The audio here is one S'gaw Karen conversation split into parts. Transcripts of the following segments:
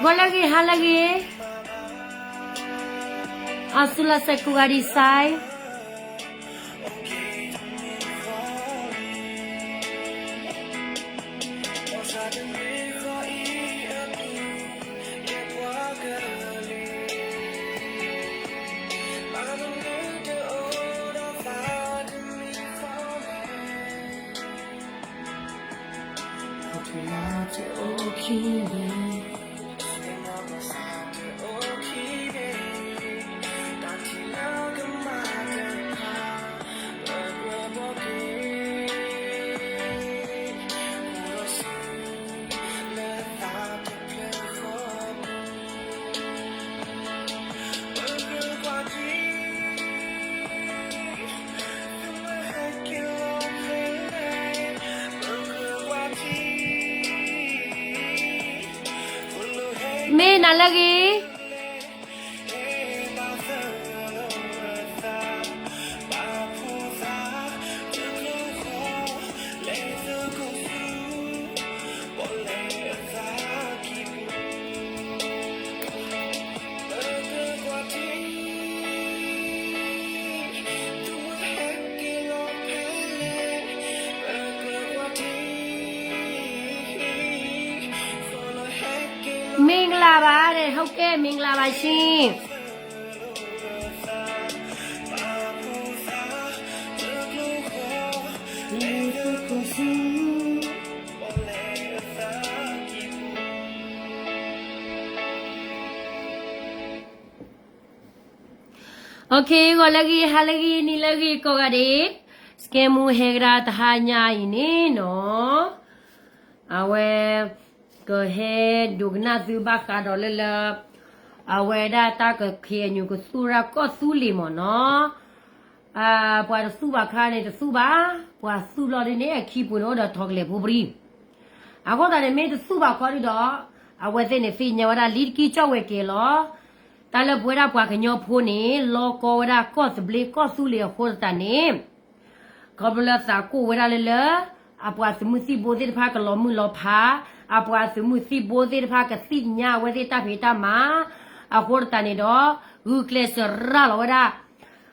ဂီၤလၢအဂ့ၤ ဟါလၢအဂ့ၤ, အီစူလၢစဲးကိးဂၤဒံးစဲး. May နၤလၢအဂ့ၤ. မ့ၢ်ဂ့ၤလၢ်ဘၣ်, ဟုတ်ကဲ့, မ့ၢ်ဂ့ၤလၢ်ဘၣ်ဆ့. ဂီၤလၢအဂ့ၤ, ဟါလၢအဂ့ၤ, နံၤလၢအဂ့ၤ ကိးဂၤဒဲး, စကဲမူဟဲကဒါတဟါညါအံၤန့ၣ်နီၤ, အဝဲ ကဟဲဒိကနၣ်သုဘၣ်ဃးဒီးလၢလၢ အဝဲဒၣ်တၢ်က ခ့ၣ်အဲၣ်ယူၣ် ကသူၣ်ဝဲဒၣ်ကီၢ်သူလ့ၤမ့ၢ်နီၤ, ပှၤတသူၣ်ဘၣ်ခါန့ၣ်တသူၣ်ဘၣ်, ပှၤသူၣ်လီၤဒ်န့ၣ် အခံပူၤန့ၣ်အိၣ်ဒီးထီကလဲာ်ဖိပြံ, အဃိသတးန့ၣ် မ့ၢ်တသူၣ်ဘၣ်ခီဒုဒီး အဝဲသ့ၣ်န့ၣ်သ့ၣ်ညါဝဲဒၣ်လံတက့ၢ်ကၠီၣ်ဝဲၤကဲၤလီၤ, တၢ်လၢပဝဲဒၣ်ပှၤကညီဖိန့ၣ် လီကီဝဲဒၣ်ကီၢ်သဘျ့ကီၢ်သူလ့ၤအဃိသတးန့ၣ် ခီဖျိလၢသးကိၢ်ဝဲဒၣ်လၢလၢ အပှၤသုးမုၢ်သံၣ်ဘိသ့ၣ်တဖၣ်ကလီၤမုၢ်လီၤဖး, အပှၤသုးမုၢ်သံၣ်ဘိသ့ၣ်တဖၣ်ကသ့ၣ်ညါအဝဲသ့ၣ်တၢ်ဖံးတၢ်မၤ, အဃိသတးန့ၣ်ဒီး ဂုာ်ကျဲးစၢးရၤလီၤဝဲဒၣ်,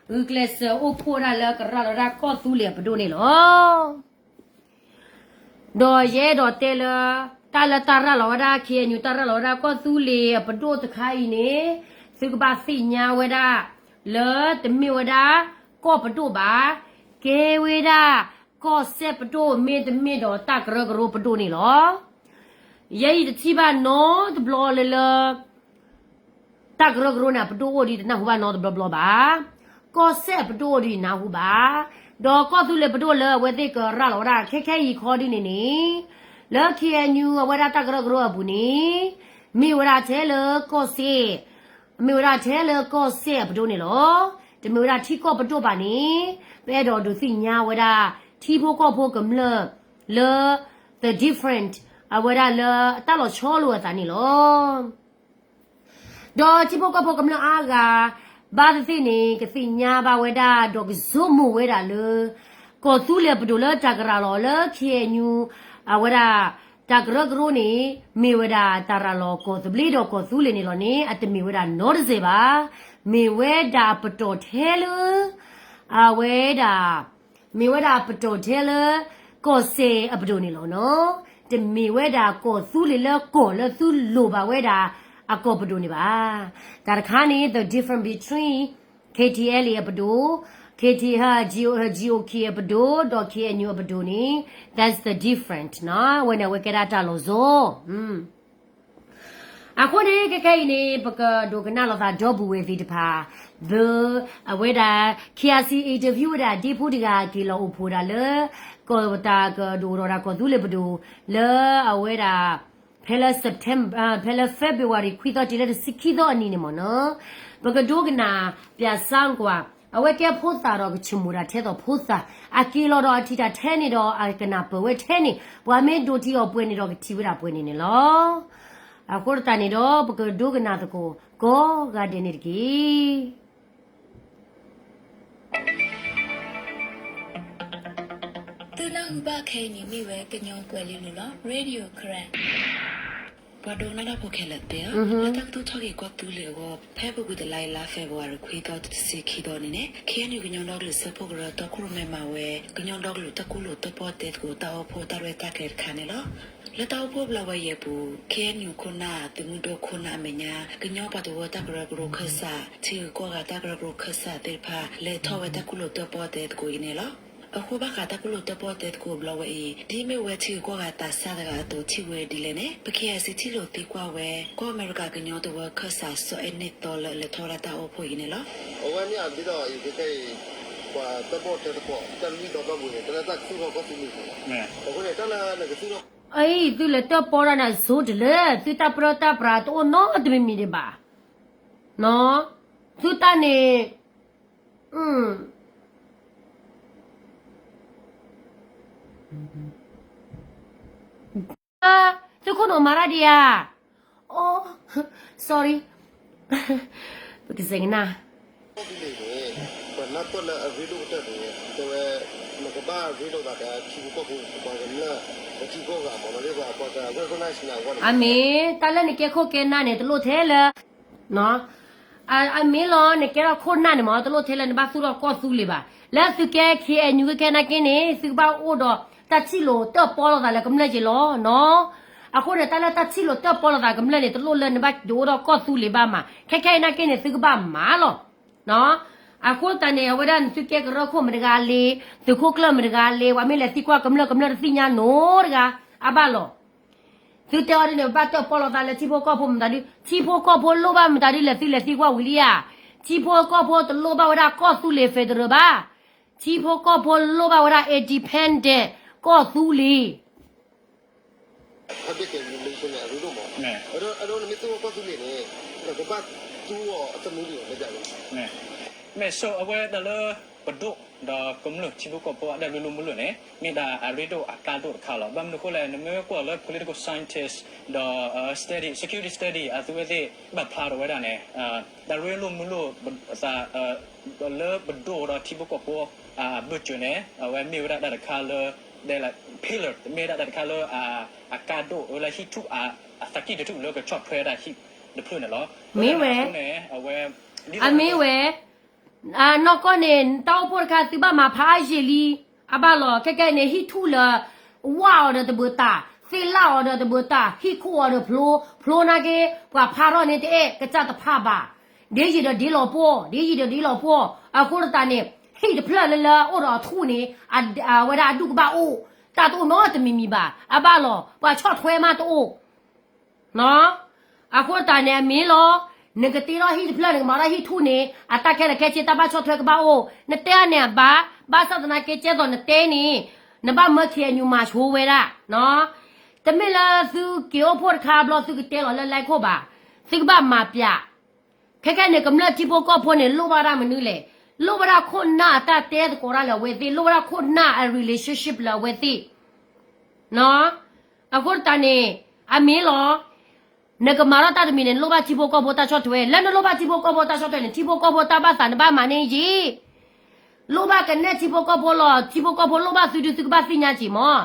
ဂုာ်ကျဲးစၢးအိၣ်ဖှိၣ်ဝဲဒၣ်လၢကရၤလီၤဝဲဒၣ်ကီၢ်သူလ့ၤအပဒိၣ်န့ၣ်လီၤ. ဒီးယအဲၣ်ဒိးတဲလၢ တၢ်လၢတၢ်ရၤလီၤဝဲဒၣ် ခ့ၣ်အဲၣ်ယူၣ် တၢ်ရၤလီၤဝဲဒၣ်ကီၢ်သူလ့ၤအပဒိၣ်တခါအံၤန့ၣ် သုကဘၣ်သ့ၣ်ညါဝဲဒၣ် လၢတမ့ၢ်ဝဲဒၣ် ကီၢ်ပဒိၣ်ဘၣ်, ကဲဝဲဒၣ် ကီၢ်စဲၣ်ပဒိၣ် မ့တမ့ၢ်ဒီးတၢ်ကရၢကရိပဒိၣ်န့ၣ်လီၤ. ယဲအံၤတထံၣ်ဘၣ်နီတဘျီလၢလၢ တၢ်ကရၢကရိန့ၣ် အပဒိၣ်အိၣ်ဒီးတနၢ်ဟူဘၣ်နီတဘျီဘျီဘၣ်. ကီၢ်စဲၣ်အပဒိၣ်အိၣ်ဒီးနၢ်ဟူဘၣ်. ဒီးကီၢ်သူလ့ၤပဒိၣ်လၢအဝဲသ့ၣ်ကရၤလီၤဝဲဒၣ် ခဲခဲအံၤခီဒ်န့ၣ်န့ၣ် လၢ ခ့ၣ်အဲၣ်ယူၣ် အဝဲဒၣ်တၢ်ကရၢကရိအပူၤန့ၣ် မ့ၢ်ဝဲဒၣ်ထဲလၢကီၢ်စဲၣ်, မ့ၢ်ဝဲဒၣ်ထဲလၢကီၢ်စဲၣ်အပဒိၣ်န့ၣ်လီၤ. တမ့ၢ်ဝဲဒၣ်ထံကီၢ်ပဒိၣ်ဘၣ်န့ၣ် ပအဲၣ်ဒိးဒုးသ့ၣ်ညါဝဲဒၣ် ထံဖိကီၢ်ဖိကမျၢၢ်လၢ the different အဝဲဒၣ်လၢတၢ်လီၤဆီလိာ်အသးန့ၣ်လီၤ. ဒီးထံဖိကီၢ်ဖိကမျၢၢ်အါဂၤ ဘၣ်သ့ၣ်သ့ၣ်န့ၣ် ကသ့ၣ်ညါဘၣ်ဝဲဒၣ် ဒီးကဆိကမိၣ်ဝဲဒၣ်လၢ ကီၢ်သူလ့ၤပဒိၣ်လၢတၢ်ကရၤလီၤလၢ ခ့ၣ်အဲၣ်ယူၣ် အဝဲဒၣ် တၢ်ကရၢကရိန့ၣ် မ့ၢ်ဝဲဒၣ်တၢ်ရၤလီၤကီၢ်သဘျ့ဒီးကီၢ်သူလ့ၤန့ၣ်လီၤန့ၣ် အတမ့ၢ်ဝဲဒၣ်နီတစဲးဘၣ်. မ့ၢ်ဝဲဒၣ်ပတီၢ်ထဲလၢ အဝဲဒၣ် မ့ၢ်ဝဲဒၣ်ပတီၢ်ထဲလၢ ကီၢ်စဲၣ်အပဒိၣ်န့ၣ်လီၤနီၤ. တမ့ၢ်ဝဲဒၣ်ကီၢ်သူလ့ၤလၢကီၢ်လၢသုလိၣ်ဘၣ်ဝဲဒၣ်အကီၢ်ပဒိၣ်န့ၣ်ဘၣ်. တၢ်တခါန့ၣ် the difference between K T L A အပဒိၣ်, K T, G O, G O K အပဒိၣ် ဒီး K N U အပဒိၣ်န့ၣ် that's the different နီၤ. အဝဲန့ၣ်အဝဲကဲဒၣ်တၢ်လီၤဆီ အဃိန့ၣ် ခဲခဲအံၤန့ၣ် ပကဒိကနၣ်လိာ်သးဒီပုၢ်ဝဲၢ်သ့ၣ်တဖၣ် လၢအဝဲဒၣ် K I C interview ဝဲဒၣ်ဒ့ဖိတဂၤက့ၤလီၤအိၣ်ဖှိၣ်ဒၣ်လၢ ကီၢ်တၢ်ကဒိၣ်ထီၣ်ဒၣ်ကီၢ်သူလ့ၤပဒိၣ် လၢအဝဲဒၣ် ဖဲလၢ September ဖဲလၢ February ခွံသီတုၤလၢတဆံခံသီအနံၤန့ၣ်မ့ၢ်နီၤ ပကဒိကနၣ် ပၠးစၣ်ကွၢ် အဝဲကဲဖိသၣ်ဒီးကဆိကမိၣ်တၢ်ထဲသိးဖိသၣ် အက့ၤလီၤဒီးအထံၣ်တၢ်ထဲန့ၣ်ဒီး အကနၢ်ပၢၢ်ဝဲထဲန့ၣ် ပှၤမ့ၢ်ဒိးထံၣ်အီၤပှဲၤန့ၣ်ဒီးကထံၣ်ဝဲဒၣ်ပှဲၤန့ၣ်န့ၣ်လီၤ. အဃိသတးန့ၣ်ဒီး ပကဒိကနၣ်သကိးကိးဂၤဒဲးန့ၣ်တက့ၢ်. သုနၢ်ဟူဘၣ်ခဲအံၤန့ၣ်မ့ၢ်ဝဲကညီကွဲၤလ့လိၤလီၤ Radio Karen. ပှၤဒိကနၣ်တၢ်ဖိခဲလၢာ်သ့ၣ်ဧၢ, လၢတၢ်ကသူၣ်ထီၣ်က့ၤကီၢ်သူလ့ၤအဂီၢ် ဖဲအပူၤကွံာ်တလါအံၤ လါ February ခွံသီ တဆံခံသီန့ၣ်န့ၣ် ခ့ၣ်အဲၣ်ယူၣ် ကညီဒီကလုာ်စၢဖှိၣ်ကရၢ တီခိၣ်ရိၣ်မဲမၤဝဲ ကညီဒီကလုာ်တၢ်ကူၣ်လိာ်တၢၣ်ပီၣ်တဲသကိး တၢ်အိၣ်ဖှိၣ်တၢ်ရဲၣ်တၢ်ကျဲၤတခါန့ၣ်လီၤ. လၢတၢ်အိၣ်ဖှိၣ်ဘျီဝဲအံၤအပူၤ ခ့ၣ်အဲၣ်ယူၣ်ခိၣ်နၢ် သုးမုၢ်ဒိၣ်ခိၣ်နၢ်အမဲာ်ညါ ကညီပှၤသဝီတၢ်ကရၢကရိခၢၣ်စး ထံဂုၤကီၢ်ဂၤတၢ်ကရၢကရိခၢၣ်စးသ့ၣ်တဖၣ် လဲၤထီၣ်ဝဲတၢ်ကူၣ်လိာ်တၢၣ်ပီၣ်တဲသကိးအံၤန့ၣ်လီၤ. အဃိဘၣ်ဃးတၢ်ကူၣ်လိာ်တၢၣ်ပီၣ်တဲသကိးဘျီဝဲအံၤ ဒ်မ့ၢ်ဝဲထံဂုၤကီၢ်ဂၤသးစၢ်တဂၤအသိး ထံၣ်ဝဲဒ်လဲၣ်န့ၣ် ပ ခ့ၣ်အဲၣ်စံၣ် ထံၣ်လိာ်သံကွၢ်ဝဲ ကီၢ်အမဲရကၤကညီတဝၢခၢၣ်စး စီၤအဲၣ်နံၣ်သီလၢအလဲၤထီၣ်ဝဲဒၣ်တၢ်အိၣ်ဖှိၣ်အံၤန့ၣ်လီၤ. အဝဲန့ၣ်အဒ်ဒီးအံၤခဲခဲအံၤ ပှၤတၢၣ်ပီၣ်တဲသကိး တၢ်လွံၢ်ဒီဘၣ်ပူၤန့ၣ် တၢ်လၢတၢ်ကသူၣ်ထီၣ်ကီၢ်သူလ့ၤန့ၣ်လီၤ. အဃိန့ၣ် တၢ်လၢနကသူၣ်ထီၣ် အံၤ သုလဲၤတၢၣ်ပီၣ်တၢ်န့ၣ် အစိတလၢ သုတၢ်ပြၢတၢ်ပြးတအိၣ်နီတမံၤမံၤဒံးဘၣ်. သုတၢ်န့ၣ် သုခိၣ်နူာ်မၤတၢ်ဒံးဧါ. အိ sorry ပကစဲးကနၣ် အမ့ၢ် တၢ်လၢနကဲခိၣ်ကဲနၢ်န့ၣ် တလိၣ်ထဲလၢ အမ့ၢ်လီၤ နကဲထီၣ်ခိၣ်နၢ်န့ၣ် တလိၣ်ထဲလၢနဘၣ်သူၣ်ထီၣ်ကီၢ်သူလ့ၤဘၣ်. လၢသုကဲ ခ့ၣ်အဲၣ်ယူၣ် ခဲခဲနာ်က့န့ၣ် သုကဘၣ်အိၣ်ဒီးတၢ်ထံၣ်လိာ်တၢၣ်ပီၣ်လိာ်သးလၢကမျၢၢ်က့ၤလီၤနီၤ. အဃိန့ၣ် တၢ်လၢတၢ်ထံၣ်လိာ်တၢၣ်ပီၣ်လိာ်သးကမျၢၢ်န့ၣ် တလိၣ်လၢနဘၣ်ဒိၣ်ထီၣ်ကီၢ်သူလ့ၤဘၣ်မး. ခဲခဲအံၤနာ်က့န့ၣ် သုကဘၣ်မၤလီၤ. အဃိသတးန့ၣ် အဝဲဒၣ်နသုကဲကရၢခိၣ်မတဂၤလံ, သုးခိၣ်ကျၢၢ်မတဂၤလံ, ပှၤမ့ၢ်လဲၤသံကွၢ်ကမျၢၢ် ကမျၢၢ်တသ့ၣ်ညါနီတဂၤ, အဘၣ်လီၤ. သုတဲအီၤဒ်န့ၣ် ဘၣ်တၢၣ်ပီၣ်လိာ်သးလၢထံဖိကီၢ်ဖိမတၤဒု, ထံဖိကီၢ်ဖိလိၣ်ဘၣ်မတၤဒုလဲၣ် သုလဲၤသံကွၢ်ဝံၤလံဧါ. ထံဖိကီၢ်ဖိတလိၣ်ဘၣ်ဝဲဒၣ်ကီၢ်သူလ့ၤ federal ဘၣ်. ထံဖိကီၢ်ဖိလိၣ်ဘၣ်ဝဲဒၣ် independent ကီၢ်သူလ့ၤ မ့ၢ် so အဝဲဒၣ်လၢ ပဒိၣ် ဒီးကမျၢၢ်ထံဖိကီၢ်ဖိအတၢ်ရ့လိာ်မုာ်လိာ်န့ၣ် မ့ၢ်ဒၣ်အရ့ဒိၣ်အကါဒိၣ်တခါလီၤ. ဘၣ်မနုၤအဃိလဲၣ် နမ့ၢ်ကွၢ်လၢ political scientist ဒီး study security study အသုဝဲသ့ၣ်ဘၣ်ဖျါထီၣ်ဝဲဒၣ်န့ၣ် တၢ်ရ့လိာ်မုာ်လိာ် လၢပဒိၣ်ဒီးထံဖိကီၢ်ဖိအဘၢၣ်စၢၤန့ၣ် အဝဲမ့ၢ်ဝဲဒၣ်တၢ်တခါလၢ pillar မ့ၢ်ဝဲဒၣ်တၢ်တခါလၢ အကါဒိၣ်ဝဲလၢဟံၣ်ထူၣ် အသးကံၢ်တထူၣ်လၢကဆီၣ်ထွဲဒၣ်ဟံၣ်တဖျၢၣ်န့ၣ်လီၤ. မ့ၢ်ဝဲ အမ့ၢ်ဝဲ နီၢ်ကီၢ်န့ၣ် တၢ်အိၣ်ဖှိၣ်တခါသုဘၣ်မၤဖးအါယံာ်လံ, အဘၣ်လီၤ. ခဲကဲန့ၣ် ဟံၣ်ထူၣ်လၢ ဝၣ်အီၤဒီးတဘၢတၢ်, သ့ၣ်လၣ်အီၤဒီးတဘၢတၢ်, ဟံၣ်ခိၣ်အီၤဒီးဖျိ, ဖျိနာ်က့ ပှၤဖးထီၣ်န့ၣ်တအဲၣ်ကစၢ်တဖၣ်ဘၣ်. ဒ်ယံာ်ဒီးဒ်လီၤပှီၢ်, ဒ်ယံာ်ဒီးဒ်လီၤပှီၢ်, အဃိသတးန့ၣ် ဟံၣ်တဖျၢၣ်လၢလၢအိၣ်ဒီးအထူၣ်န့ၣ် အဝဲဒၣ်အဒူၣ်ကဘၣ်အိၣ်, တၢ်တအိၣ်နီတမံၤမံၤဘၣ်. အဘၣ်လီၤ. ပှၤဆီၣ်ထွဲမးတအိၣ် အဃိသတးန့ၣ် အမ့ၢ်လီၤ. နကတ့ထီၣ်ဟံၣ်တဖျၢၣ် နကမၤထီၣ်ဟံၣ်ထူၣ်န့ၣ် အတၢ်ခဲလၢာ်ခဲဆ့ တၢ်ဘၣ်ဆီၣ်ထွဲကဘၣ်အိၣ်. နတဲအန့ၣ်အဘၣ်, ဘၣ်ဆၣ်သနာ်က့ ကဲသိးနတဲန့ၣ် နဘၣ်မၢ ခ့ၣ်အဲၣ်ယူၣ် မၤဆိဝဲဒၣ်, တမ့ၢ်လၢသုက့ၤအိၣ်ဖှိၣ်တခါဘျီ သုကတဲလီၤလၢ လဲခိၣ် ဘၣ်. သုကဘၣ်မၤပျး ခဲခဲန့ၣ် ကမျၢၢ်ထံဖိကီၢ်ဖိန့ၣ် လိၣ်ဘၣ်ဒၣ်မနုၤလဲၣ်. လိၣ်ဘၣ်ဒၣ်ခိၣ်နၢ်အတၢ်တဲသကိးတၢ်လၢအဝဲသ့ၣ်, လိၣ်ဘၣ်ဒၣ်ခိၣ်နၢ်အ relationship လၢအဝဲသ့ၣ်. အဃိသတးန့ၣ် အမ့ၢ်လီၤ. နကမၤထီၣ်တၢ်တမံၤန့ၣ် နလိၣ်ဘၣ်ထံဖိကီၢ်ဖိတၢ်ဆီၣ်ထွဲ, လၢနလိၣ်ဘၣ်ထံဖိကီၢ်ဖိတၢ်ဆီၣ်ထွဲန့ၣ် ထံဖိကီၢ်ဖိတၢ်ဘၣ်သးနဘၣ်မၤန့ၢ်ယံာ်. လိၣ်ဘၣ်ကနဲၣ်ထံဖိကီၢ်ဖိလီၤ. ထံဖိကီၢ်ဖိလိၣ်ဘၣ်သုဒုး သုကဘၣ်သ့ၣ်ညါက့ၤမး.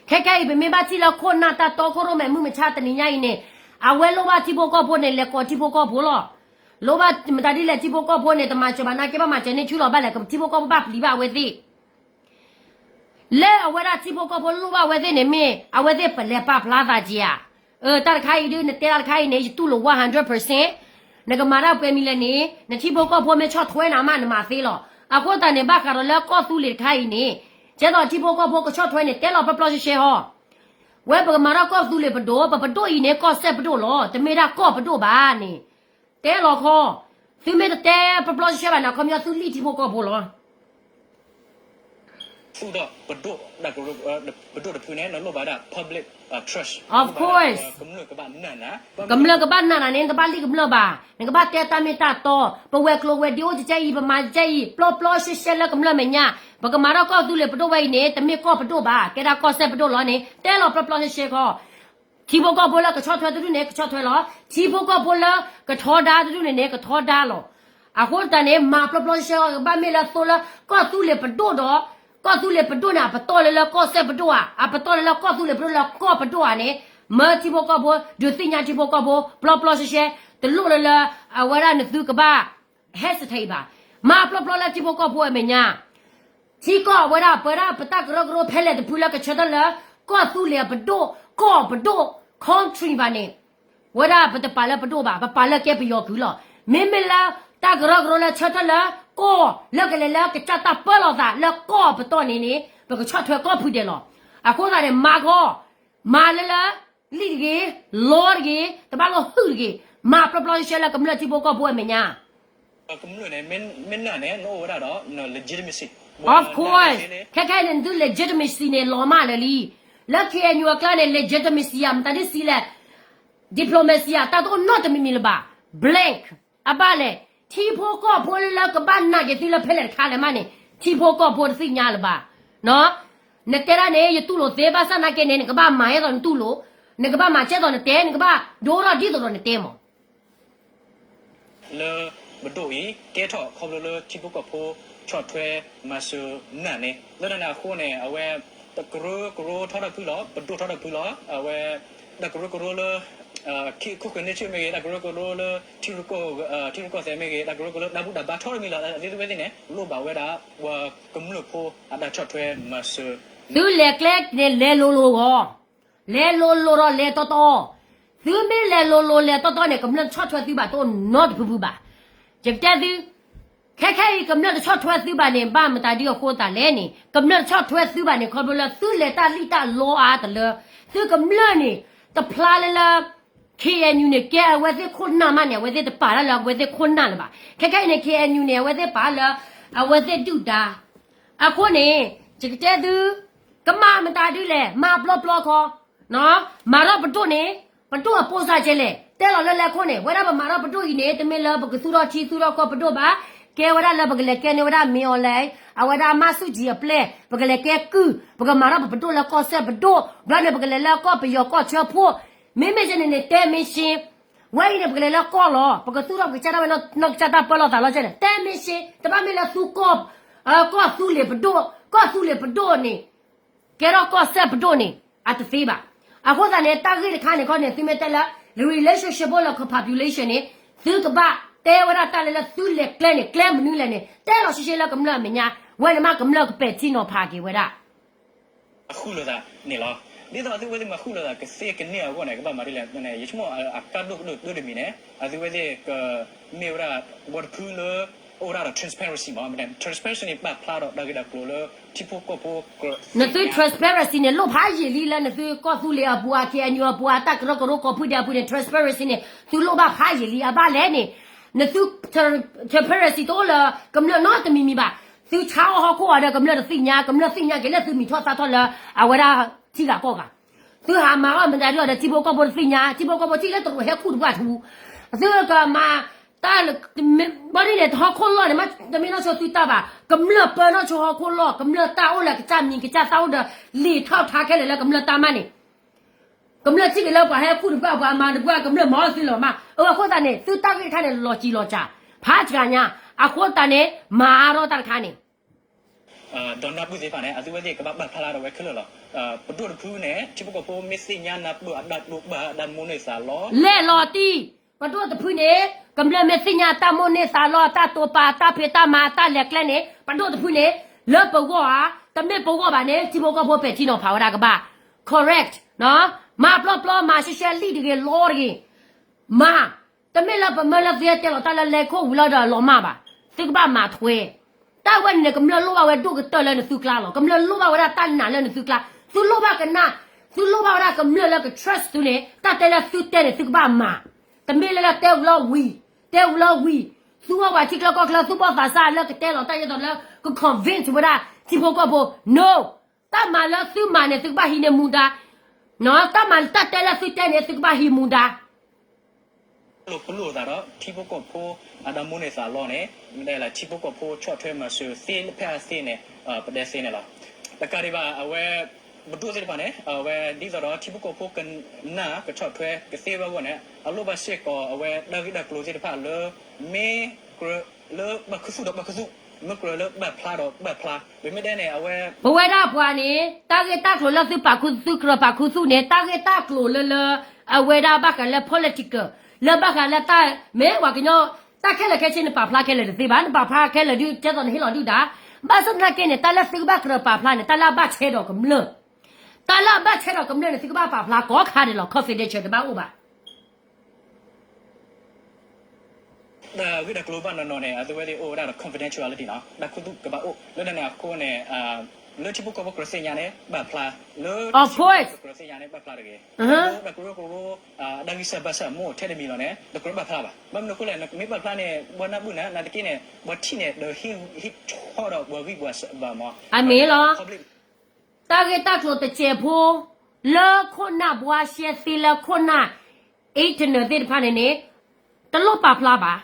ခဲခဲအံၤ ပမ့ၢ်ဘၣ်ထံၣ်လၢခိၣ်နၢ်တၢ်တီခိၣ်ရိၣ်မဲမုၢ်မဆါတနံၤညါအံၤန့ၣ်, အဝဲလိၣ်ဘၣ်ထံဖိကီၢ်ဖိန့ၣ် လဲၤကိးထံဖိကီၢ်ဖိလီၤ. လိၣ်ဘၣ်မတၤဒ်လဲၣ် ထံဖိကီၢ်ဖိန့ၣ် တမၤစၢၤဘၣ်နာ်က့ ဘၣ်မၤစၢၤန့ၢ်ဆူလီၤဘၣ်လဲၣ်, ထံဖိကီၢ်ဖိဘၣ်ပျံၤဘၣ်အဝဲသ့ၣ် လၢအဝဲဒၣ်ထံဖိကီၢ်ဖိလိၣ်ဘၣ်အဝဲသ့ၣ်န့ၣ် မ့ၢ်အဝဲသ့ၣ်ပလဲၤပာ်ဖျါသးက့ဧါ. တၢ်တခါအံၤဒုး နတဲတၢ်တခါအံၤန့ၣ် ယတူၢ်လိာ်ဝဲ hundred percent. နကမၤတၢ်ပှဲၤမံၤလဲၣ်န့ၣ် နထံဖိကီၢ်ဖိမ့ၢ်ဆီၣ်ထွဲနၤမး နမၤသ့လီၤ. အဃိသတးန့ၣ် ဘၣ်ဃးဒီးလၢကီၢ်သူလ့ၤတခါအံၤန့ၣ် ကဲသိးထံဖိကီၢ်ဖိကဆီၣ်ထွဲန့ၣ် တဲလီၤပျီပျီရှဲရှဲဟီ. ဝဲပကမၤထီၣ်ကီၢ်သူလ့ၤပဒိၣ်, ပပဒိၣ်အံၤန့ၣ် ကီၢ်စဲၣ်ပဒိၣ်လီၤ, တမ့ၢ်ဒၣ်ကီၢ်ပဒိၣ်ဘၣ်န့ၣ် တဲလီၤခီ. သုမ့ၢ်တတဲပျီပျီရှဲရှဲဘၣ်န့ၣ် အခီပညီသုလံၣ်ထံဖိကီၢ်ဖိလီၤ. သူၣ်ဒီးပဒိၣ်, ပဒိၣ်တဖုန့ၣ် နလိၣ်ဘၣ်ဒၣ် public trust, ကမျၢၢ်ကဘၣ်နာ်နၤ, ကမျၢၢ်ကဘၣ်နာ်နၤန့ၣ် နတဘၣ်လံၣ်ကမျၢၢ်ဘၣ်, နကဘၣ်တဲတၢ်မ့ၢ်တၢ်တီ, ပဝဲၤကျိၤဝဲၤဒ့အိၣ်ကဲအံၤ ပမၤကဲအံၤ ပျီပျီရှဲရှဲလၢကမျၢၢ်မဲာ်ညါ, ပကမၤထီၣ်ကီၢ်သူလ့ၤပဒိၣ်ဝဲအံၤန့ၣ် တမ့ၢ်ကီၢ်ပဒိၣ်ဘၣ်, ကဲဒၣ်ကီၢ်စဲၣ်ပဒိၣ်လီၤန့ၣ် တဲလီၤပျီပျီရှဲရှဲခီ. ထံဖိကီၢ်ဖိလၢကဆီၣ်ထွဲတဒူၣ်န့ၣ် ကဆီၣ်ထွဲလီၤ. ထံဖိကီၢ်ဖိလၢကထီဒါတဒူၣ်န့ၣ်န့ၣ် ကထီဒါလီၤ. အဃိသတးန့ၣ် မၤပျီပျီရှဲရှဲ ကဘၣ်မ့ၢ်လၢသိလၢကီၢ်သူလ့ၤပဒိၣ်ဒီး ကီၢ်သူလ့ၤပဒိၣ်န့ၣ် အပတီၢ်လၢလၢကီၢ်စဲၣ်ပဒိၣ်ဧါ, အပတီၢ်လၢလၢကီၢ်သူလ့ၤပဒိၣ်လၢကီၢ်ပဒိၣ်ဧါန့ၣ် မၢထံဖိကီၢ်ဖိ ဒုးသ့ၣ်ညါထံဖိကီၢ်ဖိ ပျီပျီရှဲရှဲ, တလိၣ်လၢလၢ အဝဲဒၣ်နသုကဘၣ် hesitate ဘၣ်. မၤပျီပျီလၢထံဖိကီၢ်ဖိအမဲာ်ညါ ထံကီၢ်ဝဲဒၣ် ပဝဲဒၣ်ပတၢ်ကရၢကရိဖဲလဲၣ်တဖုလၢကဆၢထၢၣ်လၢ ကီၢ်သူလ့ၤအပဒိၣ် ကီၢ်ပဒိၣ် country ဘၣ်န့ၣ်, ဝဲဒၣ်ပတပာ်လၢပဒိၣ်ဘၣ်, ပပာ်လၢကဲပယီၤကုၢ်လီၤ. မ့မ့ၢ်လၢ တၢ်ကရၢကရိလၢဆၢထၢၣ်လၢ ကီၢ်လၢကလဲၤလၢကစၢ်တၢ်ပၢလီၤသးလၢကီၢ်ပတီၢ်န့ၣ်န့ၣ် ပကဆီၣ်ထွဲကီၢ်ဖုဒဲးလီၤ. အဃိသတးန့ၣ် မၤကီၢ် မၤလၢလၢ လံၣ်တဂ့ၤ, လီတဂ့ၤ, တဘၣ်လိၣ်ဟုၣ်တဂ့ၤ, မၤပျီပျီရှဲရှဲလၢကမျၢၢ်ထံဖိကီၢ်ဖိအမဲာ်ညါ ကမျၢၢ်န့ၣ် မ့ၢ်နာ်န့ၣ် နအိၣ်ဝဲဒၣ်ဒီး န legitimacy. Of course, ခဲခဲအံၤန့ၣ် နသု legitimacy န့ၣ် လီၤမၢ်လၢာ်လံ. လၢ K N U အကျါန့ၣ် legitimacy ဧါ မတၤဒ်စံးလဲၣ်, diplomacy ဧါ တၢ်တအိၣ်နီတမံၤမံၤလၢၤဘၣ်. Blank. အဘၣ်လဲၣ်, ထံဖိကီၢ်ဖိလၢကဘၣ်နာ်က့ၤသုလၢဖဲလဲၣ်တခါလဲၣ်မးန့ၣ် ထံဖိကီၢ်ဖိတသ့ၣ်ညါလၢၤဘၣ်. နတဲဒၣ်န့ၣ် ယတူၢ်လိာ်သ့ ဘၣ်ဆၣ်နာ်က့န့ၣ် နကဘၣ်မၤဟဲသိးနတူၢ်လိာ်, နကဘၣ်မၤကဲသိးနတဲ, နကဘၣ်ဒိထီၣ်ဒ်သိးဒီးနတဲမး လၢပဒိၣ်အံၤ ကဲထီၣ်ခီဖျိလၢထံဖိကီၢ်ဖိ ဆီၣ်ထွဲမၤစၢၤနာ်န့ၣ် လၢတၢ်န့ၣ်အဃိန့ၣ် အဝဲ တကရၢကရိထီၣ်တၢ်ဖုလီၤ, ပဒိၣ်ထီၣ်တၢ်ဖုလီၤ, အဝဲ တၢ်ကရၢကရိလၢ ခံခိၣ်ကန့ၢ်ဆ့ၣ်မ့ၢ်ဂ့ၤ, တၢ်ကရၢကရိလၢ ထံရူၢ်ကီၢ်သဲးမ့ၢ်ဂ့ၤ, တၢ်ကရၢကရိလၢတၢ်ဘူၣ်တၢ်ဘါထီၣ်တမံၤလီၤ, အသ့ၣ်ဝဲသ့ၣ်န့ၣ် လိၣ်ဘၣ်ဝဲဒၣ် ပှၤကမျၢၢ်ဖိအတၢ်ဆီၣ်ထွဲမၤစၢၤ သုလဲၤကျဲန့ၣ် လဲၤလိၤလိၤဂီၢ်, လဲၤလိၤလိၤဒီးလဲၤတီတီ, သုမ့ၢ်လဲၤလိၤလိၤလဲၤတီတီန့ၣ် ကမျၢၢ်တဆီၣ်ထွဲသုဘၣ်တအိၣ်နီတဖုဖုဘၣ်. ယကတဲသု, ခဲခဲအံၤ ကမျၢၢ်တဆီၣ်ထွဲသုဘၣ်န့ၣ် ဘၣ်မတၤဒ်အဃိသတးလဲၣ်န့ၣ် ကမျၢၢ်တဆီၣ်ထွဲသုဘၣ်န့ၣ် ခီဖျိလၢသုလဲၤတၢ်လံၣ်တၢ်လီအါတလၢ, သုကမျၢၢ်န့ၣ် တဖျါလၢလၢ K N U န့ၣ် ကဲအဝဲသ့ၣ်ခိၣ်နၢ်မးန့ၣ် အဝဲသ့ၣ်တပာ်တၢ်လၢအဝဲသ့ၣ်ခိၣ်နၢ်လၢၤဘၣ်. ခဲခဲအံၤန့ၣ် K N U န့ၣ် အဝဲသ့ၣ်ပာ်လၢ အဝဲသ့ၣ်ဒုၣ်ဒါ အဃိန့ၣ် ယကတဲသု, ကမၤမတၤဒ်လဲၣ် မၤပျီပျီခီ, မၤထီၣ်ပဒိၣ်န့ၣ် ပဒိၣ်အပိစၢ်ကဲလဲၣ် တဲလီၤလၢလဲၤခိၣ်န့ၣ် ဝဲဒၣ်ပမၤထီၣ်ပဒိၣ်အံၤန့ၣ် တမ့ၢ်လၢပကသူၣ်ထီၣ်ထံသူၣ်ထီၣ်ကီၢ်ပဒိၣ်ဘၣ်, ကဲဝဲဒၣ်လၢပကလဲၤကဲန့ၢ်ဝဲဒၣ် မင်းအောင်လှိုင် အဝဲဒၣ်မၢ်ဆူၣ်ကၠံအပျဲၢ်, ပကလဲၤကဲကုၢ်, ပကမၤထီၣ်ပပဒိၣ်လၢကီၢ်စဲၣ်ပဒိၣ်, ဘျီန့ၣ် ပကလဲၤလၢကီၢ်ပယီၤကီၢ်ဆၢဖှိၣ်, မ့မ့ၢ်ကဲန့ၣ်န့ၣ် တဲမ့ၢ်ရှ့ ဝဲအံၤန့ၣ် ပကလဲၤလၢကီၢ်လီၤ, ပကသူၣ်ထီၣ်ပကစၢ်ဒၣ်ဝဲနီၢ်ကစၢ်တၢ်ပၢလီၤသးလီၤကဲန့ၣ် တဲမ့ၢ်ရှ့, တဘၣ်မ့ၢ်လၢသူကီၢ်, ကီၢ်သူလ့ၤပဒိၣ်, ကီၢ်သူလ့ၤပဒိၣ်န့ၣ် ကဲထီၣ်ကီၢ်စဲၣ်ပဒိၣ်န့ၣ် အတသ့ဘၣ်. အဃိသတးန့ၣ် တၢ်ဂ့ၢ်တခါန့ၣ်ခီန့ၣ် သုမ့ၢ်တဲလၢ relationship လၢ population န့ၣ် သုကဘၣ်တဲဝဲဒၣ်တၢ်လၢလၢသုလဲၤကျဲန့ၣ် ကျဲမနုၤလဲၣ်န့ၣ် တဲလီၤရှဲရှဲလၢကမျၢၢ်အမဲာ်ညါ, ဝဲန့ၣ်မးကမျၢၢ်ကပဲာ်ထံနီၤဖးက့ၤဝဲဒၣ် အဃုလိာ်သးန့ၣ်လီၤ. ဒ်သိးအသုဝဲသ့ၣ်မၤဃုလိာ်သးကသ့ကန့ၢ်အဂီၢ်န့ၣ် ကဘၣ်မၤဒ်လဲၣ်န့ၣ် ယဆိကမိၣ်အကါဒိၣ်ကဒိၣ်တမံၤန့ၣ် အသုဝဲသ့ၣ်ကမ့ၢ်ဝဲဒၣ် ဘီတဖုလၢ အိၣ်ဝဲဒၣ်ဒီး transparency မး, transparency န့ၣ် ပာ်ဖျါဒီးတၢ်ဂ့ၢ်တၢ်ကျိၤလၢ ထံဖိကီၢ်ဖိ နသု transparency န့ၣ် လိၣ်ဖးယံာ်လံလၢနသုကီၢ်သူလ့ၤအပူၤ KNU အပူၤ အတၢ်ကရၢကရိကီၢ်ဖုဒဲးအပူၤန့ၣ် transparency န့ၣ် သုလိၣ်ဘၣ်ဖးယံာ်လံ. အဘၣ်လဲၣ်န့ၣ် နသု transparency တအိၣ်လၢကမျၢၢ်နီတမံၤမံၤဘၣ်. သုဆါအီၣ်ဟီၣ်ခိၣ်အီၤဒီးကမျၢၢ်တသ့ၣ်ညါ, ကမျၢၢ်သ့ၣ်ညါက့ၤလၢသုမံၤထီၣ်သၣ်ထီၣ်လၢအဝဲဒၣ်ထံဂၤကီၢ်ဂၤ သုဟးမၤအီၣ်မတၤဒ်အီၤဒီးထံဖိကီၢ်ဖိတသ့ၣ်ညါ, ထံဖိကီၢ်ဖိထံၣ်လၢတရူးဟဲခူၣ်တပှၢ်ထူ, သုကမၤတၢ် ဘၣ်ဒ်န့ၣ် ဟီၣ်ခိၣ်လီၢ်န့ၣ် မ့တမ့ၢ်နီၢ်ဆိသုတၢ်ဘၣ်, ကမျၢၢ်ပၢနီၢ်ဆိဟီၣ်ခိၣ်လီၢ်, ကမျၢၢ်တၢ်အိၣ်လၢကစၢ်မံၤကစၢ်သၣ်အိၣ်ဒီး လံာ်ထီၣ်ထါခဲလၢာ်လၢကမျၢၢ်တၢ်မးန့ၣ် ကမျၢၢ်ထံၣ်က့ၤလၢပှၤဟဲခူၣ်တပှၢ် ပှၤမၤတပှၢ် ကမျၢၢ်မၤအီၣ်သုလီၤမး. အဃိသတးန့ၣ် သုတၢ်ဂ့ၢ်တခါန့ၣ် လီၤစံၤလီၤစှၤ ဖးစှၤညါ, အဃိသတးန့ၣ် မၤအါထီၣ်တၢ်တခါန့ၣ် ဒီးနၢ်ပၢၢ်သ့ၣ်တဖၣ်န့ၣ် အသုဝဲသ့ၣ်ကဘၣ်ပာ်ဖျါလၢဒၣ်ဝဲခဲလၢာ်လီၤ. ပဒိၣ်တဖုန့ၣ် ထံဖိကီၢ်ဖိမ့ၢ်သ့ၣ်ညါနၢ်ပၢၢ်အတၢ်ဒိးဘၣ်အတၢ်မိၣ်န့ၢ်သးလီ လဲၣ်လီၤတံၢ်, ပဒိၣ်တဖုန့ၣ် ကမျၢၢ်မ့ၢ်သ့ၣ်ညါတၢ်မိၣ်န့ၢ်သးလီ တၢ်တိာ်ပာ် တၢ်ဖံးတၢ်မၤ တၢ်လဲၤကျဲန့ၣ် ပဒိၣ်တဖုန့ၣ် လၢပဂီၢ်ဧါ, တမ့ၢ်ပဂီၢ်ဘၣ်န့ၣ် ထံဖိကီၢ်ဖိပဲာ်ထံနီၤဖးဝဲဒၣ်ကဘၣ် correct မၤပျီပျီ မၤရှဲရှဲ လံၣ်တဂ့ၤ လီတဂ့ၤ မၤ တမ့ၢ်လၢပမၢလၢသုဟဲတဲလီၤတၢ်လၢလဲၤခိၣ်ဝံၤလီၤဒီးလီၤမၢ်ဘၣ်, သုကဘၣ်မၤထွဲ တၢ်ဝဲန့ၣ်န့ၣ် ကမျၢၢ်လိၣ်ဘၣ်ဝဲဒိၣ်ကတၢၢ်လၢနသုကျါလီၤ. ကမျၢၢ်လိၣ်ဘၣ်ဝဲဒၣ်တၢ်နာ်လၢနသုကျါ, သုလိၣ်ဘၣ်ကနၣ်, သုလိၣ်ဘၣ်ဝဲဒၣ်ကမျၢၢ်လၢက trust သုန့ၣ် တၢ်တဲလၢသုတဲန့ၣ် သုကဘၣ်မၤ, တမ့ၢ်လၢလၢတဲဝံၤလီၤဝံၤ, တဲဝံၤလီၤဝံၤ, သူအီၣ်ပှၤထံချၢကီၢ်ချၢ သူၣ်ဘီၣ်သးစၢ်လၢကတဲလီၤတၢ်ဒ်သိးလၢက convince ဝဲဒၣ်ထံဖိကီၢ်ဖိ no တၢ်မၤလၢသုမၤန့ၣ် သုကဘၣ်ဟံးန့ၢ်မူဒါ, တၢ်မၤတၢ်တဲလၢသုတဲန့ၣ် သုကဘၣ်ဟံးမူဒါ လိာ်ပလိာ်သးဒီး ထံဖိကီၢ်ဖိအတၢ်မိၣ်န့ၢ်သးလီန့ၣ် မ့ၢ်ဒၣ်လၢထံဖိကီၢ်ဖိဆီၣ်ထွဲမၤစၢၤသ့ဖဲအသ့န့ၣ် ပဒဲသ့န့ၣ်လီၤ. တကးဒံးဘၣ် အဝဲ ပဒိၣ်သ့ၣ်တဖၣ်န့ၣ် အဝဲဒ်သိးဒီးထံဖိကီၢ်ဖိကနၢ်ကဆီၣ်ထွဲကသ့ဝဲအဂီၢ်န့ၣ် အလိၣ်ဘၣ်စ့ၢ်ကီးအဝဲတၢ်ဂ့ၢ်တၢ်ကျိၤသ့ၣ်တဖၣ်လၢ မ့ၢ်ကြၢးလၢဘၣ်ခူသူၣ်ဒီးဘၣ်ခူသူၣ် မ့ၢ်ကြၢးလၢဘၣ်ဖျါဒီးဘၣ်ဖျါ ပမ့ၢ်တဲန့ၣ် အဝဲ ပဝဲဒၣ်ပှၤန့ၣ် တၢ်ဂ့ၢ်တၢ်ကျိၤလၢသုပာ်ခူသူၣ်ကြၢးပာ်ခူသူၣ်န့ၣ် တၢ်ဂ့ၢ်တၢ်ကျိၤလၢလၢ အဝဲဒၣ်ဘၣ်ဃးလၢ political လၢဘၣ်ဃးလၢတၢ် မ့ၢ်ပှၤကညီ တၢ်ခဲလၢာ်ခဲဆ့နပာ်ဖျါခဲလၢာ်တသ့ဘၣ် နပာ်ဖျါခဲလၢာ်ဒုး ကဲသိးနဟ့ၣ်လီၤဒုၣ်ဒါ ဘၣ်ဆၣ်သနာ်က့န့ၣ် တၢ်လၢသုကဘၣ်ကြၢးပာ်ဖျါန့ၣ် တၢ်လၢအဘၣ်ဆဲဒီးကမျၢၢ် တၢ်လၢအဘၣ်ဆဲဒီးကမျၢၢ်န့ၣ် သုကဘၣ်ပာ်ဖျါကိးခါဒဲးလီၤ confidential တဘၣ်အိၣ်ဘၣ် တၢ်ဂ့ၢ်တၢ်ကျိၤဘၣ်နီၢ်နီၢ်န့ၣ် အသုဝဲသ့ၣ်အိၣ်ဝဲဒၣ်ဒီး confidentiality နီၤ တၢ်ခူသူၣ်ကဘၣ်အိၣ် လၢတၢ်န့ၣ်အဃိန့ၣ် လၢထံဖိကီၢ်ဖိကြၢးသ့ၣ်ညါန့ၣ် ဘၣ်ဖျါ လၢထံဖိကီၢ်ဖိကြၢးသ့ၣ်ညါန့ၣ် ဘၣ်ဖျါတဂ့ၤ တၢ်ကရၢကရိ တၢ်ဂံၢ်စၢ်ဘါစၢ်မ့ၢ်အိၣ်ထဲတမံၤလီၤန့ၣ် တကြၢးဘၣ်ဖျါဘၣ် ဘၣ်မနုၤအဃိလဲၣ် နမ့ၢ်ဘၣ်ဖျါန့ၣ် ပှၤနၢ်ဘူၣ်နၤ နာ်သက့န့ၣ် ပှၤထံၣ်န့ၣ် ဒီးဟံးထီၣ်ဒီးပှၤဂံၢ်ပှၤဘါမး အမ့ၢ်လီၤ တၢ်ဂ့ၢ်တၢ်ကျိၤတစဲးဖိ လၢခိၣ်နၢ်ဘှါရှဲသ့လၢခိၣ်နၢ် internet သ့ၣ်တဖၣ်န့ၣ်န့ၣ် တလိၣ်ပာ်ဖျါဘၣ်.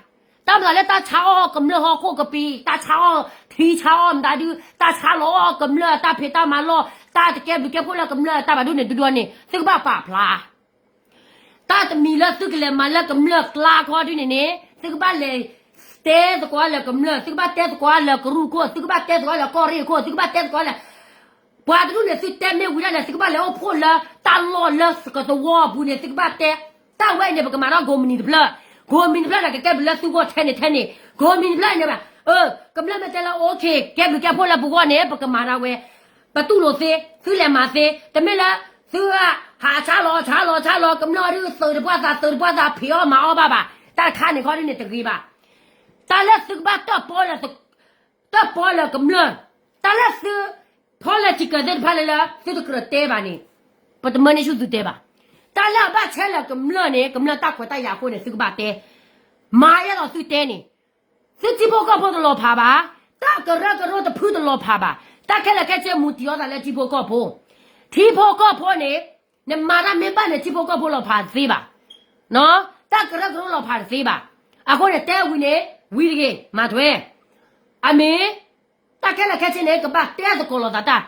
တၢ်မၤလၢတၢ်ဆါအီၣ်ကမျၢၢ်ဟီၣ်ခိၣ်ကပံာ် တၢ်ဆါအီၣ်ထံဆါအီၣ်မတၤဒု တၢ်ဆါလီၤအီၣ်ကမျၢၢ်တၢ်ဖံးတၢ်မၤလီၢ် တၢ်တကဲဘျုးကဲဖှိၣ်လၢကမျၢၢ်တၢ်ဘၣ်ဒိန့ၣ် ဒုဒိန့ၣ် သုကဘၣ်ပာ်ဖျါ တၢ်တမံၤလၢသုကလဲၤမၤလၢကမျၢၢ်ကျါခီဒုန့ၣ်န့ၣ် သုကဘၣ်လဲၤတဲသကိးလၢကမျၢၢ် သုကဘၣ်တဲသကိးလၢကရူၢ်ခိၣ် သုကဘၣ်တဲသကိးလၢကီၢ်ရ့ၣ်ခိၣ် သုကဘၣ်တဲသကိးလၢ ပှၤတဒူၣ်န့ၣ် သုတဲမ့ၢ်ဝံၤဒၣ်လဲာ် သုကဘၣ်လဲၤအိၣ်ဖှိၣ်လၢတၢ်လီၢ်လၢစကသဝီအပူၤန့ၣ် သုကဘၣ်တဲ တၢ်ဝဲအံၤန့ၣ် ပကမၤထီၣ်ကိးမုၢ်နံၤတဖျၢၣ် ကိးမုၢ်နံၤတဖျၢၣ်န့ၣ် ကကဲဘျုးလၢသုဂီၢ်ထဲန့ၣ်ထဲန့ၣ် ကိးမုၢ်နံၤတဖျၢၣ်န့ၣ်ဘၣ် ကမျၢၢ်မ့ၢ်တဲလၢ okay ကဲဘျုးကဲဖှိၣ်လၢပဂီၢ်န့ၣ် ပကမၤဒၣ်ဝဲ ပတူၢ်လိာ်သ့ သုလဲၤမၤသ့ တမ့ၢ်လၢ သုဟးဆါလီၤဆါလီၤဆါလီၤ ကမျၢၢ်ဒုးသုးတပှၢ်သး သုးတပှၢ်သးဖံးအီၣ်မၤအီၣ်ဘၣ်ဘၣ် တၢ်တခါန့ၣ်ခီဒုန့ၣ်တဂ့ၤဘၣ် တၢ်လၢသုကဘၣ်တၢၣ်ပီလၢ တၢၣ်ပီလၢကမျၢၢ် တၢ်လၢသု political သ့ၣ်တဖၣ်လၢလၢ သုတကြၢးတဲဘၣ်န့ၣ် ပတမၢန့ၢ်ဆူၣ်သုတဲဘၣ်. တၢ်လၢအဘၣ်ဆဲလၢကမျၢၢ်န့ၣ် ကမျၢၢ်တၢ်ခွဲးတၢ်ယာ်အဃိန့ၣ် သုကဘၣ်တဲ မၤယဲလီၤသုတဲန့ၣ် သုထံဖိကီၢ်ဖိတလီၤဖးဘၣ်. တၢ်ကရၢကရိတဖုတလီၤဖးဘၣ်. တၢ်ခဲလၢာ်ခဲဆ့မူတံၤအီၣ်သးလၢထံဖိကီၢ်ဖိ ထံဖိကီၢ်ဖိန့ၣ် နမၤတၢ်မ့ၢ်ဘၣ်န့ၣ် ထံဖိကီၢ်ဖိလီၤဖးတသ့ဘၣ်. တၢ်ကရၢကရိလီၤဖးတသ့ဘၣ်. အဃိန့ၣ် တဲဝံၤန့ၣ် ဝံၤတဂ့ၤ မၤထွဲ အမ့ၢ် တၢ်ခဲလၢာ်ခဲဆ့န့ၣ် ကဘၣ်တဲသကိးလိာ်သးတၢ်,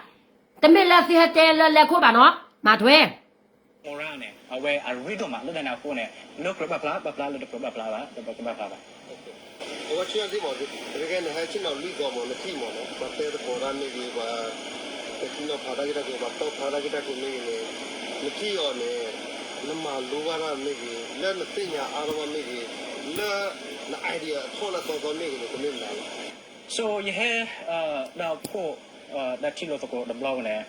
တမ့ၢ်လၢသုဟဲတဲလၢလဲၤခိၣ်ဘၣ်နီၤ, မၤထွဲ န့ၣ် အဝဲအရ့ဒိၣ်မး လၢတၢ်န့ၣ်အဃိန့ၣ် လၢကြၢးဘၣ်ဖျါ ဘၣ်ဖျါ လၢတကြၢးဘၣ်ဖျါဘၣ် တဘၣ်ဘၣ်ဖျါဘၣ်. အဝဲဆံးအသ့ၣ်မး တကယ်န့ၣ် ဟဲဆ့ၣ်နီၤလွံၢ်သီမး နထံၣ်မးနီၤ ပှၤတဲသကိးတၢ်မ့ၢ်ဂ့ၤ ပှၤ တထံၣ်နီၤဖးတၢ်ဂ့ၢ်တၢ်ကျိၤ ပှၤတီၣ်ဖျါတၢ်ဂ့ၢ်တၢ်ကျိၤမ့ၢ်ဂ့ၤန့ၣ် နထံၣ်အီၤန့ၣ် နမၤလိဘၣ်တၢ်မ့ၢ်ဂ့ၤ လၢနသ့ၣ်ညါအါထီၣ်ဘၣ်မ့ၢ်ဂ့ၤ လၢန idea အထီၣ်လၢသီသီမ့ၢ်ဂ့ၤန့ၣ် တမ့ၢ်မနုၤလဲၣ်. So ယဟဲ ဒီးဖိ ဒီးထံၣ်လိာ်သကိးတဘျီန့ၣ်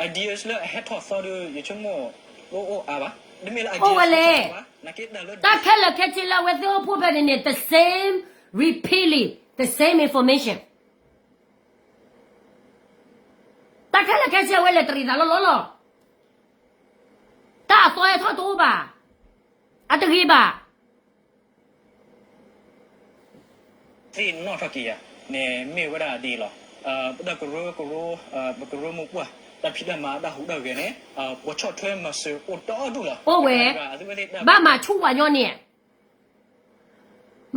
ideas လၢအဟဲထီၣ်သီဒီး ယဆိကမိၣ် တအိၣ်အါဘၣ်, တမ့ၢ်လၢ ideas အိၣ်ဝဲလဲၣ်, တၢ်ခဲလၢာ်ခဲဆ့လၢအဝဲသ့ၣ်အိၣ်ဖှိၣ်ဖဲန့ၣ်န့ၣ် the same, repeatedly the same information. တၢ်ခဲလၢာ်ခဲဆ့အဝဲလဲၤတရံးသးလီၤလီၤလီၤ. တၢ်အသီဟဲထီၣ်တအိၣ်ဘၣ်, အတဂ့ၤဘၣ်. သ့ၣ်နီၣ်ထီၣ်က့ၤယၤန့ၣ် မ့ၢ်ဝဲဒၣ်ဒ်အံၤလီၤ. ပတၢ်ကရၢကရိ ပကရၢမိၢ်ပှၢ် တၢ်ဖံးတၢ်မၤတၢ်ဟူးတၢ်ဂဲၤန့ၣ် ပိာ်ဆီၣ်ထွဲမၤစၢၤအိၣ်ဒီဒူၣ်လီၤ. အိၣ်ဝဲ, ဘၣ်မၤဆူၣ်ဝဲညီန့ၣ်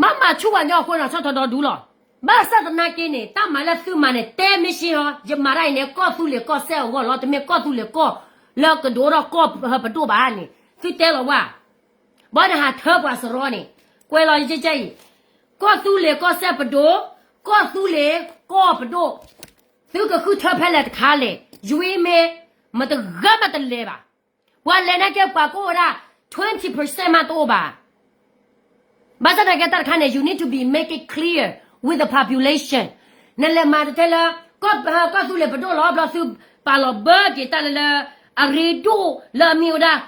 ဘၣ်မၤဆူၣ်ဝဲညီအဃိန့ၣ် ဆီၣ်ထွဲဒီဒူၣ်လီၤ. ဘၣ်ဆၣ်သနာ်က့န့ၣ် တၢ်မၤလၢသုမၤန့ၣ် တဲမ့ၢ်ရှ့ဟီ ယမၤတၢ်အံၤန့ၣ် ကီၢ်သူလ့ၤကီၢ်စဲၣ်အဂီၢ်လီၤ. တမ့ၢ်ကီၢ်သူလ့ၤကီၢ်လၢကဒိၣ်ထီၣ်ကီၢ်ပဒိၣ်ဘၣ်န့ၣ် သုတဲလီၤဝဲ ဘၣ်နဟးထၢပှၤစရီန့ၣ် ကွဲးလီၤယကဲအံၤ ကီၢ်သူလ့ၤကီၢ်စဲၣ်ပဒိၣ်, ကီၢ်သူလ့ၤကီၢ်ပဒိၣ်, သုကဃုထၢဖဲလဲၣ်တခါလဲၣ်. ယွံမ့ၢ် မတဂၤမးတလဲၤဘၣ်. ပှၤလဲၤနာ်က့ပှၤကအိၣ်ဝဲဒၣ် twenty percent မးတအိၣ်ဘၣ်. ဘၣ်ဆၣ်သနာ်က့တၢ်တခါန့ၣ် you need to be make it clear with the population. နလဲၤမၤတထဲလၢ ကီၢ်သူလ့ၤပဒိၣ်လီၤ ဘျီသုပာ်လီၤဘၢက့ၤတၢ်လၢလၢ အရ့ဒိၣ်လၢအမ့ၢ်ဝဲဒၣ်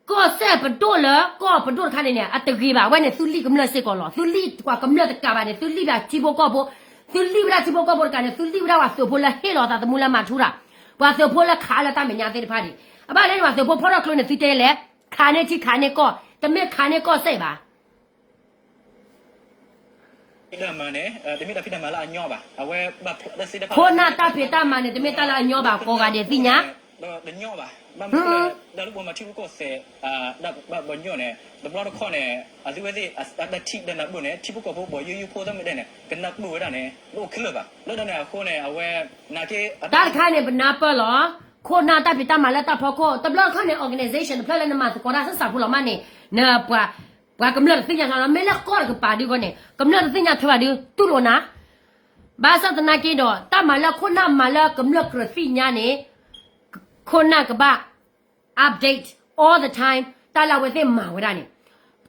ကီၢ်စဲၣ်ပဒိၣ်လၢကီၢ်ပဒိၣ်တခါန့ၣ်န့ၣ် အတဂ့ၤဘၣ်. အဝဲန့ၣ်သုလံၣ်ကမျၢၢ်စ့ၢ်ကီးလီၤ. သုလံၣ်ပှၤကမျၢၢ်တကးဘၣ်န့ၣ် သုလံၣ်ဘၣ်ထံဖိကီၢ်ဖိ, သုလံၣ်ဝဲဒၣ်ထံဖိကီၢ်ဖိတကးန့ၣ် သုလံၣ်ဝဲဒၣ်ပှၤသုးဖိလၢဟ့ၣ်လီၤသးသမူလၢမၤထူတၢ်, ပှၤသုးဖိလၢခးလၢတၢ်မဲာ်ညါသ့ၣ်တဖၣ်န့ၣ်. အဘၣ်လၢန့ၣ် ပှၤသုးဖိဖီၣ်ထီၣ်ကျိန့ၣ် သုတဲလဲၣ်, ခးန့ၢ်ထံခးန့ၢ်ကီၢ်, တမ့ၢ်ခးန့ၢ်ကီၢ်စဲၣ်ဘၣ်. ဖံးတၢ်မၤန့ၣ် တမ့ၢ်တၢ်ဖံးတၢ်မၤလၢအညီဘၣ်. အဝဲ ခိၣ်နၢ်တၢ်ဖံးတၢ်မၤန့ၣ် တမ့ၢ်တၢ်လၢအညီဘၣ် ကိးဂၤဒဲးသ့ၣ်ညါ တညီဘၣ်. ဘၣ်မနုၤလဲၣ် တၢ်လၢပှၤမၤထံရူၢ်ကီၢ်သဲး တၢ်ဘၣ်ဘၣ်ညီန့ၣ် တဘျီတခီၣ်န့ၣ် အသုဝဲသ့ၣ် တၢ်ထံၣ်တၢ်နၢ်ပၢၢ်န့ၣ် ထံဖိကီၢ်ဖိ ပှၤယိယိဖိသၢမုၢ်ဒဲးန့ၣ် ကနၢ်ပၢၢ်ဝဲဒၣ်န့ၣ် တအိၣ်ခဲလၢာ်ဘၣ်. လၢတၢ်န့ၣ်အဃိန့ၣ် အဝဲ နာ်က့ တၢ်တခါန့ၣ် ပနၢ်ပၢၢ်လီၤ. ခိၣ်နၢ်တၢ်ဖံးတၢ်မၤလၢတၢ်ဖီခိၣ် တဘျီတခီၣ်န့ၣ် organization တဖျၢၣ်လၢနမၤသကိးတၢ် စၢ်စၢ်ဖိလီၤမးန့ၣ် နပှၤ ပှၤကမျၢၢ်တသ့ၣ်ညါလီၤ. မ့ၢ်လၢကီၢ်တကပၤဒုးဃီန့ၣ် ကမျၢၢ်တသ့ၣ်ညါထွဲဘၣ်ဒုး တူၢ်လိာ်နၤ ဘၣ်ဆၣ်သနာ်က့ဒီး တၢ်မၤလၢခိၣ်နၢ်မၤလၢကမျၢၢ်ကြၢးသ့ၣ်ညါန့ၣ် ခိၣ်နၢ်ကဘၣ် update all the time တၢ်လၢအဝဲသ့ၣ်မၤဝဲဒၣ်န့ၣ်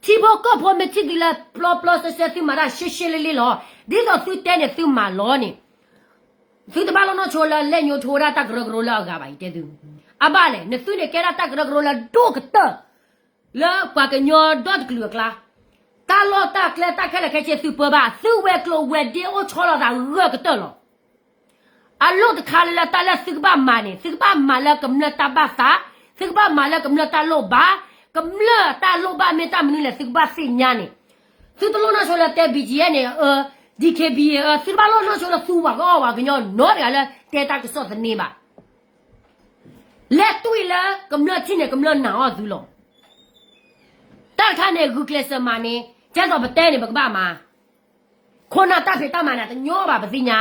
ထံဖိကီၢ်ဖိမ့ၢ်ထံၣ်သုလၢပျီပျီစဲစဲ သုမၤတၢ်ရှဲရှဲလ့လ့လီၤ. ဒ်သိးသုတဲန့ၣ်သုမၤလီၤန့ၣ် သုတဘၣ်လီၢ်နီၢ်ဆိလၢလဲၣ်ညိထိဝဲဒၣ်တၢ်ကရၢကရိလၢအဂၤဘၣ် ယတဲသု. အဘၣ်လဲၣ် နသုန့ၣ်ကဲဒၣ်တၢ်ကရၢကရိလၢဒိၣ်ကတၢၢ် လၢပှၤကညီဒီတကလုာ်အကျါ, တၢ်လီၢ်တၢ်ကျဲတၢ်ခဲလၢာ်ခဲဆ့သုပၢဘၣ်, သုဝဲၤကျိၤဝဲၤဒ့အိၣ်ဆီလီၤသးဂၢၢ်ကတၢၢ်လီၤ. အလိၣ်တခါလၢတၢ်လၢသုကဘၣ်မၤန့ၣ် သုကဘၣ်မၤလၢကမျၢၢ်တၢ်ဘၣ်သး, သုကဘၣ်မၤလၢကမျၢၢ်တၢ်လိၣ်ဘၣ်, ကမျၢၢ်တၢ်လိၣ်ဘၣ်မ့ၢ်တၢ်မနုၤလဲၣ်သုကဘၣ်သ့ၣ်ညါန့ၣ်, သုတလိၣ်နီၢ်ဆိလၢတဲ ဘီၣ်ကၠံၣ်အ့ၣ် န့ၣ် အၢ ဒံၣ်ခ့ဘံၣ် အၢ သုတဘၣ်လိၣ်နီၢ်ဆိလၢသူဝၤကအီၣ်ဝၤကညီနီတဂၤလၢတဲတၢ်ကစီၣ်သန့ဘၣ်. လဲၤတွံၢ်လၢကမျၢၢ်ထံၣ်န့ၣ် ကမျၢၢ်နာ်အီၣ်သုလီၤ. တၢ်တခါန့ၣ် ဂုာ်ကျဲးစၢးမၤန့ၣ် ကဲသိးပတဲန့ၣ် ပကဘၣ်မၤ, ခိၣ်နၢ်တၢ်ဖံးတၢ်မၤန့ၣ် တညီဘၣ်ပသ့ၣ်ညါ,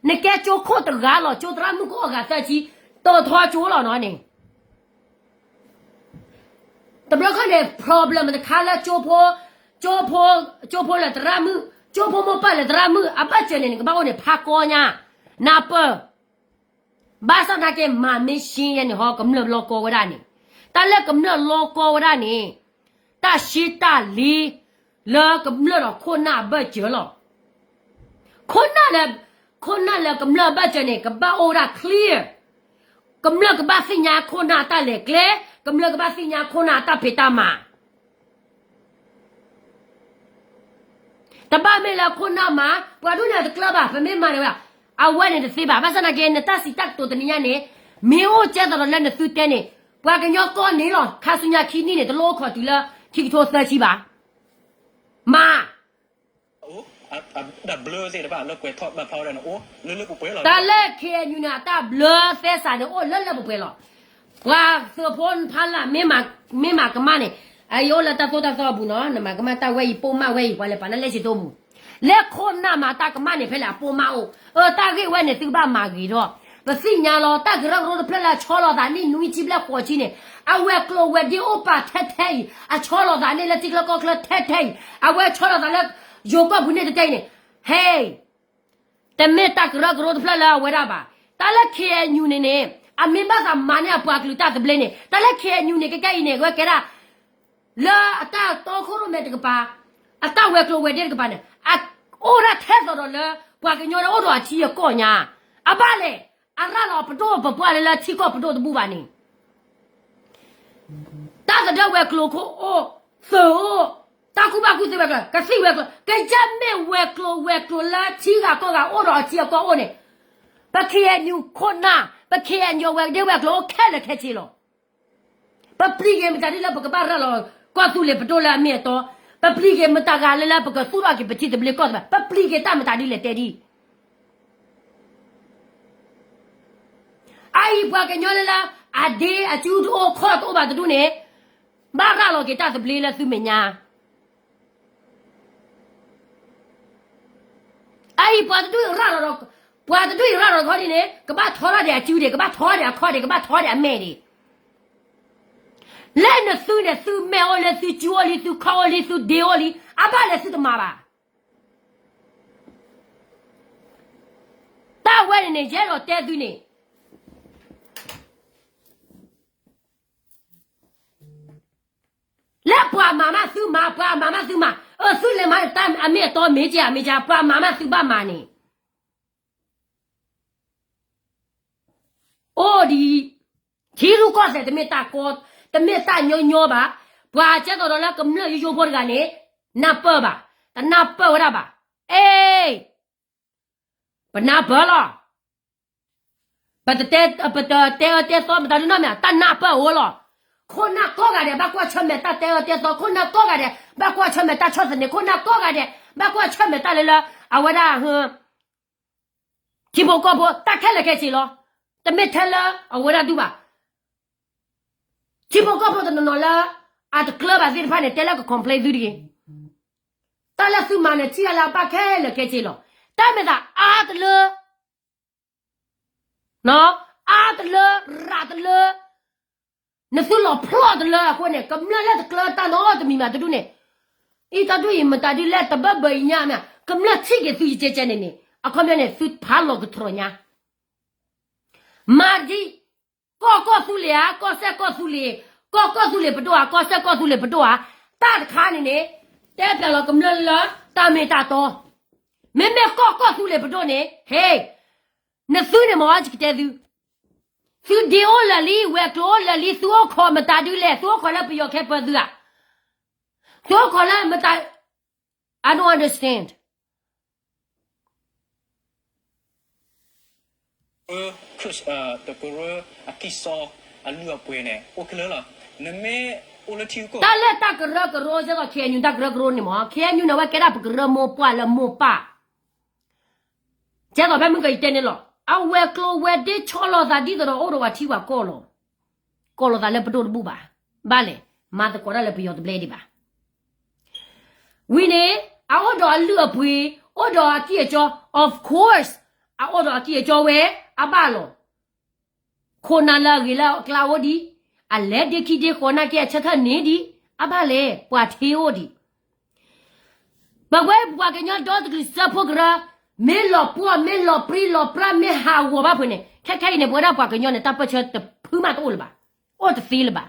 နကဲကၠိခိၣ်တဂၤလီၤ ကၠိသရၣ်မုၣ်ကအီၣ်ဂၤသၢဆံ, တီၤထီကၠိလီၤနီၤန့ၣ် တဘျီခီန့ၣ် problem တခါလၢ ကၠိဖိ ကၠိဖိ ကၠိဖိလၢသရၣ်မုၣ် ကၠိဖိမိၢ်ပၢ်လၢသရၣ်မုၣ် အဘၢၣ်စၢၤန့ၣ် နကဘၣ်အိၣ်န့ၣ် ဖးကီညါ နၢ်ပၢၢ်, ဘၣ်ဆၣ်သနာ်က့ မၤမ့ၢ်ရှ့ယဲန့ၣ်ဟီ ကမျၢၢ်လီကီဝဲဒၣ်န့ၣ်, တၢ်လၢကမျၢၢ်လီကီဝဲဒၣ်န့ၣ် တၢ်ရှ့တၢ်လ့ လၢကမျၢၢ်ဒီးခိၣ်နၢ်အဘၢၣ်စၢၤလီၤ. ခိၣ်နၢ်လၢ ခိၣ်နၢ်လၢကမျၢၢ်အဘၢၣ်စၢၤန့ၣ် ကဘၣ်အိၣ်ဝဲဒၣ် clear, ကမျၢၢ်ကဘၣ်သ့ၣ်ညါခိၣ်နၢ်အတၢ်လဲၤကျဲ, ကမျၢၢ်ကဘၣ်သ့ၣ်ညါခိၣ်နၢ်အတၢ်ဖံးတၢ်မၤ တဘၣ်မ့ၢ်လၢခိၣ်နၢ်မၤ ပှၤဒိၣ်န့ၣ်တကျၢၤဘၣ် ပမ့ၢ်မၤန့ၣ်ဝဲဒၣ်, အဝဲန့ၣ်တသ့ဘၣ်. ဘၣ်ဆၣ်သနာ်က့ နတၢ်စံးတၢ်ကတိၤတနံၤညါန့ၣ် မ့ၢ်အိၣ်ကဲသိးဒီးလၢနသုတဲန့ၣ် ပှၤကညီကီၢ်န့ၣ်လီၤ ခါဆူညါခံနံၣ်န့ၣ် တလိၣ်အိၣ်ခိးတုၤလၢ ခံကထိသၢဆံဘၣ်. မၤ တၢ်လၢ KNU န့ၣ် အတၢ်ဘျၢသဲစးန့ၣ် အိၣ်လၢလၢပှဲၤပှဲၤလီၤ. ပှၤသုးဖိဖးလၢ် မ့ၢ်မၤကမၣ်န့ၣ် အအံၤအိၣ်လၢတၢ်သိၣ်တၢ်သီအပူၤနီၤ နမၤကမၣ်တၢ်ဝဲအံၤ ပိာ်မၣ်ဝဲအံၤ ပှၤလဲၤပာ်လၢလံာ်စီဆှံအပူၤ, လၢခိၣ်နၢ်မၤတၢ်ကမၣ်န့ၣ် ဖဲလဲၣ်အပိာ်မၣ်အိၣ်, အတၢ်ဂ့ၢ်ဝဲန့ၣ် သုကဘၣ်မၤဂ့ၤထီၣ်, ပသ့ၣ်ညါလီၤ တၢ်ကရၢကရိတဖျၢၣ်လၢအဆီလီၤသးနံၣ်နွံဆံဘျဲၣ်ဃိးဆံန့ၣ် အဝဲၤကျိၤဝဲၤဒ့အိၣ်ပာ်ထဲထဲအံၤ အဆီလီၤသးန့ၣ်လၢထံချၢကီၢ်ချၢထဲထဲအံၤ အဝဲဆီလီၤသးလၢ ယိၤကီၢ်ပူၤန့ၣ်တတဲအံၤန့ၣ်, ဟဲ တမ့ၢ်တၢ်ကရၢကရိတဖျၢၣ်လၢအဝဲဒၣ်ဘၣ်. တၢ်လၢ KNU န့ၣ်န့ၣ် အမ့ၢ်ဘၣ်သးမၤန့ၢ်အပှၤကလုာ်တၢ်သဘျ့န့ၣ် တၢ်လၢ KNU န့ၣ် ကဲကဲအံၤန့ၣ် အဝဲကဲဒၣ် လၢအတၢ်တီခိၣ်ရိၣ်မဲတကပၤ အတၢ်ဝဲၤကျိၤဝဲၤဒ့တကပၤန့ၣ် အအိၣ်ဒၣ်ထဲသိးဒီးလၢ ပှၤကညီန့ၣ်အိၣ်ဒီးအထံအကီၢ်ညါ, အဘၣ်လဲၣ် အရၣ်လီၤပဒိၣ်ပပှၢ်လၢလၢထံကီၢ်ပဒိၣ်တဘူၣ်ဘၣ်န့ၣ် တၢ်သဒၢဝဲၤကျိၤခိၣ်အိၣ်, သုးအိၣ်, တၢ်ကူၣ်ဘၣ်ကူၣ်သ့ဝဲၤကျိၤ, ကသံၣ်ဝဲၤကျိၤ, ကယဲၢ်မ့ၢ်ဝဲၤကျိၤဝဲၤကျိၤလၢထံဂၤကီၢ်ဂၤအိၣ်ဒီးအထံအကီၢ်အိၣ်န့ၣ်, ပ KNU ခိၣ်နၢ်, ပ KNU ဝဲၤဒ့ဝဲၤကျိၤအိၣ်ခဲလၢာ်ခဲဆ့လီၤ. ပပျံၤက့ၤမတၤဒ်လၢပကဘၣ်ရၤလီၤ ကီၢ်သူလ့ၤပဒိၣ်လၢအမ့ၢ်အတီ, ပပျံၤက့ၤမတၤဂၤလၢလၢပကသူၣ်ထီၣ်က့ၤပထံသဘျ့ကီၢ်သဘျ့, ပပျံၤက့ၤတၢ်မတၤဒ်လဲၣ်တဲဒ် အအံၤပှၤကညီလၢလၢ အဒ့အစုတအိၣ်ခီၣ်တအိၣ်ဘၣ်တဒူၣ်န့ၣ်, ဘၣ်ရၤလီၤက့ၤတၢ်သဘျ့လၢသုမဲာ်ညါ. အအံၤပှၤတဒူၣ်အံၤရၤလီၤဒီး, ပှၤတဒူၣ်အံၤရၤလီၤခီဒ်န့ၣ် ကဘၣ်ထီထီၣ်ဒံးအစုဒံး, ကဘၣ်ထီထီၣ်ဒံးအခီၣ်ဒံး, ကဘၣ်ထီထီၣ်ဒံးအမဲာ်ဒံး. လၢနသုန့ၣ် သုမဲာ်အိၣ်လၢသုစုအိၣ်လံ, သုခီၣ်အိၣ်လံ, သုဒ့အိၣ်လံ, အဘၣ်လဲၣ်သုတမၤဘၣ်. တၢ်ဝဲန့ၣ်န့ၣ် ယအဲၣ်ဒိးတဲသုန့ၣ် လၢပှၤမၤမးသုမၤ, ပှၤမၤမးသုမၤ, အသုလဲၤမၤတၢ်အမ့ၢ်အတီမ့ၢ်ကဲအမ့ၢ်ကဲ, ပှၤမၤမးသုဘၣ်မၤန့ၣ်, အိၣ်ဒံး, ထံရူၢ်ကီၢ်သဲးတမ့ၢ်တၢ်ကီ, တမ့ၢ်တၢ်ညီညီဘၣ်, ပှၤကဲသိးဒီးလၢကမျၢၢ်ယိယိဖိတဂၤန့ၣ်, နၢ်ပၢၢ်ဘၣ်, တနၢ်ပၢၢ်ဝဲဒၣ်ဘၣ်, အ့ ပနၢ်ပၢၢ်လီၤ. ပတတဲ, ပတတဲအၢတဲသီမတၤဒ်နီတမံၤ, တၢ်နၢ်ပၢၢ်အိၣ်လီၤ. ခိၣ်နၢ်ကိးဂၤဒဲး ဘၣ်ကွၢ်ဆၢၣ်မဲာ်တၢ်တဲအၢတဲသီ, ခိၣ်နၢ်ကိးဂၤဒဲး ဘၣ်ကွၢ်ဆၢၣ်မဲာ်တၢ်ဆီၣ်သနံး, ခိၣ်နၢ်ကိးဂၤဒဲး ဘၣ်ကွၢ်ဆၢၣ်မဲာ်တၢ်လၢလၢ အဝဲဒၣ် ထံဖိကီၢ်ဖိ တၢ်ခဲလၢာ်ခဲဆ့လီၤ. တမ့ၢ်ထဲလၢအဝဲဒၣ်ဒူၣ်ဘၣ်. ထံဖိကီၢ်ဖိတနီၤနီၤလၢ အတကျၢၤဘၣ်သ့ၣ်တဖၣ်န့ၣ် တဲလၢက complain သုတဂ့ၤ. တၢ်လၢသုမၤန့ၣ် ထံၣ်အါလၢအဘၣ်ခဲလၢာ်ခဲဆ့လီၤ. တၢ်မ့ၢ်သးအါတလၢ အါတလၢ ရၤတလၢ နသုလီၤဖျီၣ်တလၢအဃိန့ၣ် ကမျၢၢ်လၢတကျၢၤတၢ်နီတမံၤမးတဒူၣ်န့ၣ်, အံၤတၢ်ဒူၣ်အံၤမတၤဒ်လဲၣ် တဘၢဘၢအံၤညါမ့ၢ် ကမျၢၢ်ထံၣ်က့ၤသုယကဲကဲန့ၣ်န့ၣ်, အခီပညီန့ၣ် သုဖးလီၤကထြီၣ်ညါ မၤဒ် ကီၢ်ကီၢ်သူလ့ၤဧါ ကီၢ်စဲၣ်ကီၢ်သူလ့ၤ, ကီၢ်ကီၢ်သူလ့ၤပဒိၣ်ဧါ ကီၢ်စဲၣ်ကီၢ်သူလ့ၤပဒိၣ်ဧါ, တၢ်တခါန့ၣ်န့ၣ် တဲပျးလီၤကမျၢၢ်လၢတၢ်မ့ၢ်တၢ်တီ, မ့မ့ၢ်ကီၢ်ကီၢ်သူလ့ၤပဒိၣ်န့ၣ် ဟ့, နသုန့ၣ်မ့ၢ်အီၤယကတဲသု, သုဒ့အိၣ်လၢာ်လံ ဝဲၤကျိၤအိၣ်လၢာ်လံ သုအိၣ်ခိးမတၤဒုလဲၣ် သုအိၣ်ခိးလၢပယီၤခဲပၢၤသုဧါ, သုအိၣ်ခိးလၢမတၤ I don't understand. တကရၢအကံၢ်စီအလုၢ်အပှ့ၤန့ၣ် အိၣ်ခဲလၢာ်လီၤ. နမ့ၢ်အိၣ်လၢထံဂုၤကီၢ်ဂၤ တၢ်လၢတၢ်ကရၢကရိ ကဲသိး K N U တၢ်ကရၢကရိန့ၣ်မ့ၢ် K N U န့ၣ် အဝဲကဲဒၣ်ပကရၢမိၢ်ပှၢ်လၢမိၢ်ပၢ် ကဲသိးဖဲမုၢ်ကယတဲန့ၣ်လီၤ. အဝဲၤကျိၤဝဲၤဒ့ဆီလီၤသးဒ်သိးဒီးအိၣ်ဒီးပှၤထံပှၤကီၢ်လီၤ. ကိးလီၤသးလၢပဒိၣ်တဘူၣ်ဘၣ်. ဘၣ်လဲၣ်, မၤသကိးတၢ်လၢပယီၤတဘျဲဒံးဘၣ်. ဝံၤန့ၣ် အအိၣ်ဒီးအလုၢ်အပှ့ၤ, အိၣ်ဒီးအကံၢ်အကီ, of course, အအိၣ်ဒီးအကံၢ်အကီဝဲ, အဘၣ်လီၤ. ခိၣ်နၢ်လၢအဂ့ၤလၢအကျါအိၣ်ဒံး, အလဲၤဒ့ခံဒ့ဃီနာ်က့ အဆၢထၢၣ်န့ၢ်ဒံး, အဘၣ်လဲၣ်, ပှၤထ့အိၣ်ဒံး. ပဝဲပပှၤကညီဒီတကလုာ်စၢဖှိၣ်ကရၢ, မ့ၢ်လီၤပှီၢ် မ့ၢ်လီၤပြံလီၤပြါ မ့ၢ်ဟးဂီၤဘၣ်ဖဲန့ၣ် ခဲခဲအံၤန့ၣ် ပဝဲဒၣ်ပှၤကညီန့ၣ် တၢ်ပၢၢ်ဆၢတဖုမးတအိၣ်လၢၤဘၣ်, အိၣ်တသ့လၢၤဘၣ်.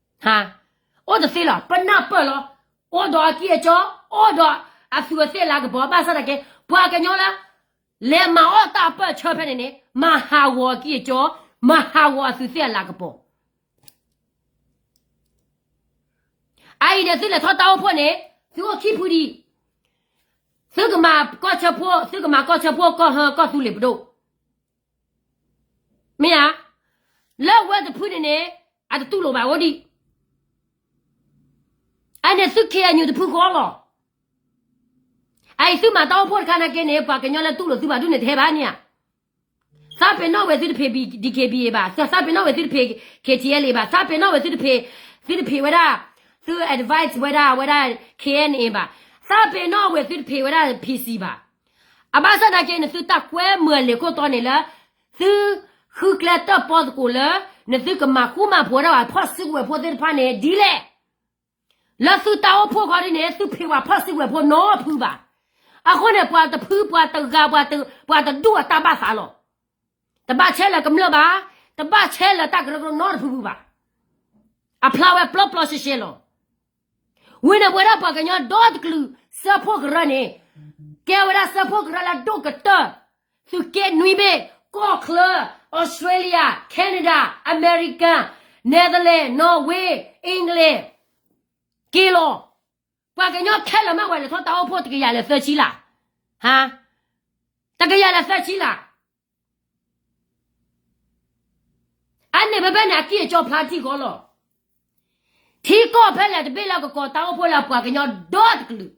အိၣ်တသ့လီၤ, ပနၢ်ပၢၢ်လီၤ. အိၣ်ဒီးအကံၢ်အကီ, အိၣ်ဒီးအသူးအသ့ၣ်လၤကပီၤ, ဘၣ်ဆၣ်သနာ်က့ ပှၤကညီလၢ လဲၤမၤအီၣ်တၢ်ပၢၢ်ဆၢဖဲန့ၣ်န့ၣ် မၤဟးဂီၤအကံၢ်အကီ, မၤဟးဂီၤအသူးသ့ၣ်အလၤကပီၤ. အအံၤန့ၣ် သုလဲၤထီၣ်တၢ်အိၣ်ဖှိၣ်န့ၣ် သုအိၣ်ခံဖုဒံး, သုကမၤကီၢ်ဆၢဖှိၣ်, သုကမၤကီၢ်ဆၢဖှိၣ် ကီၢ်ဟၢ ကီၢ်သူလ့ၤပဒိၣ် မ့ၢ်ဧါ, လၢဝဲတဖုန့ၣ်န့ၣ် အတတူၢ်လိာ်ဘၣ်အိၣ်ဒံး. အန့ၣ်သု K N U တဖုဃီလီၤ. အအံၤသုမၤတၢ်အိၣ်ဖှိၣ်တခါနာ်က့န့ၣ် ပှၤကညီလၢတူၢ်လိာ်သုဘၣ်ဒူၣ်န့ၣ် တဟဲဘၣ်န့ၣ်ဧါ. သးပ့ၤနီၣ်ဝဲသုတဖံး D K B A ဘၣ်, သးပ့ၤနီၣ်ဝဲသုတဖံး K T L A ဘၣ်, သးပ့ၤနီၣ်ဝဲသုတဖံး, သုတဖံးဝဲဒၣ်, သု advise ဝဲဒၣ်, ဝဲဒၣ် K N A ဘၣ်, သးပ့ၤနီၣ်ဝဲသုတဖံးဝဲဒၣ် P C ဘၣ်. အဘၣ်ဆၣ်သနာ်က့န့ၣ် သုတၢ်ကွဲမုာ်အလံာ်ခိၣ်တီန့ၣ်လၢ သုဃုကျဲတၢၣ်ပီသကိးလၢ နသုကမၤဃူမၤဖိးဒၣ်ဝဲဖီၣ်စုကဝဲၤဖိသ့ၣ်တဖၣ်န့ၣ် ဒ်လဲၣ်. လၢသုတၢ်အိၣ်ဖှိၣ်ခီဒ်န့ၣ် သုဖံးဝဲဖီၣ်စုကဝဲၤဖိနီတဖုဘၣ်. အဃိန့ၣ် ပှၤတဖု ပှၤတဂၤ ပှၤတဒူၣ်အတၢ်ဘၣ်သးလီၤ. တဘၣ်ဆဲးလၢကမျၢၢ်ဘၣ်, တဘၣ်ဆဲးလၢတၢ်ကရၢကရိနီတဖုဖုဘၣ်. အဖျါဝဲပျီပျီရှဲရှဲလီၤ. ဝံၤန့ၣ် ပဝဲဒၣ်ပှၤကညီဒီတကလုာ်စၢဖှိၣ်ကရၢန့ၣ် ကဲဝဲဒၣ်စၢဖှိၣ်ကရၢလၢဒိၣ်ကတၢၢ်, သုးက့နွံဘ့ၣ်, ကီၢ်ချၢ, Australia, Canada, America, Netherlands, Norway, England, က့ၤလီၤ. ပှၤကညီခဲလၢာ်မ့ၢ်ဝဲလဲၤထီၣ်တၢ်အိၣ်ဖှိၣ်တကယၤလၢသၢဆံလၢ်, ဟါ, တကယၤလၢသၢဆံလၢ်. အန့ၣ်ဖဲဖဲန့ၣ် အကံၢ်အကီဖျါထံကီလီၤ. ထံကီၢ်ဖဲလဲၣ်တဘ့ၣ်လၢကကိးတၢ်အိၣ်ဖှိၣ်လၢပှၤကညီဒီတကလုာ်,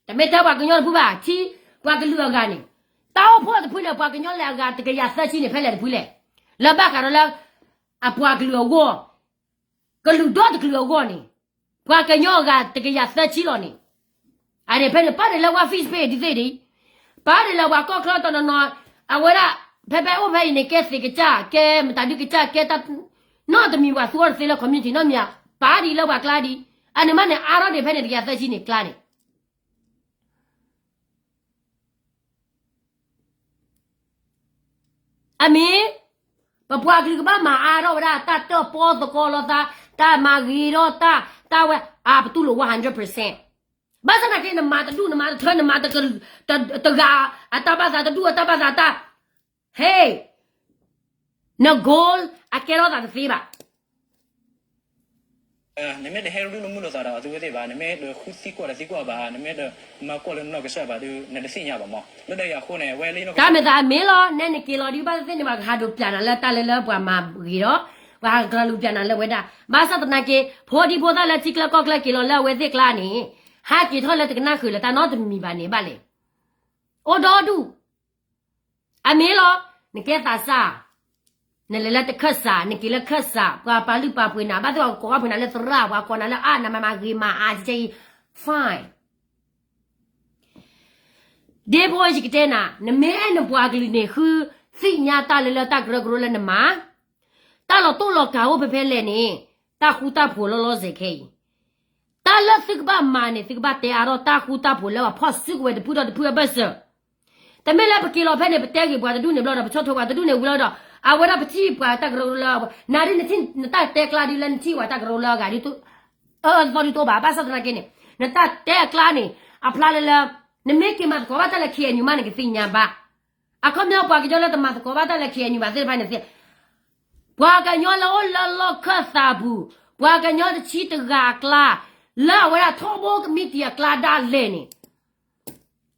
တမ့ၢ်ထဲပှၤကညီတဖုဘၣ်, ထံပှၤကလုာ်အဂၤန့ၣ်, တၢ်အိၣ်ဖှိၣ်တဖုန့ၣ် ပှၤကညီလဲၤအဂၤတကယၤသၢဆံန့ၣ် ဖဲလဲၣ်တဖုလဲၣ်, လၢဘၣ်ဃးဒီးလၢ အပှၤကလုာ်အဂီၢ် ကလုာ်ဒီတကလုာ်အဂီၢ်န့ၣ်, ပှၤကညီအဂၤတကယၤသၢဆံလီၤန့ၣ်, အန့ၣ်ဖဲန့ၣ် ပာ်ဒ်လၢပှၤ Facebook ဒ်သ့ၣ်ဒံး, ပာ်ဒ်လၢပှၤကီၢ်ချၢတနီၤနီၤ, အဝဲဒၣ် ဖဲဖဲအိၣ်ဖဲအံၤန့ၣ် ကဲသ့ၣ်ကစၢ်, ကဲမတၤဒုကစၢ်, ကဲတၢ် နီတမံၤဘၣ် သူအီၤတသ့လၢ community နီတမံၤ, ပာ်ဒ်လၢပှၤကျါဒံး, အန့ၣ်မးန့ၣ် အါထီၣ်ဒံးဖဲန့ၣ် တကယၤသၢဆံန့ၣ်ကျါန့ၣ် အမ့ၢ် ပပှၤကလုာ်ကဘၣ်မၤအါထီၣ်ဝဲဒၣ် တၢ်တၢၣ်ပီသကိးလိာ်သး, တၢ်မၤဂ့ၤထီၣ်တၢ်, တၢ်ဝဲ, အပတူၢ်လိာ်ဝဲ hundred percent. ဘၣ်ဆၣ်သနာ်က့ နမၤတဒူၣ် နမၤတထၢ နမၤတကလုာ်, တဂၤအတၢ်ဘၣ်သး တဒူၣ်အတၢ်ဘၣ်သးတၢ်, ဟ့, န goal အကဲထီၣ်သးတသ့ဘၣ်. နမ့ၢ်တဟဲရူလၢမုၢ်လိာ်သးဒီးအသုဝဲသ့ၣ်ဘၣ်, နမ့ၢ်တဃုသံကွၢ်ဒီးသံကွၢ်ဘၣ်, နမ့ၢ်တမၤကွၢ်လၢနနီၢ်ကစၢ်ဘၣ်ဒီး နတသ့ၣ်ညါဘၣ်မး. လၢတၢ်အံၤအဃိန့ၣ် ဝဲလၢ တၢ်မ့ၢ်သးအမ့ၢ်လီၤ, နဲနက့ၤလီၤဒ်ဘၣ်သ့ၣ်န့ၣ် ပှၤကဟးဒိးပျးနၤလၢတၢ်လၢလၢပှၤမၤဂ့ၤဒီး, ပှၤဟးကလုးပျးနၤလၢဝဲဒၣ်. ဘၣ်ဆၣ်သနာ်က့ ဖိဒံဖိသၣ်လၢထံကျါကီၢ်ကျါက့ၤလီၤလၢအဝဲသ့ၣ်ကျါန့ၣ်, ဟးက့ၤထီၣ်လၢတကနၣ်ဃုာ်လၢတၢ်နီတမံၤဘၣ်န့ၣ်ဘၣ်လဲၣ်. အိၣ်ဒီဒူၣ် အမ့ၢ်လီၤ, နကဲသးစၢ်, နလဲၤလၢတခၢၣ်စး, နက့ၤလၢခၢၣ်စး, ပှၤပာ်လုၢ်ပာ်ပှ့ၤနၤ, ဘၣ်သ့ၣ်ပှၤကိးဘၣ်ဖုးနၤလၢသရၣ်, ပှၤကိးနၤလၢအါ, နမၤမၤဂ့ၤမၤအါကဲအံၤ, fine. ဒ့ဖိယကတဲနၤ, နမ့ၢ်အဲၣ်နပှၤကလုာ်န့ၣ် ဃုသ့ၣ်ညါတၢ်လၢလၢတၢ်ကရၢကရိလၢနမၤ, တၢ်လီၤတိၢ်လီၤကၤအိၣ်ဖဲဖဲလဲၣ်န့ၣ်, တၢ်ဃူတၢ်ဖိးလီၤလီၤဆဲးခဲအံၤ, တၢ်လၢသုကဘၣ်မၤန့ၣ် သုကဘၣ်တဲအါထီၣ်တၢ်ဃူတၢ်ဖိးလၢပှၤဖီၣ်စုကဝဲၤတဖုဒီးတဖုအဘၢၣ်စၢၤ, တမ့ၢ်လၢပက့ၤလီၤဖဲန့ၣ် ပတဲဂ့ၤပှၤတဒူၣ်န့ၣ်ဘျီဒီး ပဆီၣ်ထွဲပှၤတဒူၣ်န့ၣ်ဝံၤလီၤဒီး အဝဲဒၣ်ပထံၣ်ပှၤတၢ်ကရၢကရိလၢ နၤဒ်နထံၣ်နတၢ်တဲကျါဒ်လၢနထံၣ်ပှၤတၢ်ကရၢကရိလၢအဂၤဒ် အၢသီဒ်တအိၣ်ဘၣ် ဘၣ်ဆၣ်သနာ်က့န့ၣ် နတၢ်တဲအကျါန့ၣ် အဖျါလၢလၢ နမ့ၢ်က့ၤမၤသကိးဘၣ်တၢ်လၢ K N U မးန့ၣ် ကသ့ၣ်ညါဘၣ်. အခီပညီပှၤကညီလၢတမၤသကိးဘၣ်တၢ်လၢ K N U ဘၣ်သ့ၣ်တဖၣ်န့ၣ်သ့ၣ် ပှၤကညီလၢအိၣ်လၢလီၢ်ခၢၣ်သးပူၤ, ပှၤကညီတဆံတဂၤအကျါ, လၢအဝဲဒၣ်ထီဘိကမံးတံာ်အကျါဒၣ်လဲာ်န့ၣ်,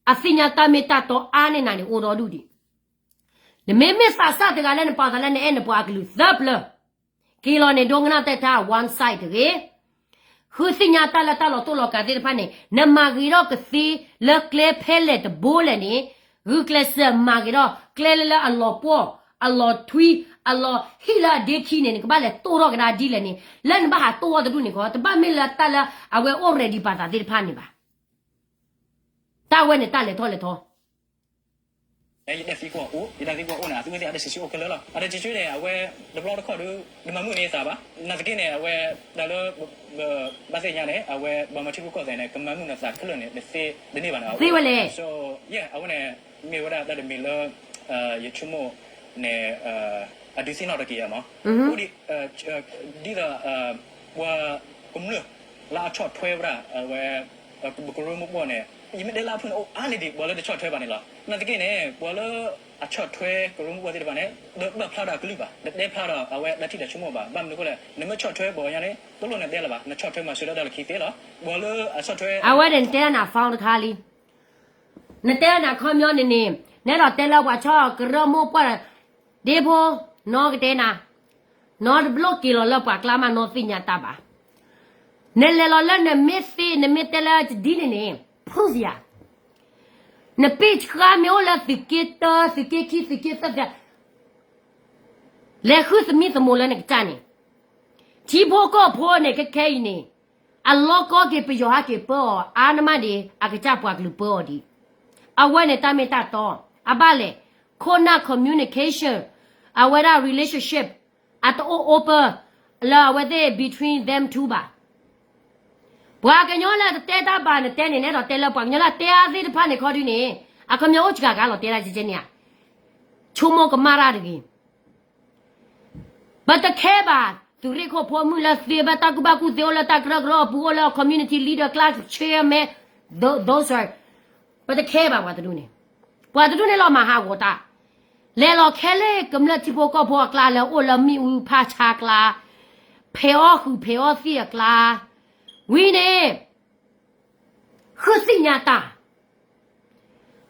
အသ့ၣ်ညါတၢ်မ့ၢ်တၢ်တီအါန့ၢ်နၤန့ၣ် အိၣ်ဒီဒူၣ်ဒံး. နမ့မ့ၢ်သးစၢ်တဂၤလၢနပာ်သးလၢနအဲၣ်နပှၤကလုာ်သၢပျၢၤ, က့ၤလီၤန့ၣ် ဒိကနၣ်တဲတၢ် one side တဂ့ၤ. ဃုသ့ၣ်ညါတၢ်လၢတၢ်လီၤတိၢ်လီၤကၤသ့ၣ်တဖၣ်န့ၣ် နမၤဂ့ၤထီၣ်ကသ့လၢကျဲဖဲလဲၣ်တဘိလဲၣ်န့ၣ်, ဂုာ်ကျဲးစၢးမၤဂ့ၤထီၣ်ကျဲလၢလၢအလီၤပှီၢ်, အလီၤထွံ, အလီၤဟံၣ်လၢအဒ့ခံန့ၣ် နကဘၣ်လဲၤတိၢ်ထီၣ်ကဒါဒ်လဲၣ်န့ၣ် လၢနဘၣ်ဟးတိၢ်အီၤတဒူၣ်န့ၣ်ခီ တဘၣ်မ့ၢ်လၢတၢ်လၢအဝဲအိၣ် ready ပာ်သးသ့ၣ်တဖၣ်န့ၣ်ဘၣ်. တၢ်ဝဲန့ၣ်တၢ်လဲၤထီၣ်လဲၤထီ ယတၢ်သံကွၢ်အိၣ်, ယတၢ်သံကွၢ်အိၣ်န့ၣ် အသုဝဲသ့ၣ်အတၢ်စံးဆံးအိၣ်ခဲလၢာ်လီၤ. အတၢ်စံးဆံးန့ၣ် အဝဲတဘျီတခီၣ်ဒီး တမၤမုာ်န့ၢ်သးဘၣ်. နာ်သက့န့ၣ် အဝဲတၢ်လၢ ဘၣ်သ့ၣ်ညါန့ၣ် အဝဲပှၤမၤထံဖိကီၢ်ဖိန့ၣ် ကမၤမုာ်နသးခဲလၢာ်န့ၣ် တသ့တန့ၢ်ဘၣ်န့ၣ် သ့ဝဲလဲၣ်. So yeah အဝဲန့ၣ် မ့ၢ်ဝဲဒၣ်တၢ်တမံၤလၢ ယဆိကမိၣ်န့ၣ် အဒုးသ့ၣ်နီၣ်ထီၣ်က့ၤယၤမး အိၣ်ဒ် ဒ်သိး ပှၤကမျၢၢ်လၢအဆီၣ်ထွဲဝဲဒၣ် အဝဲ ပကရၢမိၢ်ပှၢ်န့ၣ် ယမ့ၢ်တဲလၢအဖုၣ်န့ၣ် အိၣ်အါန့ၢ်ဒံး ပှၤလၢတဆီၣ်ထွဲဘၣ်န့ၣ်လီၤ. နာ်သက့န့ၣ် ပှၤလၢအဆီၣ်ထွဲကရၢမိၢ်ပှၢ်သ့ၣ်တဖၣ်န့ၣ် တဘၣ်ဖျါဒီးအကလုၢ်ဘၣ်, တတဲဖျါဒီးအဝဲတၢ်ထံၣ်တၢ်ဆိကမိၣ်ဘၣ်. ဘၣ်မနုၤအဃိလဲၣ်, နမ့ၢ်ဆီၣ်ထွဲပှၤကညီန့ၣ် တလိၣ်နတဲလၢၤဘၣ်, နဆီၣ်ထွဲမၤစၢၤလၢတၢ်လၢခံသ့လီၤ. ပှၤလၢအဆီၣ်ထွဲ အဝဲန့ၣ်နတဲဒၣ်နၤ found တခါလံ. နတဲဒၣ်နၤခီပညီန့ၣ်န့ၣ် နအဲၣ်ဒိးတဲလၢပှၤဆီၣ်ကရၢမိၢ်ပှၢ် ဒ့ဖိ, နီၢ်ကတဲနၤ, နီၢ်တဘျီက့ၤလီၤလၢပှၤကျါမး နီၢ်သ့ၣ်ညါတၢ်ဘၣ်. နလဲၤလီၤလၢနမ့ၢ်သ့ နမ့ၢ်တဲလၢဒ်န့ၣ်န့ၣ် prove ယၤ, နပ့ၢ်ဆှါမ့ၢ်အိၣ်လၢသုးက့တၢ သုးက့ခံ သုးက့သၢ လဲၤဃုသမံသမိးလၢနကစၢ်န့ၣ်, ထံဖိကီၢ်ဖိန့ၣ် ခဲခဲအံၤန့ၣ် အလီၢ်ကီက့ၤပယီၤဟဲက့ၤပၢအီၤ အါန့ၢ်မးဒံး အကစၢ်ပှၤကလုာ်ပၢအီၤဒံး. အဝဲန့ၣ်တၢ်မ့ၢ်တၢ်တီ, အဘၣ်လဲၣ်, ခိၣ်နၢ် communication, အဝဲဒၣ် relationship အတအိၣ် open လၢအဝဲသ့ၣ် between them two ဘၣ်. ပှၤကညီလၢတတဲတၢ်ဘၣ်နတဲန့ၣ် နအဲၣ်ဒိးတဲလၢပှၤကညီလၢတဲအါသ့ၣ်တဖၣ်န့ၣ်ခီဒုန့ၣ် အခီပညီအိၣ်စှၤကါလီၤတဲဒၣ်ကဲကဲန့ၣ်ဧါ, ဆိကမိၣ်ကမၣ်တၢ်တဂ့ၤ. ပတခဲဘၣ် သုးရ့ၣ်ခိၣ်ဖိမုၣ်လၢသ့ဘၣ်တၢ်ကူၣ်ဘၣ်ကူၣ်သ့အိၣ်လၢတၢ်ကရၢကရိအပူၤ အိၣ်လၢ community leader ကျါ chairman, those are ပတခဲဘၣ်ပှၤတဒူၣ်န့ၣ်, ပှၤတဒူၣ်န့ၣ်လီၤမၤဟးဂီၤတၢ်, လဲၤလီၤခဲလၢာ်ကမျၢၢ်ထံဖိကီၢ်ဖိအကျါလၢအိၣ်လၢမ့ၣ်အူဖးဆါကျါ, ဖဲးအီၣ်ဃုာ်ဖဲးအီၣ်သံၣ်အကျါ, ဝံၤန့ၣ် ဃုသ့ၣ်ညါတၢ်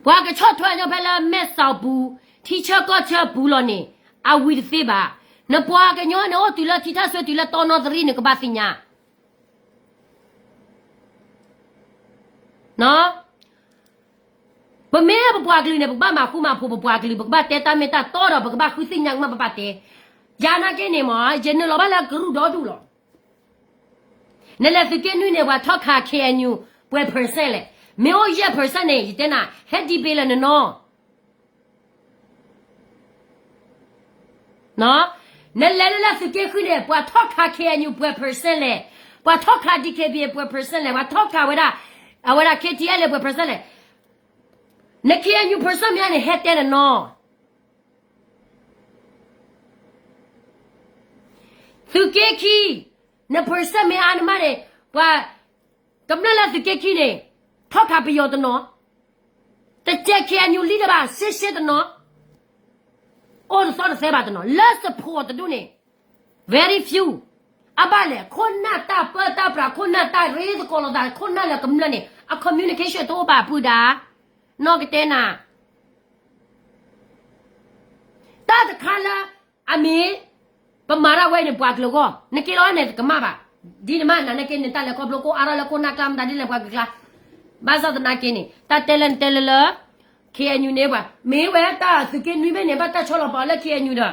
ပှၤကဆီၣ်ထွဲညီဖဲလၢမဲၢ်စီၤပူၤ ထံဆၢကီၢ်ဆၢပူၤလီၤန့ၣ် အဝံၤတသ့ဘၣ်. နပှၤကညီန့ၣ် အိၣ်တုၤလၢထံထၣ်စွဲတုၤလၢတီနီသရံၣ်န့ၣ် ကဘၣ်သ့ၣ်ညါ ပမ့ၢ်ပပှၤကလုာ်န့ၣ် ပကဘၣ်မၤဃူမၤဖိးပပှၤကလုာ် ပကဘၣ်တဲတၢ်မ့ၢ်တၢ်တီဒီး ပကဘၣ်ဃုသ့ၣ်ညါကမၣ်ပပာ်တဲ. ယၤနာ်က့န့ၣ်မ့ၢ် ယနုာ်လီၤဘၣ်လၢကရူၢ်ဒီဒူၣ်လီၤ. နလဲၤသုးက့နွံန့ၣ် ပှၤထီၣ်ခး K N U ပှဲၤ percent လဲၣ်. မ့ၢ်အိၣ်ယဲၢ် percent န့ၣ် ယတဲနၤ ဟဲဒံးဘ့လၢနနီၤ နလဲၤလၢလၢသုးက့ဃုန့ၣ် ပှၤထီၣ်ခး K N U ပှဲၤ percent လဲၣ်, ပှၤထီၣ်ခး D K B A ပှဲၤ percent လဲၣ်, ပှၤထီၣ်ခးဝဲဒၣ် အဝဲဒၣ် K T L ပှဲၤ percent လဲၣ်, န K N U percent မ့ၢ်အါန့ၣ် ဟဲတဲနနီၤ. သုးက့ခံ, န percent မ့ၢ်အါနမးန့ၣ် ပှၤ ကမျၢၢ်လၢသုးက့ခံန့ၣ် ထီၣ်ခးပယီၤတနီၤ, တစဲး K N U လံတဘၣ် ရှဲရှဲတနီၤ, အိၣ်တသီတသဲဘၣ်တနီၤ, လၢ support တဒူၣ်န့ၣ် very few. အဘၣ်လဲၣ် ခိၣ်နၢ်တၢ်ပၢတၢ်ပြး ခိၣ်နၢ်တၢ်ရ့သကိးလိာ်သး ခိၣ်နၢ်လၢကမျၢၢ်န့ၣ် အ communication တအိၣ်ဘၣ်အပုၢ်ဒၣ်, နီၢ်ကတဲနၤ တၢ်တခါလၢ အမ့ၢ် ပမၤတၢ်ဝဲန့ၣ် ပှၤကလုာ်အဂီၢ် နက့ၤလီၤန့ၣ် တကမၣ်ဘၣ်. ဒ်နမ့ၢ်နၤနာ်က့န့ၣ် တၢ်လဲၤခီဖျိကအိၣ်အါထီၣ်လၢခိၣ်နၢ်ကျါ မတၤဒ်လဲၣ်ပှၤကကျါ. ဘၣ်ဆၣ်သနာ်က့န့ၣ် တၢ်တဲလၢနတဲလၢလၢ K N U န့ၣ်ပှၤ မ့ၢ်ဝဲတၢ်သုးက့နွံဘ့ၣ်န့ၣ် ဘၣ်တၢ်ဆီလီၤပာ်အီၤလၢ K N U ဒီး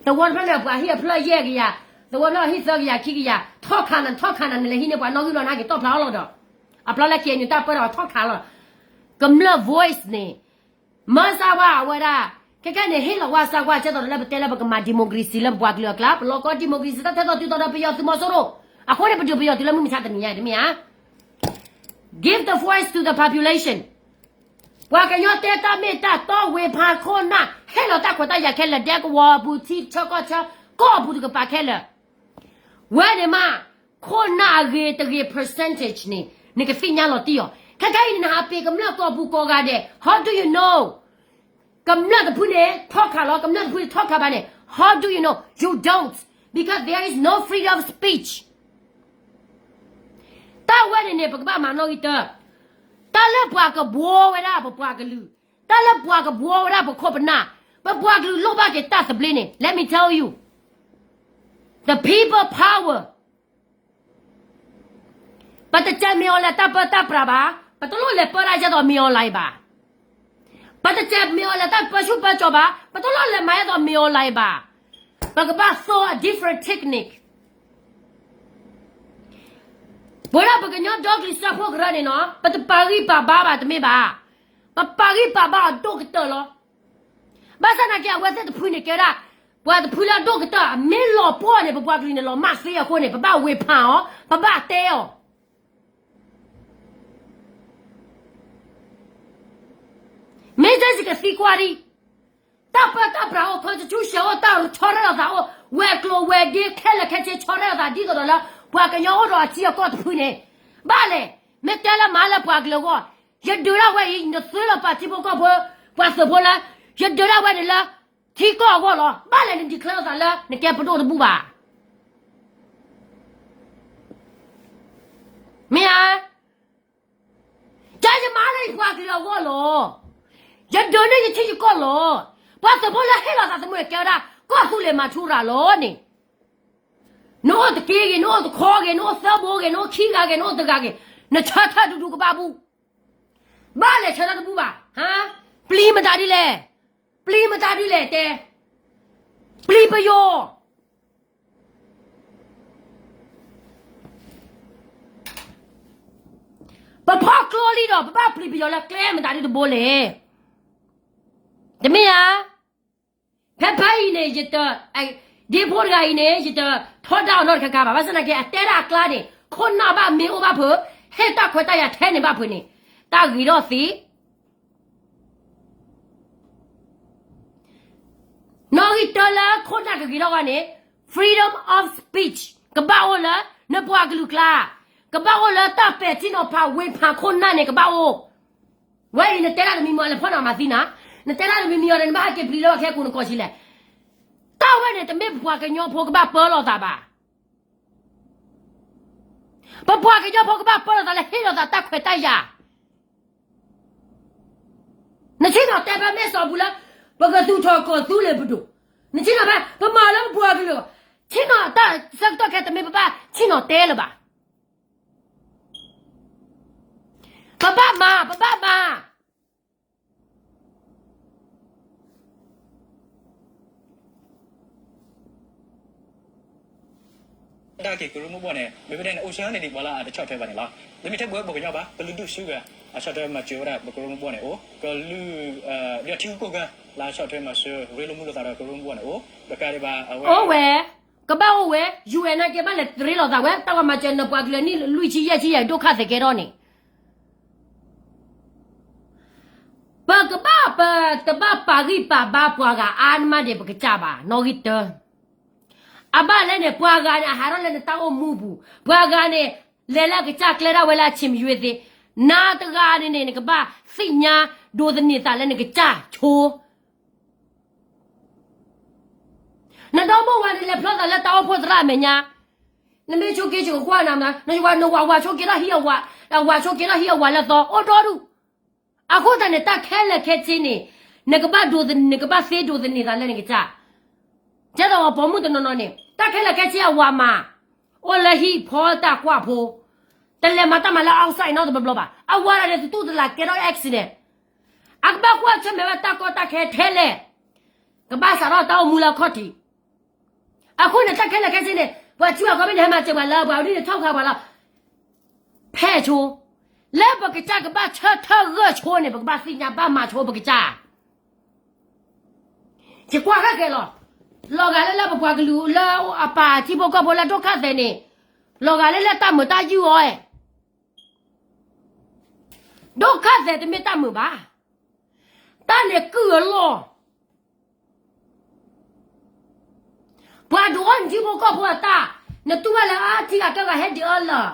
သဝီတဖျၢၣ်န့ၣ် ပှၤဟံၣ်အဖျၢၣ်ယဲၢ်ကယၤ, သဝီဖျၢၣ်ဟံၣ်သၢကယၤခံကယၤ, ထီၣ်ခးနၤ ထီၣ်ခးနၤ နလဲၤဟံးန့ၢ်ပှၤနီၣ်ဂံၢ်ဘျီနၤက့ၤတီၣ်ဖျါအီၤလီၤဒီး အဘျီလၢ K N U တၢ်ပၢဒီးထီၣ်ခးလီၤ. ကမျၢၢ် voice န့ၣ် မၢစၢ်ဝါအဝဲဒၣ် ခဲခဲန့ၣ် ဟ့ၣ်လီၤဝဲစၢ်ကွၢ် ကဲသိးလၢပတဲလၢပကမၤ democracy လၢပပှၤကလုာ်အကျါ ပလီၢ်ကီ democracy တၢ်ထဲသိးတုၤသိးဒီးပယီၤသုးမီၤစိရိၤ အဃိန့ၣ် ပဒုးပယီၤတုၤလၢမုၢ်မဆါတနံၤညါ တမ့ၢ်ဧါ. Give the voice to the population. ပှၤကညီတဲတၢ်မ့ၢ်တၢ်တီ ဝေဖန် ခိၣ်နၢ် ဟ့ၣ်လီၤတၢ်ခွဲးတၢ်ယာ်ခဲလၢာ် ဒဲကဝီၤအပူၤ ထံဆၢကီၢ်ဆၢ ကီၢ်အပူၤတကပၤခဲလၢာ် ဝဲန့ၣ်မး ခိၣ်နၢ်အဂ့ၤတဂ့ၤ percentage န့ၣ် နကသ့ၣ်ညါလီၤတံၢ်အီၤ. ခဲခဲအံၤန့ၣ် နဟးပ့ၤကမျၢၢ်ကိးပူၤကိးဂၤဒဲး how do you know? ကမျၢၢ်တဖုန့ၣ် ထီၣ်ခးလီၤ ကမျၢၢ်တဖုန့ၣ် ထီၣ်ခးဘၣ်န့ၣ် how do you know? You don't, because there is no freedom of speech. တၢ်ဝဲန့ၣ်န့ၣ် ပကဘၣ်မၤနီၣ်ဂံၢ်တၢ တၢ်လၢပှၤကဘှီဝဲဒၣ်ပပှၤကလုာ်, တၢ်လၢပှၤကဘှီဝဲဒၣ်ပခိၣ်ပနၢ်, ပပှၤကလုာ်လိၣ်ဘၣ်က့ၤတၢ်သဘျ့န့ၣ် let me tell you, the people power. ပတစဲးမ့ၢ်အီၤလဲၤတၢ်ပၢတၢ်ပြးဘၣ်, ပတလိၣ်လဲၤပၢတၢ်ယဲသိးမ့ၢ်အီၤလၢၤဘၣ်. ပတစဲးမ့ၢ်အီၤလဲၤတၢ်ပၢဆူၣ်ပၢကၠီၤဘၣ်, ပတလိၣ်လဲၤမၤယဲသိးမ့ၢ်အီၤလၢၤဘၣ်. ပကဘၣ်သိ a different technique. ပဝဲဒၣ်ပကညီဒီကလုာ်စၢဖှိၣ်ကရၢန့ၣ်နီၤ ပတပာ်ဂံၢ်ပာ်ဘါဘၣ်တမ့ၢ်ဘၣ်. ပပာ်ဂံၢ်ပာ်ဘါအီၤဒိၣ်ကတၢၢ်လီၤ. ဘၣ်ဆၣ်သနာ်က့ အဝဲသ့ၣ်တဖုန့ၣ်ကဲဝဲဒၣ် ပှၤတဖုလၢအဒိၣ်ကတၢၢ် မ့ၢ်လီၤပှီၢ်န့ၣ် ပပှၤကလုာ်န့ၣ် လီၤမၢ်သ့အဃိန့ၣ် ပဘၣ်ဝေဖန်အီၤ, ပဘၣ်တဲအီၤ. မ့ၢ်ကဲစ့ၢ်ကီးသံကွၢ်ဒံး, တၢ်ပၢတၢ်ပြးအိၣ် constitution အိၣ် တၢ်ဆီရဲၣ်လီၤသးအိၣ် ဝဲၤကျိၤဝဲၤဒ့ခဲလၢာ်ခဲဆ့ ဆီရဲၣ်လီၤသးဒ်သိးဒီးလၢ ပှၤကညီအိၣ်ဒီးအထံအကီၢ်တဖုန့ၣ် ဘၣ်လဲၣ်. မ့ၢ်တဲလၢမၤလၢပှၤကလုာ်အဂီၢ်, ယဒုးဒၣ်ဝဲအံၤ နသုလီၤပာ်ထံဖိကီၢ်ဖိ ပှၤသုးဖိလၢ ယဒုးဒၣ်ဝဲန့ၣ်လၢ ထံကီၢ်အဂီၢ်လီၤ. ဘၣ်လဲၣ်န declare သးလၢ နကဲပဒိၣ်တဘူၣ်ဘၣ်. မ့ၢ်ဧါ. ယၤယမၤလၢယပှၤကလုာ်အဂီၢ်လီၤ. ယဒုးန့ၢ်ယထံယကီၢ်လီၤ. ပှၤသုးဖိလၢဟ့ၣ်လီၤသးသမူန့ၣ် ကဲဝဲဒၣ် ကီၢ်သူလ့ၤမၤထူရၤလီၤန့ၣ်. နအိၣ်တက့ၢ်ဂ့ၤ, နအိၣ်တခီဂ့ၤ, နအိၣ်သၢဘိဂ့ၤ, နအိၣ်ခံဂၤဂ့ၤ, နအိၣ်တဂၤဂ့ၤ, နဆၢထၢၣ်ဒူဒူကဘၣ်ဘူၣ်. ဘၣ်လဲၣ်ဆၢထၢၣ်တဘူၣ်ဘၣ်. ပျံၤမတၤဒ်လဲၣ်. ပျံၤမတၤဒ်လဲၣ်တဲ. ပျံၤပယီၤ. ပဖီၣ်ကျိလံဒီး ပဘၣ်ပျံၤပယီၤလၢကျဲမတၤဒ်တဘိလဲၣ်. တမ့ၢ်ဧါ. ဖဲဖဲအံၤန့ၣ် ယတ, ဒ့ဖိတဂၤအံၤန့ၣ် ယတထီဒါအီၤနီတခါခါဘၣ်. ဘၣ်ဆၣ်သနာ်က့ အတဲဒၣ်အကျါန့ၣ် ခိၣ်နၢ်ဘၣ်မ့ၢ်အိၣ်ဘၣ်ဖုး, ဟ့ၣ်တၢ်ခွဲးတၢ်ယာ်ထဲန့ၣ်ဘၣ်ဖုးန့ၣ် တၢ်ဂ့ၤထီၣ်သ့ နီၣ်ဂံၢ်တၢလၢခိၣ်နၢ်ကဂ့ၤထီၣ်ဂီၢ်န့ၣ် freedom of speech ကဘၣ်အိၣ်လၢ နပှၤကလုာ်ကျါ, ကဘၣ်အိၣ်လၢတၢ်ပဲာ်ထံနီၤဖးဝ့ဖးခိၣ်နၢ်န့ၣ် ကဘၣ်အိၣ်. ဝဲအံၤနတဲဒၣ်တမံၤမံၤအီၤလဲၤဖီၣ်န့ၢ်မၤသံနၤ, နတဲဒၣ်တမံၤမံၤအီၤဒီး နဘၣ်ဟဲက့ၤပျံၤလၢအခဲကိာ်နကိာ်ဆံးလဲၣ်. တၢ်ဝဲန့ၣ် တမ့ၢ်ပပှၤကညီဖိကဘၣ်ပၢလီၤသးဘၣ်. ပပှၤကညီဖိကဘၣ်ပၢလီၤသးလၢဟ့ၣ်လီၤသးတၢ်ခွဲးတၢ်ယာ်. နဆ့ၣ်နီၤတဲဖဲမဲၢ်စီၤပူၤလၢ ပကသူၣ်ထီၣ်ကီၢ်သူလ့ၤပဒိၣ်, နဆ့ၣ်နီၤဖဲ ပမၤလၢပပှၤကလုာ်, ဆ့ၣ်နီၤတၢ်ဆၢကတီၢ်ခဲအံၤတမ့ၢ်ပဘၣ်ဆ့ၣ်နီၤတဲလၢၤဘၣ်. ပဘၣ်မၤ, ပဘၣ်မၤ ဒၣ်က့ၤကရူၢ်မိၢ်ဘီၣ်န့ၣ် မ့ၢ်ဝဲဒၣ်န့ၣ် အိၣ်ဆၢန့ၣ်ဒံးပှၤလၢအတဆီၣ်ထွဲဘၣ်န့ၣ်လီၤ. တမ့ၢ်ထဲပဝဲပှၤကညီဘၣ်, ကလုာ်ဒူၣ်ဆူဂၤ အဆီၣ်ထွဲမၤစၢၤဝဲဒၣ်ပကရူၢ်မိၢ်ဘီၣ်န့ၣ်အိၣ်, ကလုာ်, ဒီးထံဂုၤကီၢ်ဂၤ လၢအဆီၣ်ထွဲမၤစၢၤရ့လိာ်မုာ်လိာ်သးဒီးကရူၢ်မိၢ်ဘီၣ်န့ၣ်အိၣ်, တကးဒံးဘၣ်အဝဲ အိၣ်ဝဲ, ကဘၣ်အိၣ်ဝဲ, ယူၢ်အဲၣ်နာ်က့ဘၣ်လဲၤတရ့လိာ်သးဝဲ တၢ်ဝဲမၤစၢၤနပှၤကလုာ်နံၣ်လွံၢ်ဆံယဲၢ်ဆံယဲၢ်ဒိၣ်ခါသဲးကဲထီၣ်န့ၣ် ပကဘၣ်ပတဘၣ်ပာ်ဂံၢ်ပာ်ဘါပှၤဂၤအါနမးဒံးပကစၢ်ဘၣ် နီၣ်ဂံၢ်တၢ, အဘၣ်လဲၣ်န့ၣ် ပှၤဂၤန့ၣ် အဟးထီၣ်လၢနတၢ်အိၣ်မူပူၤ, ပှၤဂၤန့ၣ် လဲၤလၢအကစၢ်ကျဲဒၣ်ဝဲလၢအဆံးမယွ့သ့, နၤတဂၤန့ၣ်န့ၣ် နကဘၣ်သ့ၣ်ညါဒိးသန့ၤသးလၢနကစၢ်ဆိ နဒီမိၢ်ဝၤန့ၣ် လဲၤဖျီသးလၢတၢ်အိၣ်ဖှိၣ်သရၣ်အမဲာ်ညါ, နမ့ၢ်ဆိးက့ဆိးကွၢ်နၤမး, နဝၤဆိးက့ထီၣ်ဟံးအဝၤ, အဝၤဆိးက့ထီၣ်ဟံးအဝၤလၢသီ အိၣ်ဒီဒူၣ်, အဃိသတးန့ၣ် တၢ်ခဲလၢာ်ခဲဆ့န့ၣ် နကဘၣ်ဒိးသန့ၤ, နကဘၣ်သ့ဒိးသန့ၤသးလၢနကစၢ်, ကဲသိးပိာ်မုၣ်တနီၤနီၤန့ၣ် တၢ်ခဲလၢာ်ခဲဆ့အဝၤမး, အိၣ်လၢဟံၣ်ဖီတၢ်ကွၢ်ဖိ, တလဲၤမၤတၢ်မၤလၢ outside နီတဘျီဘျီဘၣ်, အဝၤဒၣ်န့ၣ် တတူၢ်တလးကဲထီၣ် accident, အကဘၣ်ကွၢ်ဆၢၣ်မဲာ်ဝဲတၢ်ကီတၢ်ခဲထဲလဲၣ်, ကဘၣ်စးထီၣ်တၢ်အိၣ်မူလၢအခီၣ်ထံး, အဃိန့ၣ် တၢ်ခဲလၢာ်ခဲဆ့န့ၣ် ပှၤစုအကီမ့ၢ်န့ၣ် ဟဲမၤစၢၤပှၤလၢပှၤဒ်န့ၣ် ထီၣ်ခးပှၤလီၤ, ဖဲဆိ, လၢပကစၢ်ကဘၣ်ဆၢထၢၣ်ဂၢၢ်ဆိန့ၣ် ပကဘၣ်သ့ၣ်ညါဘၣ်မၤဆိပကစၢ် ယကွၢ်ဃဲၣ်ဃဲၣ်လီၤ, လီၤဂာ်လၢလၢပပှၤကလုာ်လၢအပာ်ထံဖိကီၢ်ဖိလၢဒိၣ်ခါသဲးန့ၣ်, လီၤဂာ်လၢလၢတၢ်မုာ်တၢ်ယုၢ်အီၤအဲၣ်, ဒိၣ်ခါသဲးတမ့ၢ်တၢ်မုာ်ဘၣ်, တၢ်န့ၣ်ကုၢ်အလီၢ် ပှၤဒုးအီၣ်နထံဖိကီၢ်ဖိအတၢ်, နတူၢ်ဘၣ်လၢအထံဂၤကီၢ်ဂၤဟဲဒုးအီၣ်လၢာ်,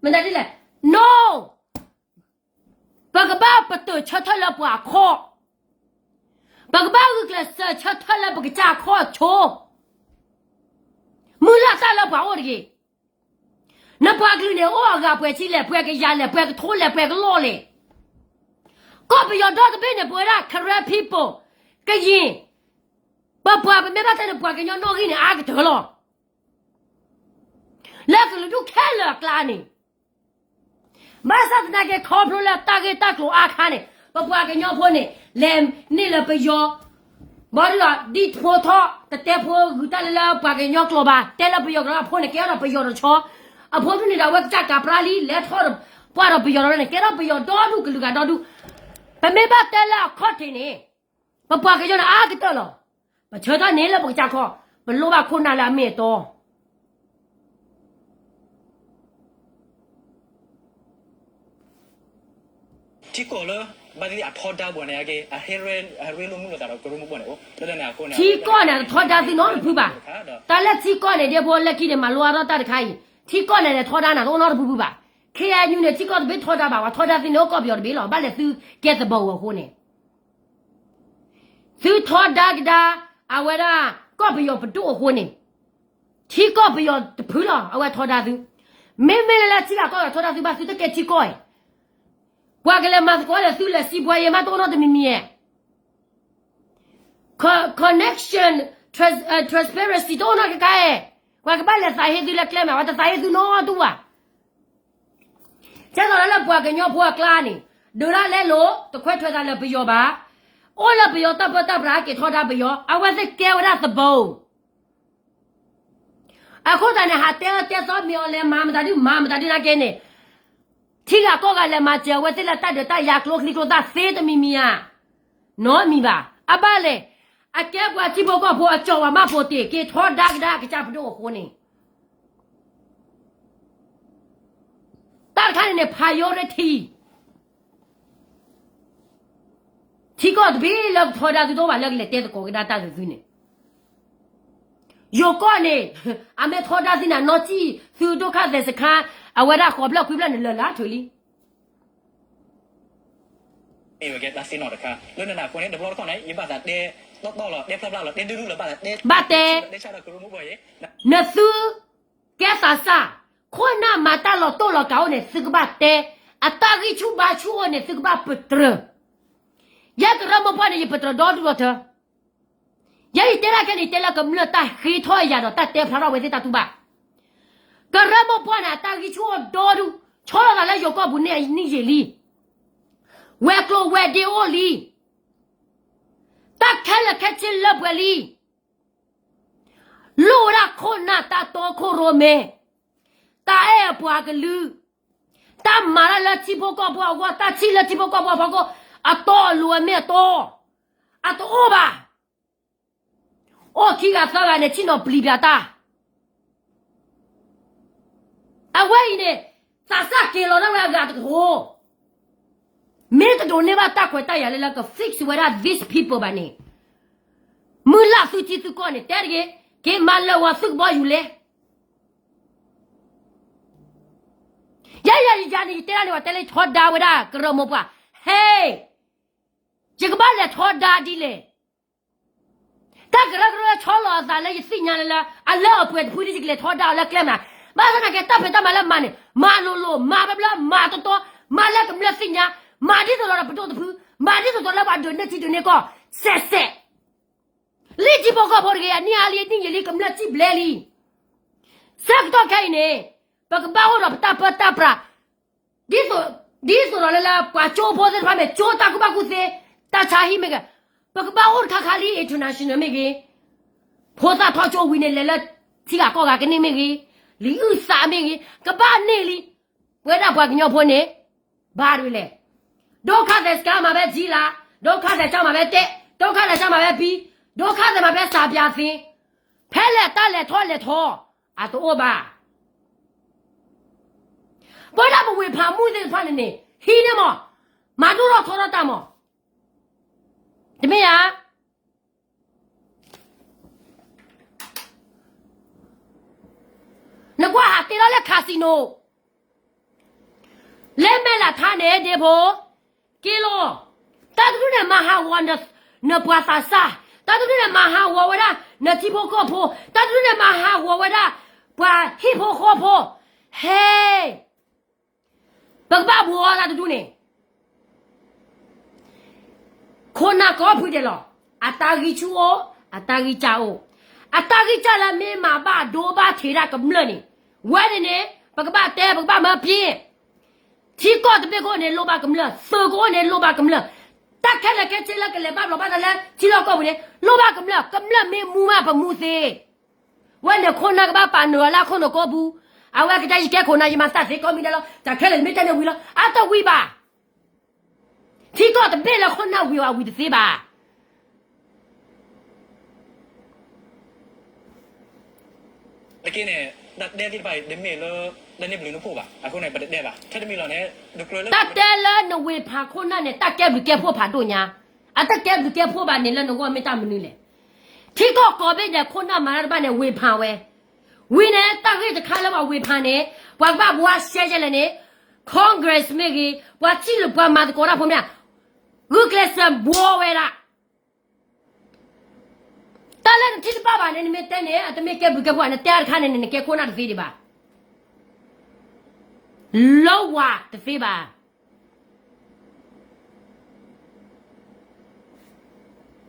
မတၤဒ်လဲၣ်, no, ပကဘၣ်ပတုာ်ဆၢထၢၣ်လၢပှၤအခီၣ်, ပကဘၣ်ဂုာ်ကျဲးစၢးဆၢထၢၣ်လၢပကစၢ်အခီၣ်ဆိ, မုၢ်လၢ်တၢ်လၢပှၤအိၣ်တဂ့ၤ. နပှၤကလုာ်န့ၣ် အိၣ်အဂၤပှဲၤဆံလဲၣ်, ပှဲၤကယၤလဲၣ်, ပှဲၤကထိလဲၣ်, ပှဲၤကလီၢ်လဲၣ်. ကီၢ်ပယီၤဒီတဘ့ၣ်န့ၣ် ပဝဲဒၣ် Karen people, ကယံာ်, ပပှၤပမ့ၢ်ဘၣ်တဲန့ၣ် ပှၤကညီနီၣ်ဂံၢ်န့ၣ် အါကတၢၢ်လီၤ. လၢကလုာ်ဒူၣ်ခဲလၢာ်အကျါန့ၣ်, ဘၣ်ဆၣ်သနာ်က့ ခီဖျိလၢတၢ်ဂ့ၢ်တၢ်ကျိၤအါခါန့ၣ် ပပှၤကညီဖိန့ၣ် လဲၤန့ၢ်လၢပယီၤ, ဘၣ်ဒီး ဒ်ဖိထီၣ် တတဲဖိဂုာ်တၢ်လၢလၢပှၤကညီကျိာ်ဘၣ်, တဲလၢပယီၤကရၢအဖိန့ၣ် ကဲထီၣ်ဒီးပယီၤတဆီ, အဖိဒူၣ်န့ၣ်ဒီး အဝဲကစၢ်ကးပြါလံ လဲၤထီၣ်ပှၢ်ဒီးပယီၤဒီးန့ၣ် ကဲထီၣ်ပယီၤဒီဒူၣ် ကလုာ်ဂၤဒီဒူၣ်. ပမ့ၢ်ဘၣ်တဲလၢအခီၣ်ထံးန့ၣ် ပပှၤကညီန့ၣ် အါကတၢၢ်လီၤ. ပဆၢထၢၣ်န့ၢ်လၢပကစၢ်ခီ, ပလိၣ်ဘၣ်ခိၣ်နၢ်လၢအမ့ၢ်အတီ ထံကီၢ်လၢ ဘၣ်သ့ၣ်သ့ၣ်အထီဒါပှၤန့ၣ် အက့ အရ့လိာ်မုာ်လိာ်သးဒီးကရၢမိၢ်ပှၢ်န့ၣ်အိၣ် လၢတၢ်န့ၣ်အဃိန့ၣ် ထံကီၢ်န့ၣ် အတထီဒါသုနီတဖုဘၣ်. တၢ်လၢထံကီၢ်န့ၣ် ဒ်ဖိလၢခံန့ၣ် မၤလိအါထီၣ်တၢ်တခါအံၤ, ထံကီၢ်န့ၣ် ထီဒါန့ၣ် တအိၣ်နီတဖုဖုဘၣ်. ခ့ၣ်အဲၣ်ယူၣ်န့ၣ် ထံကီၢ်တဘ့ၣ်ထီဒါဘၣ်, ပှၤထီဒါသုန့ၣ် အိၣ်ကီၢ်ပယီၤတဘ့ၣ်လီၤ. ဘၣ်လဲၣ်သုကဲသဘီအဃိန့ၣ် သုထီဒါကဒါ အဝဲဒၣ် ကီၢ်ပယီၤပဒိၣ်အဃိန့ၣ်, ထံကီၢ်ပယီၤတဖုလီၤ အဝဲထီဒါသု. မ့မ့ၢ်လၢထံဂၤကီၢ်ဂၤထီဒါသုဘၣ် သုတကဲထံကီၢ်အံၤ, ပှၤကလဲၤမၤသကိးဒီးသုလဲၤစံးပှၤယဲမး တအိၣ်နီတမံၤမံၤဧါ. Con-, connection, trans-, အဲ transparency တအိၣ်နီတခါခါဧါ. ပှၤကဘၣ်လဲၤသးဟ့သုလၢကျဲမး ပှၤတသးဟ့သုနီတအိၣ်ဘၣ်. ကဲသိးလၢပှၤကညီဖိအကျါန့ၣ် ဒုးဒၣ်လဲလိာ် တခွဲးထွဲသးလၢပယီၤဘၣ်. အိၣ်လၢပယီၤတၢ်ပၢတၢ်ပြး က့ၤထီဒါပယီၤ အဝဲသ့ၣ်ကဲဝဲဒၣ်သဘီ. အဃိသတးန့ၣ် ဟးတဲအၢတဲသီမ့ၢ်အီၤ လဲၤမၤမတၤဒု မၤမတၤဒုနာ်က့န့ၣ်, ထံဂၤကီၢ်ဂၤလဲၤမၤစၢၤအဝဲသ့ၣ်လၢတၢ်ဒုးတၢ်ယၤကျိချံကျိသၣ်သ့တမံၤမံၤဧါ. နီတမံၤဘၣ်. အဘၣ်လဲၣ်, အကဲပှၤထံဖိကီၢ်ဖိအကၠီၤဝဲမးဖိတ့ၢ် က့ၤထီဒါကဒါအကစၢ်ပဒိၣ်အဃိန့ၣ် တၢ်တခါန့ၣ်န့ၣ် priority ထံကီၢ်တဘ့ၣ်လၢကထီဒါသုတအိၣ်ဘၣ် လၢကလဲၤတဲသကိးကဒါတၢ်သုသုန့ၣ်, ယိၤကီၢ်န့ၣ် အမ့ၢ်ထီဒါသုန့ၣ် နီၢ်ကံၣ်သုဒိၣ်ခါသဲးစခါ အဝဲဒၣ်ဃိးဖျၢၣ်ခွံဖျၢၣ်န့ၣ် လၢာ်လၢာ်ထုးလံ. မ့ၢ်ဝဲကဲတၢ်သ့ၣ်နီၣ်တခါ လၢနနၢ်အဃိန့ၣ် တဘျီတခီၣ်န့ၣ် ယဘၣ်သးတဲတီတီလီၤ တဲဖျါဖျါလီၤ တဲဒူဒူလီၤ ဘၣ်သးတဲ ဘၣ်တဲ နသုကဲသးစၢ်, ခိၣ်နၢ်မၤတၢ်လီၤတိၢ်လီၤကးအိၣ်န့ၣ် သုကဘၣ်တဲ, အတၢ်ဂံၢ်ဆူၣ်ဘါဆူၣ်အိၣ်န့ၣ် သုကဘၣ်ပတြၢၤ. ယဲကရၢမိၢ်ပှၢ်န့ၣ် ယပတြၢၤဒီဒူၣ်ဒီထၢ ယဲယတဲဒၣ်ခဲန့ၣ် ယတဲလၢကမျၢၢ်တၢ်ဃ့ထီၣ်ယၤဒီး တၢ်တဲဖျါထီၣ်ဝဲသ့ၣ်တၢ်တူၢ်ဘၣ်. ကရၢမိၢ်ပှၢ်န့ၣ် အတၢ်ဂံၢ်ဆူၣ်အိၣ်ဒီဒူၣ်, ဆီလီၤသးလၢယိၤကီၢ်ပူၤန့ၣ်အနံၣ်ယံာ်လံ. ဝဲၤကျိၤဝဲၤဒ့အိၣ်လံ. တၢ်ခဲလၢာ်ခဲဆ့လၢပှဲၤလံ. လိၣ်ဝဲဒၣ်ခိၣ်နၢ်တၢ်တီခိၣ်ရိၣ်မဲ, တၢ်အဲၣ်အပှၤကလုာ်, တၢ်မၤတၢ်လၢထံဖိကီၢ်ဖိအဂီၢ်, တၢ်ထံၣ်လၢထံဖိကီၢ်ဖိအဖီခိၣ်, အတီအလိၤအမ့ၢ်အတီ, အတအိၣ်ဘၣ်. အိၣ်ခံဂၤသၢဂၤန့ၣ် ထံၣ်နီၤပျံၤပျါတၢ် အဝဲအံၤန့ၣ် သးစၢ်က့ၤလီၤဒၣ်ဝဲအဂၤတကထိ, မ့ၢ်တဒိးန့ၢ်ဘၣ်တၢ်ခွဲးတၢ်ယာ်လၢလၢက fix ဝဲဒၣ် these people ဘၣ်န့ၣ်, မုၢ်လၢ်သုထံသုကီၢ်န့ၣ် တဲတဂ့ၤ, က့ၤမၤလၢာ်ဝဲသုကဘီယူၤလဲၣ်. ယဲယၤယၤန့ၣ် ယတဲဒၣ်န့ၣ် ပှၤတဲလၢယထီဒါဝဲဒၣ်ကရၢမိၢ်ပှၢ်, ဟဲ, ယကဘၣ်လဲၤထီဒါဒ်လဲၣ်. တၢ်ကရၢကရိလၢဆီလီၤအသးလၢယသ့ၣ်ညါလၢလၢ အလၢအပှဲၤတဖုန့ၣ် ယကလဲၤထီဒါအီၤလၢကျဲမနၤ, ဘၣ်ဆၣ်သနာ်က့ တၢ်ဖံးတၢ်မၤလၢမၤန့ၣ် မၤလိၤလိၤ မၤဘျၢဘျၢ မၤတီတီ, မၤလၢကမျၢၢ်သ့ၣ်ညါ, မၤဒ်သိးဒီးပဒိၣ်တဖု, မၤဒ်သိးဒီးလၢပှၤဒိးန့ၢ်ထံဒိးန့ၢ်ကီၢ်, စဲးစဲး လံထံဖိကီၢ်ဖိတဂ့ၤ, အနံၣ်အါလံ အနံၣ်ယံာ်လံ ကမျၢၢ်စံၣ်ဘျဲလံ. ဆၢကတီၢ်ခဲအံၤန့ၣ် ပကဘၣ်အိၣ်ဒီးပတၢ်ပၢတၢ်ပြး, ဒ်သိး, ဒ်သိးဒီးလၢလၢပှၤကၠိဖိသ့ၣ်တဖၣ်မ့ၢ် ကၠိတၢ်ကူၣ်ဘၣ်ကူၣ်သ့, တၢ်ဆါဟံၣ်မ့ၢ်ဂ့ၤ, ပကဘၣ်အိၣ်တခါခါလံ international မ့ၢ်ဂ့ၤ, ဖိသၣ်ထီၣ်ကၠိဝံၤန့ၣ် လဲၤလၢထံဂၤကီၢ်ဂၤကန့ၢ်မ့ၢ်ဂ့ၤ, လံာ်အုၣ်သးမ့ၢ်ဂ့ၤ, ကဘၣ်န့ၢ်လံ. ပဝဲဒၣ်ပှၤကညီဖိန့ၣ် ဘၣ်ဒ်လဲၣ်. ဒိၣ်ခါသဲးစကါမၤဖဲကၠံလါ, ဒိၣ်ခါသဲးစကါမၤဖဲတဲ, ဒိၣ်ခါသဲးစကါမၤဖဲပံ, ဒိၣ်ခါသဲးမၤဖဲစးပၠးသ့, ဖဲလဲၣ်တၢ်လဲၤထီၣ်လဲၤထီ အတအိၣ်ဘၣ်. ပဝဲဒၣ်ပဝ့ၢ်ဖးမူသ့ၣ်တဖၣ်န့ၣ်န့ၣ် ဟံးန့ၢ်မး, မၤဒိၣ်ထီၣ်ထီထီၣ်တၢ်မး, တမ့ၢ်ဧါ. နကွၢ်ဟးတ့လီၤလၢ casino လၢမဲၢ်လးထါန့ၣ် ဒ့ဖိ, က့ၤလီၤ. တၢ်တဒူၣ်န့ၣ်မၤဟးဂီၤနပှၤသးစၢ်, တၢ်တဒူၣ်န့ၣ်မၤဟးဂီၤဝဲဒၣ်နထံဖိကီၢ်ဖိ, တၢ်တဒူၣ်န့ၣ်မၤဟးဂီၤဝဲဒၣ်ပှၤဟံၣ်ဖိဃီဖိ, ဟဲ ပကဘၣ်ဘှီတၢ်တဒူၣ်န့ၣ် ခိၣ်နၢ်ကိးဖုဒဲးလီၤ. အတၢ်ဂံၢ်ဆူၣ်အိၣ်, အတၢ်ဂံၢ်စၢ်အိၣ်, အတၢ်ဂံၢ်စၢ်လၢမ့ၢ်မၤဘၣ်ဒိဘၣ်ထံးဒၣ်ကမျၢၢ်န့ၣ်, ဝဲန့ၣ်န့ၣ် ပကဘၣ်တဲ ပကဘၣ်မၢပှဲၤ, ထံကီၢ်တဘ့ၣ်ကအိၣ်န့ၣ်လိၣ်ဘၣ်ကမျၢၢ်, သုးကအိၣ်န့ၣ်လိၣ်ဘၣ်ကမျၢၢ်, တၢ်ခဲလၢာ်ခဲဆ့လၢကလဲၤဘၣ်ဘျီးဘၣ်ဒါလၢထံလီၢ်ကီၢ်ပူၤန့ၣ် လိၣ်ဘၣ်ကမျၢၢ်, ကမျၢၢ်မ့ၢ်မူမးပမူသ့ ဝဲန့ၣ်ခိၣ်နၢ်ကဘၣ်ပာ်နုာ်အီၤလၢအခိၣ်နူာ်ကိးပူၤ, အဝဲကတဲယကဲခိၣ်နၢ် ယမၤသးသ့ကိးမံၤဒဲးလီၤ, တၢ်ခဲလၢာ်မ့ၢ်တၢ်န့ၣ်ဝံၤလီၤ, အတဝံၤဘၣ်. ထံကီၢ်တဘ့ၣ်လၢခိၣ်နၢ်ဝံၤအီၤဝံၤတသ့ဘၣ်. တက့ၢ်န့ၣ် တၢ်တဲသ့ၣ်တဖၣ်အံၤ တမ့ၢ်လၢ တၢ်န့ၣ်ဘျုးနဖှိၣ်ဘၣ်, အဃိန့ၣ် ပတတဲဘၣ်, ထဲတမံၤလီၤန့ၣ် တကြၢးလၢ တၢ်တဲလၢနဝ့ၢ်ဖးခိၣ်နၢ်န့ၣ် တၢ်ကဲဘျုးကဲဖှိၣ်ဖးဒိၣ်ညါ, အတကဲဘျုးကဲဖှိၣ်ဘၣ်န့ၣ် လၢနဂီၢ်မ့ၢ်တၢ်မနုၤလဲၣ်. ထံကီၢ်ကိးဘ့ၣ်ဒဲးခိၣ်နၢ်မၤတၢ်တဘၣ်န့ၣ် ဝ့ၢ်ဖးဝဲ, ဝံၤန့ၣ် တၢ်ဂ့ၢ်တခါလၢပှၤဝ့ၢ်ဖးန့ၣ် ပှၤကဘၣ်ဘှါရှဲရှဲလဲၣ်န့ၣ် Congress မ့ၢ်ဂ့ၤ, ပှၤထံၣ်လိာ်ပှၤမၤသကိးတၢ်ဖိမ့ၢ်ဧါ, ဂုာ်ကျဲးစၢးဘှီဝဲဒၣ် တၢ်လၢနထံၣ်တဘၣ်ဘၣ်န့ၣ် နမ့ၢ်တဲန့ၣ် အတမ့ၢ်ကဲဘျုးကဲဖှိၣ်, နတဲတခါန့ၣ် နကဲခိၣ်နၢ်တသ့ဒံးဘၣ်, လၢဝၤတသ့ဘၣ်.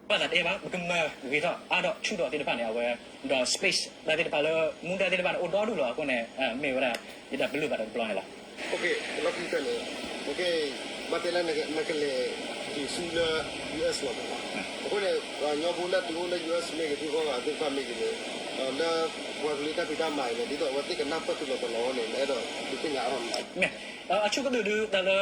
ဘၣ်သးတအဲၣ်ဘၣ် ပကမၤဂ့ၤထီၣ်အါထီၣ်ဆူၣ်ထီၣ်သ့ၣ်တဖၣ်န့ၣ် အဝဲ ဒီး space တၢ်သ့ၣ်တဖၣ်လၢ မူဒါသ့ၣ်တဖၣ်န့ၣ် အိၣ်ဒီဒူၣ်လီၤ. အဃိန့ၣ် မ့ၢ်ဝဲဒၣ် ယတၢ်ပလၢၢ်ဘၣ်တဘျီန့ၣ်လီၤ. လီၢ်ခံကတၢၢ်န့ၣ် ကဲ ဘၣ်တဲလၢနကလဲၤတုၤဆူလၢ U S လီၤမး. အဃိန့ၣ် ပှၤကညီဖိလၢတုၤအိၣ်လၢ U S မ့ၢ်ဂ့ၤ သုးကီၢ်ဂၤသ့ၣ်တဖၣ်မ့ၢ်ဂ့ၤန့ၣ် လၢပှၤကလုာ်တၢ်ဖံးတၢ်မၤအံၤန့ၣ် ဒ်သိးအဝဲသ့ၣ်ကနၢ်ပၢၢ်သုလီၤတလီၤန့ၣ် နအဲၣ်ဒိးဒုးသ့ၣ်ညါအါထီၣ်မး. အဆိကတၢၢ်ဒုး တၢ်လၢ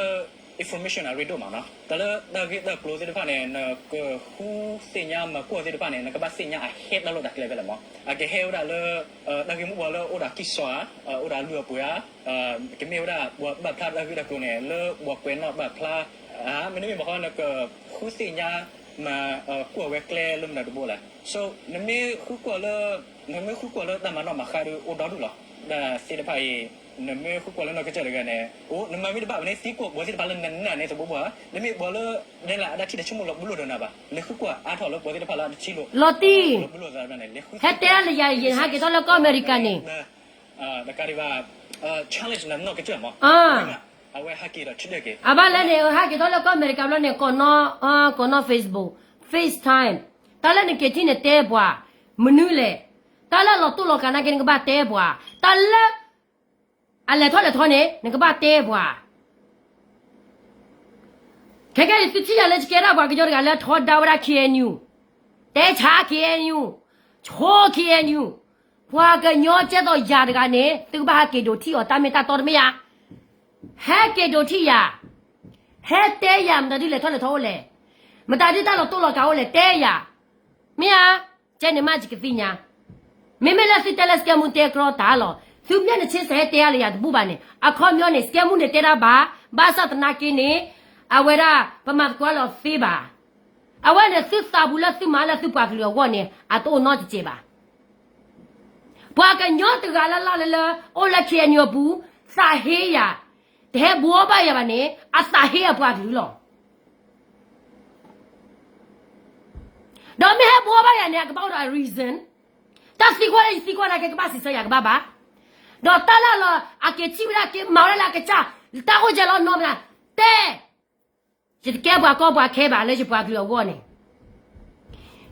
information အရ့ဒိၣ်မးနီၤ, တၢ်လၢတၢ်ဂ့ၢ်တၢ်ကျိၤသ့ၣ်တဖၣ်န့ၣ် နကဃုသ့ၣ်ညါမၤကွၢ်သ့ၣ်တဖၣ်န့ၣ် နကဘၣ်သ့ၣ်ညါအဟဲတၢ်လီၢ်တၢ်ကျဲဖဲလဲၣ်မး. အကဟဲဝဲဒၣ်လၢ တၢ်ဂ့ၢ်မိၢ်ပှၢ်လၢအိၣ်ဒီးကံၢ်စီဧါ, အိၣ်ဒီးအလုၢ်အပှ့ၤဧါ, ကမ့ၢ်ဝဲဒၣ်ပှၤဘၣ်ဖျါတၢ်ဂ့ၢ်တၢ်ကျိၤန့ၣ် လၢပှၤကွဲးနီၣ်ဘၣ်ဖျါဧါ, မ့တမ့ၢ်ဘၣ်ဃီ နကဃုသ့ၣ်ညါမၤကွၢ်ဝဲကျဲလၢမနုၤတဘိလဲၣ်. So နမ့ၢ်ဃုကွၢ်လၢ နမ့ၢ်ဃုကွၢ်လၢတၢ်မၤနီၣ်မၤဃါဒုးအိၣ်ဒီဒူၣ်လီၤ. တၢ်သ့ၣ်တဖၣ်အံၤ နမ့ၢ်ဃုကွၢ်လၢနီၢ်ကစၢ်တဂၤန့ၣ် အိၣ် နမၤမ့ၢ်တဘၣ်ဘၣ်န့ၣ် သံကွၢ်ပှၤသ့ၣ်တဖၣ်လၢနနာ်န့ၣ်တဘိဘၣ်, နမ့ၢ်ပှၤလၢ ဒ်လဲၣ်အတၢ်ထံၣ်တၢ်ဆိကမိၣ်လီၤဘျီလိာ်ဒီးနၤဘၣ်, လဲၤဃုကွၢ်အါထီၣ်လၢပှၤသ့ၣ်တဖၣ်လၢအတထံၣ်လိာ် လီၤတံၢ် လီၤဘျီလိာ်သးန့ၣ် လဲၤဃုသ့ၣ်ညါ ဟဲတဲလၢယၤ ယဟဲက့ၤထီၣ်လၢကီၢ်အမဲရကၤန့ၣ် တကးဒံးဘၣ် challenge နနီၢ်ကစၢ်မး, အဝဲဟဲက့ၤဒီးထံၣ်ဒၢက့ၤ အဘၣ်လၢန့ၣ် ဟဲက့ၤထီၣ်လၢကီၢ်အမဲရကၤဘျီန့ၣ် ကိးနီၢ် ကိးနီၢ် Facebook, FaceTime, တၢ်လၢနက့ၤထံၣ်န့ၣ်တဲပှၤ မနုၤလဲၣ်, တၢ်လၢလီၤတိၢ်လီၤကၤနာ်က့ နကဘၣ်တဲပှၤ, တၢ်လၢ အလဲၤထီၣ်လဲၤထီန့ၣ် နကဘၣ်တဲပှၤ ခဲကဲန့ၣ် သုထံၣ်ယၤလၢယကဲဒၣ်ပှၤကညီတဂၤလၢထီဒါဝဲဒၣ် K N U, တဲဆါ K N U, ဆိ K N U, ပှၤကညီကဲသိးယၤတဂၤန့ၣ် သုကဘၣ်ဟဲက့ၤဒိးထံၣ်အီၤ တၢ်မ့ၢ်တၢ်တီတမ့ၢ်ဧါ, ဟဲက့ၤဒိးထံၣ်ယၤ, ဟဲတဲယၤ မတၤဒုလဲၤထီၣ်လဲၤထီအိၣ်လဲၣ်, မတၤဒုတၢ်လီၤတိၢ်လီၤကၤအိၣ်လဲၣ် တဲယၤ, မ့ၢ်ဧါ, ကဲန့ၣ်မးယကသ့ၣ်ညါ, မ့မ့ၢ်လၢသုတဲလၢစကဲမူတဲကြီတၢ်လီၤ, သုမ့ၢ်နဆ့စဲးဟဲတဲအါလၢယၤတဘူၣ်ဘၣ်န့ၣ် အခီပညီန့ၣ် စကဲမူန့ၣ်တဲတၢ်ဘၣ်, ဘၣ်ဆၣ်သနာ်က့န့ၣ် အဝဲဒၣ် ပမၤသကိးလီၤသ့ဘၣ်. အဝဲန့ၣ်သုသးပူၤလၢသုမၤလၢသုပှၤကလုာ်အဂီၢ်န့ၣ် အတအိၣ်နီတစဲးဘၣ်. ပှၤကညီတဂၤလၢ်လၢ်လၢလၢ အိၣ်လၢ K N U အပူၤ သးဟ့ယၤ, တဟဲဘှီဘၣ်ယၤဘၣ်န့ၣ် အသးဟ့အပှၤကလုာ်လီၤ. ဒီးမ့ၢ်ဟဲဘှီဘၣ်ယၤန့ၣ် အကဘၣ်အိၣ်ဒီးအ reason, တၢ်သံကွၢ်လၢယသံကွၢ်နာ်က့ ကဘၣ်စံးဆၢယၤကဘၣ်ဘၣ်. ဒီးတၢ်လၢအလီၤ အက့ၤထံၣ်ဝဲဒၣ်က့ၤမၤဝဲဒၣ်လၢအကစၢ် တၢ်အိၣ်ကဲလီၤနီတမံၤ တဲ ယတကဲပှၤကီပှၤခဲဘၣ်လၢယပှၤကလုာ်အဂီၢ်န့ၣ်,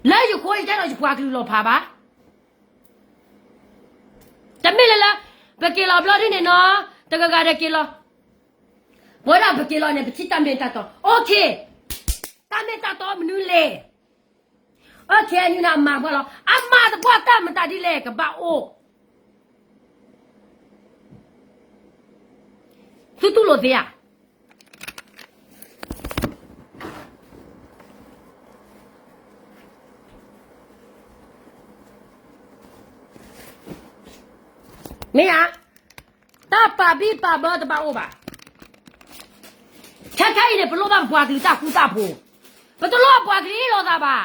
လၢယဃိယတဲဒီးယပှၤကလုာ်လီၤဖးဘၣ်. တမ့ၢ်လၢလၢ ပက့ၤလီၤဘျီဒ်န့ၣ်နီၤ, တဂၤဂၤဒီးက့ၤလီၤ. ပဝဲဒၣ်ပက့ၤလီၤန့ၣ် ပထံၣ်တၢ်မ့ၢ်တၢ်တီ, okay, တၢ်မ့ၢ်တၢ်တီမနုၤလဲၣ်. Okay နမၤပှၤလီၤ, အမၤသပှၢ်တၢ်မတၤဒ်လဲၣ် ကဘၣ်အိၣ် သုတူၢ်လိာ်သ့ဧါ. မ့ၢ်ဧါ. တၢ်ပာ်ဘံၣ်ပာ်ဘၢတဘၣ်အိၣ်ဘၣ်. ခဲခဲအံၤန့ၣ် ပလိၣ်ဘၣ်ပပှၤကလုာ်တၢ်ဃူတၢ်ဖိး, ပတလိၣ်ပှၤကလုာ်အ့ၣ်လိာ်သးဘၣ်.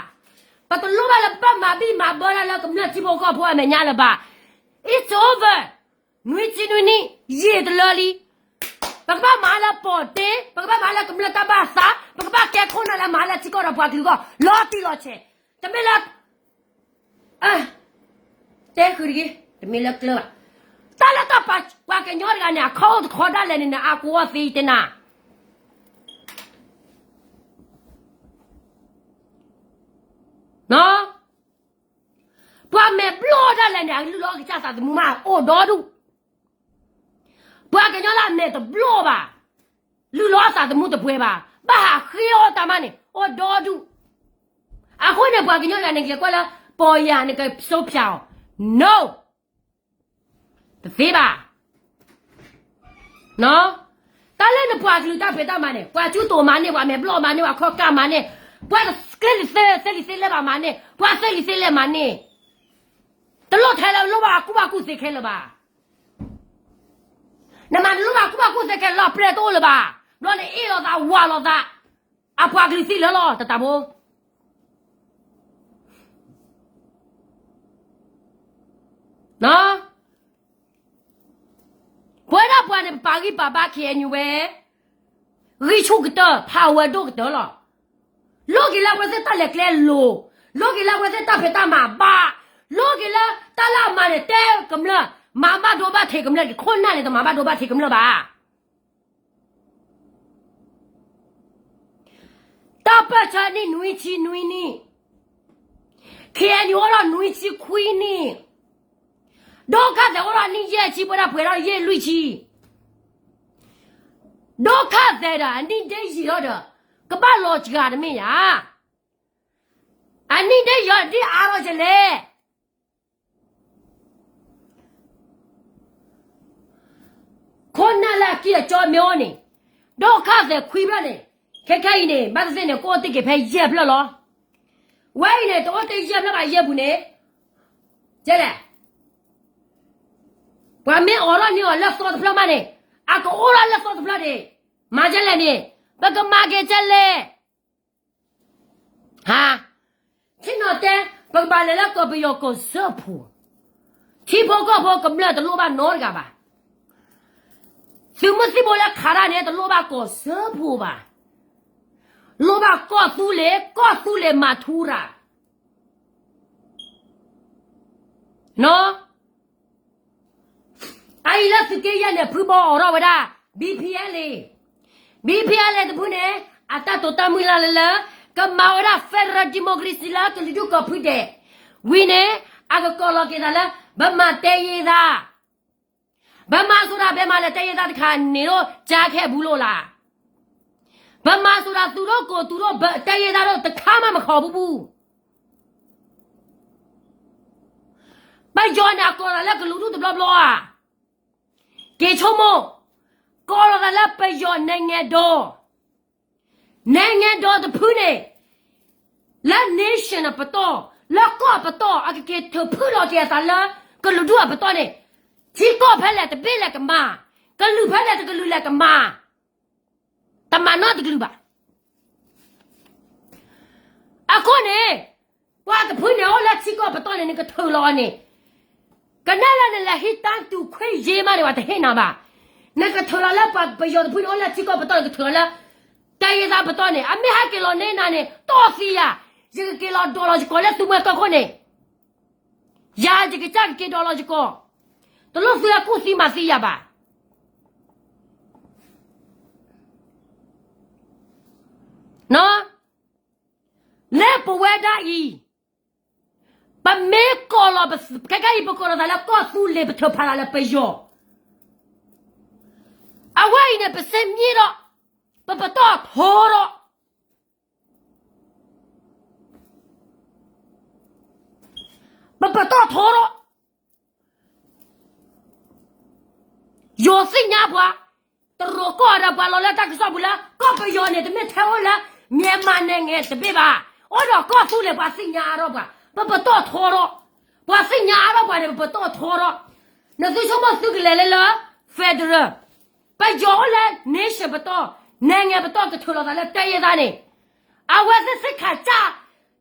ပတလိၣ်ဘၣ်လၢဘၣ်မၤဘံၣ်မၤဘၢတၢ်လၢကမျၢၢ်ထံဖိကီၢ်ဖိအမဲာ်ညါလၢၤဘၣ်. It's over. နွံဆံနွံနံၣ် ယံာ်တလၢလံ. ပကဘၣ်မၤလၢပီၣ်တ့, ပကဘၣ်မၤလၢကမျၢၢ်တၢ်ဘၣ်သး, ပကဘၣ်ကဲခိၣ်နၢ်လၢမၤလၢထံကီၢ်ဒီးပှၤကလုာ်အဂီၢ် လီၤတံၢ်လီၤဆဲး. တမ့ၢ်လၢ တဲဃုာ်တဂ့ၤ, တမ့ၢ်လၢကျၢၤဘၣ်. တၢ်လၢတၢ်ပာ်ပှၤကညီတဂၤန့ၣ် အခီၣ်အိၣ်တခီဒၣ်လဲာ်န့ၣ် နအါကဝီၤသ့တဲနၤ. ပှၤမဲာ်ဘျီၣ်ဒၣ်လဲာ်န့ၣ် အလုၢ်လီၤကစၢ်သးသမူမး အိၣ်ဒီဒူၣ်. ပှၤကညီလၢအမဲာ်တဘျီၣ်ဘၣ်, လုၢ်လီၤသးသမူတပှဲၤဘၣ်, ဘၣ်ဟးဃ့အီၣ်တၢ်မးန့ၣ် အိၣ်ဒီဒူၣ်. အဃိန့ၣ် ပှၤကညီတဂၤန့ၣ် ကလဲၤကွၢ်လၢ ပီၢ်ယၢ်န့ၣ် ကစိဖၠးအီၤ, no, တသ့ဘၣ်. တၢ်လၢနပှၤကလုာ်တၢ်ဖံးတၢ်မၤန့ၣ် ပှၤကၠူတိာ်မၤန့ၢ်, ပှၤမဲာ်ဘျီၣ်မၤန့ၢ်, ပှၤခီၣ်ကၢ်မၤန့ၢ်, ပှၤကျဲလံၤသဲ သဲလံၤသဲလဲၢ်ဘၣ်မၤန့ၢ်, ပှၤသဲလံၤသဲလဲၢ်မၤန့ၢ်. တလိၣ်ထဲလၢလိၣ်ဘၣ်အကူၣ်ဘၣ်ကူၣ်သ့ခဲလၢာ်ဘၣ်. နမၤတလိၣ်ဘၣ်ကူၣ်ဘၣ်ကူၣ်သ့ခဲလၢာ်လီၤ ပျဲၢ်တအိၣ်လၢၤဘၣ်. ဘျီန့ၣ်အ့ၣ်လိာ်သးဝးလိာ်သး, အပှၤကလုာ်သံလၢာ်လီၤ တတၢ်ဖိ ပဝဲဒၣ်ပှၤန့ၣ် ပပာ်ဂံၢ်ပာ်ဘါ KNU ဝဲ, ဂံၢ်ဆူၣ်ကတၢၢ် ဖးဝဲဒိၣ်ကတၢၢ်လီၤ. လိၣ်က့ၤလၢအဝဲသ့ၣ်တၢ်လဲၤကျဲလိၤ, လိၣ်က့ၤလၢအဝဲသ့ၣ်တၢ်ဖံးတၢ်မၤဘၣ်, လိၣ်က့ၤလၢတၢ်လၢအမၤန့ၣ် တဲကမျၢၢ်, မၤဘၣ်ဒိဘၣ်ထံးကမျၢၢ်, ခိၣ်နၢ်န့ၣ် တမၤဘၣ်ဒိဘၣ်ထံးကမျၢၢ်ဘၣ်. တၢ်ပၢၢ်ဆၢနံၣ်နွံဆံနွံနံၣ်, KNU အိၣ်ဒီးနွံဆံခွံနံၣ်, ဒိခၣ်သဲးအိၣ်ဒီးနံၣ်ယဲၢ်ဆံ ပဝဲဒၣ်ပှဲၤထီၣ်ယဲၢ်လွံၢ်ဆံ, ဒိခၣ်သဲးဒီးအနံၣ်ဒ့ယံာ်ထီၣ်ဒီး ကဘၣ်လီၤစှၤတမ့ၢ်ဧါ. အနံၣ်ဒ့ယံာ်ဒ်အါထီၣ်ကလဲၣ်. ခိၣ်နၢ်လၢအကံၢ်အစီမ့ၢ်အိၣ်န့ၣ်, ဒိခၣ်သဲးခွံဖျၢၣ်န့ၣ်, ခဲခဲအံၤန့ၣ် ဘၣ်သ့ၣ်သ့ၣ်န့ၣ် ကအိၣ်တ့ၢ်က့ၤဖဲယဲၢ်ဖျၢၣ်လီၤ. ဝဲအံၤန့ၣ် တအိၣ်တ့ၢ်ယဲၢ်ဖျၢၣ်ဘၣ် ယဲၢ်ပူၤန့ၣ်, ကဲလဲၣ်, ပှၤမ့ၢ်အိးထီၣ်န့ၢ်အီၤလၢသီတဖျၢၣ်မးန့ၣ်, အကအိၣ်ထီၣ်လၢသီတဖျၢၣ်န့ၣ်, မၤကဲလဲၣ်န့ၣ်, ပကမၤက့ၤကဲလဲၣ်. ဟါ, ထံၣ်နီၤတဲ, ပကဘၣ်လဲၤလၢကီၢ်ပယီၤကီၢ်စၢဖှိၣ်, ထံဖိကီၢ်ဖိကမျၢၢ်တလိၣ်ဘၣ်နီတဂၤဘၣ်. သုးမုၢ်သံၣ်ဘိလၢခးတၢ်န့ၣ် တလိၣ်ဘၣ်ကီၢ်စၢဖှိၣ်ဘၣ်. လိၣ်ဘၣ်ကီၢ်သူလ့ၤ, ကီၢ်သူလ့ၤမၤထူရၤ. အအံၤလၢသုးက့ယဲၢ်န့ၣ် ဖုဘီအိးထီၣ်ဝဲဒၣ် BPLA, BPLA တဖုန့ၣ် အတၢ်တိာ်တၢ်မုၢ်လၢ်လၢ ကမၤဝဲဒၣ် federal democracy လၢကလုာ်ဒူၣ်ကိးဖုဒဲး, ဝံၤန့ၣ် အကကိးလီၤက့ၤသးလၢ ဗမာတိုင်းရင်းသား, ဗမာဆိုတာ ဘယ်မှာလဲ တိုင်းရင်းသားတခါ နေလို့ ကြားခဲ့ဘူးလို့လား. ဗမာဆိုတာ သူတို့ကိုယ်သူတို့ တိုင်းရင်းသားတို့ တခါမှ မခေါ်ဖူးဘူး. ပယီၤန့ၣ် အကိးသးလၢကလုာ်ဒူၣ်တဘျီဘျီဧါ. က့ၤဆိကမိၣ်, ကိးလီၤသးလၢပယီၤ နိုင်ငံတော်, နိုင်ငံတော် တဖုန့ၣ်, လၢ nation အပတီၢ်, လၢကီၢ်ပတီၢ် အကက့ၤထုးဖုလီၤက့ၤအသးလၢ ကလုာ်ဒူၣ်အပတီၢ်န့ၣ်, ထံကီၢ်ဖဲလဲၣ်တဘ့ၣ်လဲၣ်ကမၤ, ကလုာ်ဖဲလဲၣ်တကလုာ်လဲၣ်ကမၤ, တမၤနီတကလုာ်ဘၣ်. အဃိန့ၣ်, ပှၤတဖုန့ၣ်အိၣ်လၢထံကီၢ်ပတီၢ်န့ၣ် နကထုးလီၤအီၤန့ၣ်, ကနၣ်လၢနလဲၤဟံးတၢ်သူၣ်ခွ့ယ့မးန့ၣ် ပှၤတဟ့ၣ်နၤဘၣ်. နကထုးလီၤလၢပှၤပယီၤတဖုန့ၣ်အိၣ်လၢထံကီၢ်ပတီၢ်န့ၣ် ကထုးလီၤလၢ တိုင်းရင်းသား ပတီၢ်န့ၣ်, အမ့ၢ်ဟဲက့ၤလီၤန့ၢ်နၤန့ၣ် တီၢ်သံယၤ, ယကက့ၤလီၤဒိးလီၤယကီၢ်လၢသူမှဲကီၢ်ခိၣ်န့ၣ်, ယၤယကစၢ်ကက့ၤဒိးလီၤယကီၢ်, တလိၣ်သုဟဲကူၣ်သံမၤသံယၤဘၣ်. လၢပဝဲဒၣ်အံၤ, ပမ့ၢ်ကိးလီၤ, ခဲကဲအံၤ ပကိးလီၤသးလၢကီၢ်သူလ့ၤ ပထုးဖးလၢပယီၤ, အဝဲအံၤန့ၣ် ပစ့မ့ၢ်ဒီး, ပပတီၢ်ထီထီၣ်, ပပတီၢ်ထီထီၣ် ယိၤသ့ၣ်ညါပှၤ, တရိးကီၢ်ဒီးပှၤလီၤလၢတၢ်ကစီၣ်ပူၤလၢ ကီၢ်ပယီၤန့ၣ် တမ့ၢ်ထဲအိၣ်လၢ မြန်မာနိုင်ငံ တဘ့ၣ်ဘၣ်, အိၣ်ဒီးကီၢ်သူလ့ၤ ပှၤသ့ၣ်ညါအါထီၣ်ပှၤ, ပပတီၢ်ထီထီၣ်, ပှၤသ့ၣ်ညါအါထီၣ်ပှၤန့ၣ် ပပတီၢ်ထီထီၣ်, နသုဆိကမိၣ်သုကလဲၤလၢလၢ federal, ပယီၤအိၣ်လၢ nation ပတီၢ်, နဲၣ်ငဲၤပတီၢ် ကထုးလီၤသးလၢတၢ်ယဲၢ်သးန့ၣ်, အဝဲသ့ၣ်သ့ၣ်ခးစၢ်,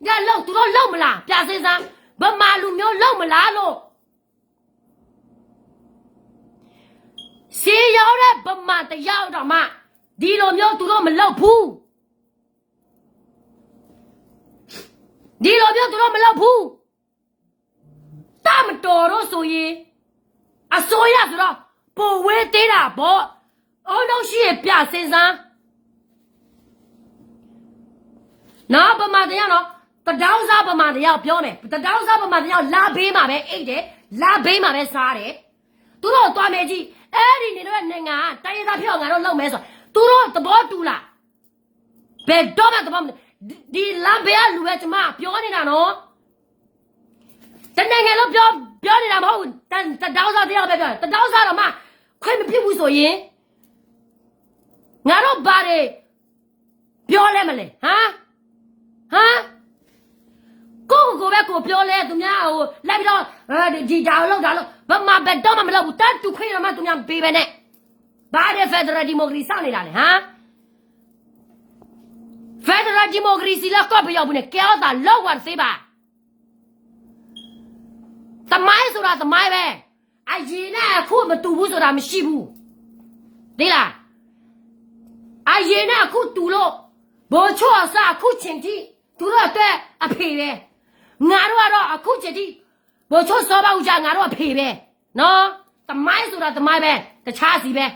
ယၢ်လၢသူၣ်ထီၣ်လီၤမလၤ ပြစ့စါ, ဗမာလူမျိုးလီၤမလၤလိၤ စံယိၤဒၣ် ဗမာတယောက်တောင်မှ ဒီလိုမျိုးသူတို့မလုပ်ဘူး, ဒီလိုမျိုးသူတို့မလုပ်ဘူး, တပ်မတော်တို့ဆိုရင် အစိုးရဆိုတော့ ပိုဝေးသေးတာပေါ့, အုန်းဒုံးရှိရင်ပြစင်စမ်း နော် ဗမာတရားနော်, တဒေါင်းစားဗမာတရားပြောမယ်, တဒေါင်းစားဗမာတရားလမ်းဘေးမှာပဲအိပ်တယ်, လမ်းဘေးမှာပဲစားတယ်, သူတို့သွားမယ်ကြည့်, အဲ့ဒီနေတော့နိုင်ငံတိုင်းရင်းသားဖြစ်အောင်ငါတို့လုပ်မယ်ဆိုတော့ သူတို့သဘောတူလား, ဘယ်တော့မှသဘောမတူ, ဒီလမ်းဘေးကလူပဲကျမပြောနေတာနော်, တနိုင်ငံလုံးပြောပြောနေတာမဟုတ်ဘူး, တဒေါင်းစားတရားပဲပြောတယ်, တဒေါင်းစားတော့မှ ခွင့်မပြုဘူးဆိုရင် ငါတို့ဘာတွေပြောလဲမလဲ, ဟမ်, ဟမ်, ကိုယ့်ကိုယ်ပဲကိုယ်ပြောလဲ, သူများဟိုလိုက်ပြီးတော့ ဒီဒါကိုလုပ်ဒါလုပ်, ဗမာဘယ်တော့မှမလုပ်ဘူး, တန်းတူခွင့်တော့မှသူများမပေးပဲနဲ့, ဘာတွေ federal democracy စောင့်နေတာလဲ, ဟမ်, federal democracy လၢကီၢ်ပယီၤပူၤန့ၣ် ကဲထီၣ်သးလီကွၢ်တသ့ဘၣ်, သမိုင်းဆိုတာသမိုင်းပဲ, အရင်နဲ့အခုမတူဘူးဆိုတာမရှိဘူး, သိလား, အရင်နဲ့အခုတူလို့ ဗိုလ်ချုပ်အောင်ဆန်းအခုချိန်ထိ သူတို့အတွက်အဖေပဲ, ငါတို့ကတော့အခုချိန်ထိ ဗိုလ်ချုပ်စောဘဦးကြီး ငါတို့အဖေပဲ, နော်, သမိုင်းဆိုတာသမိုင်းပဲ, တခြားစီပဲ,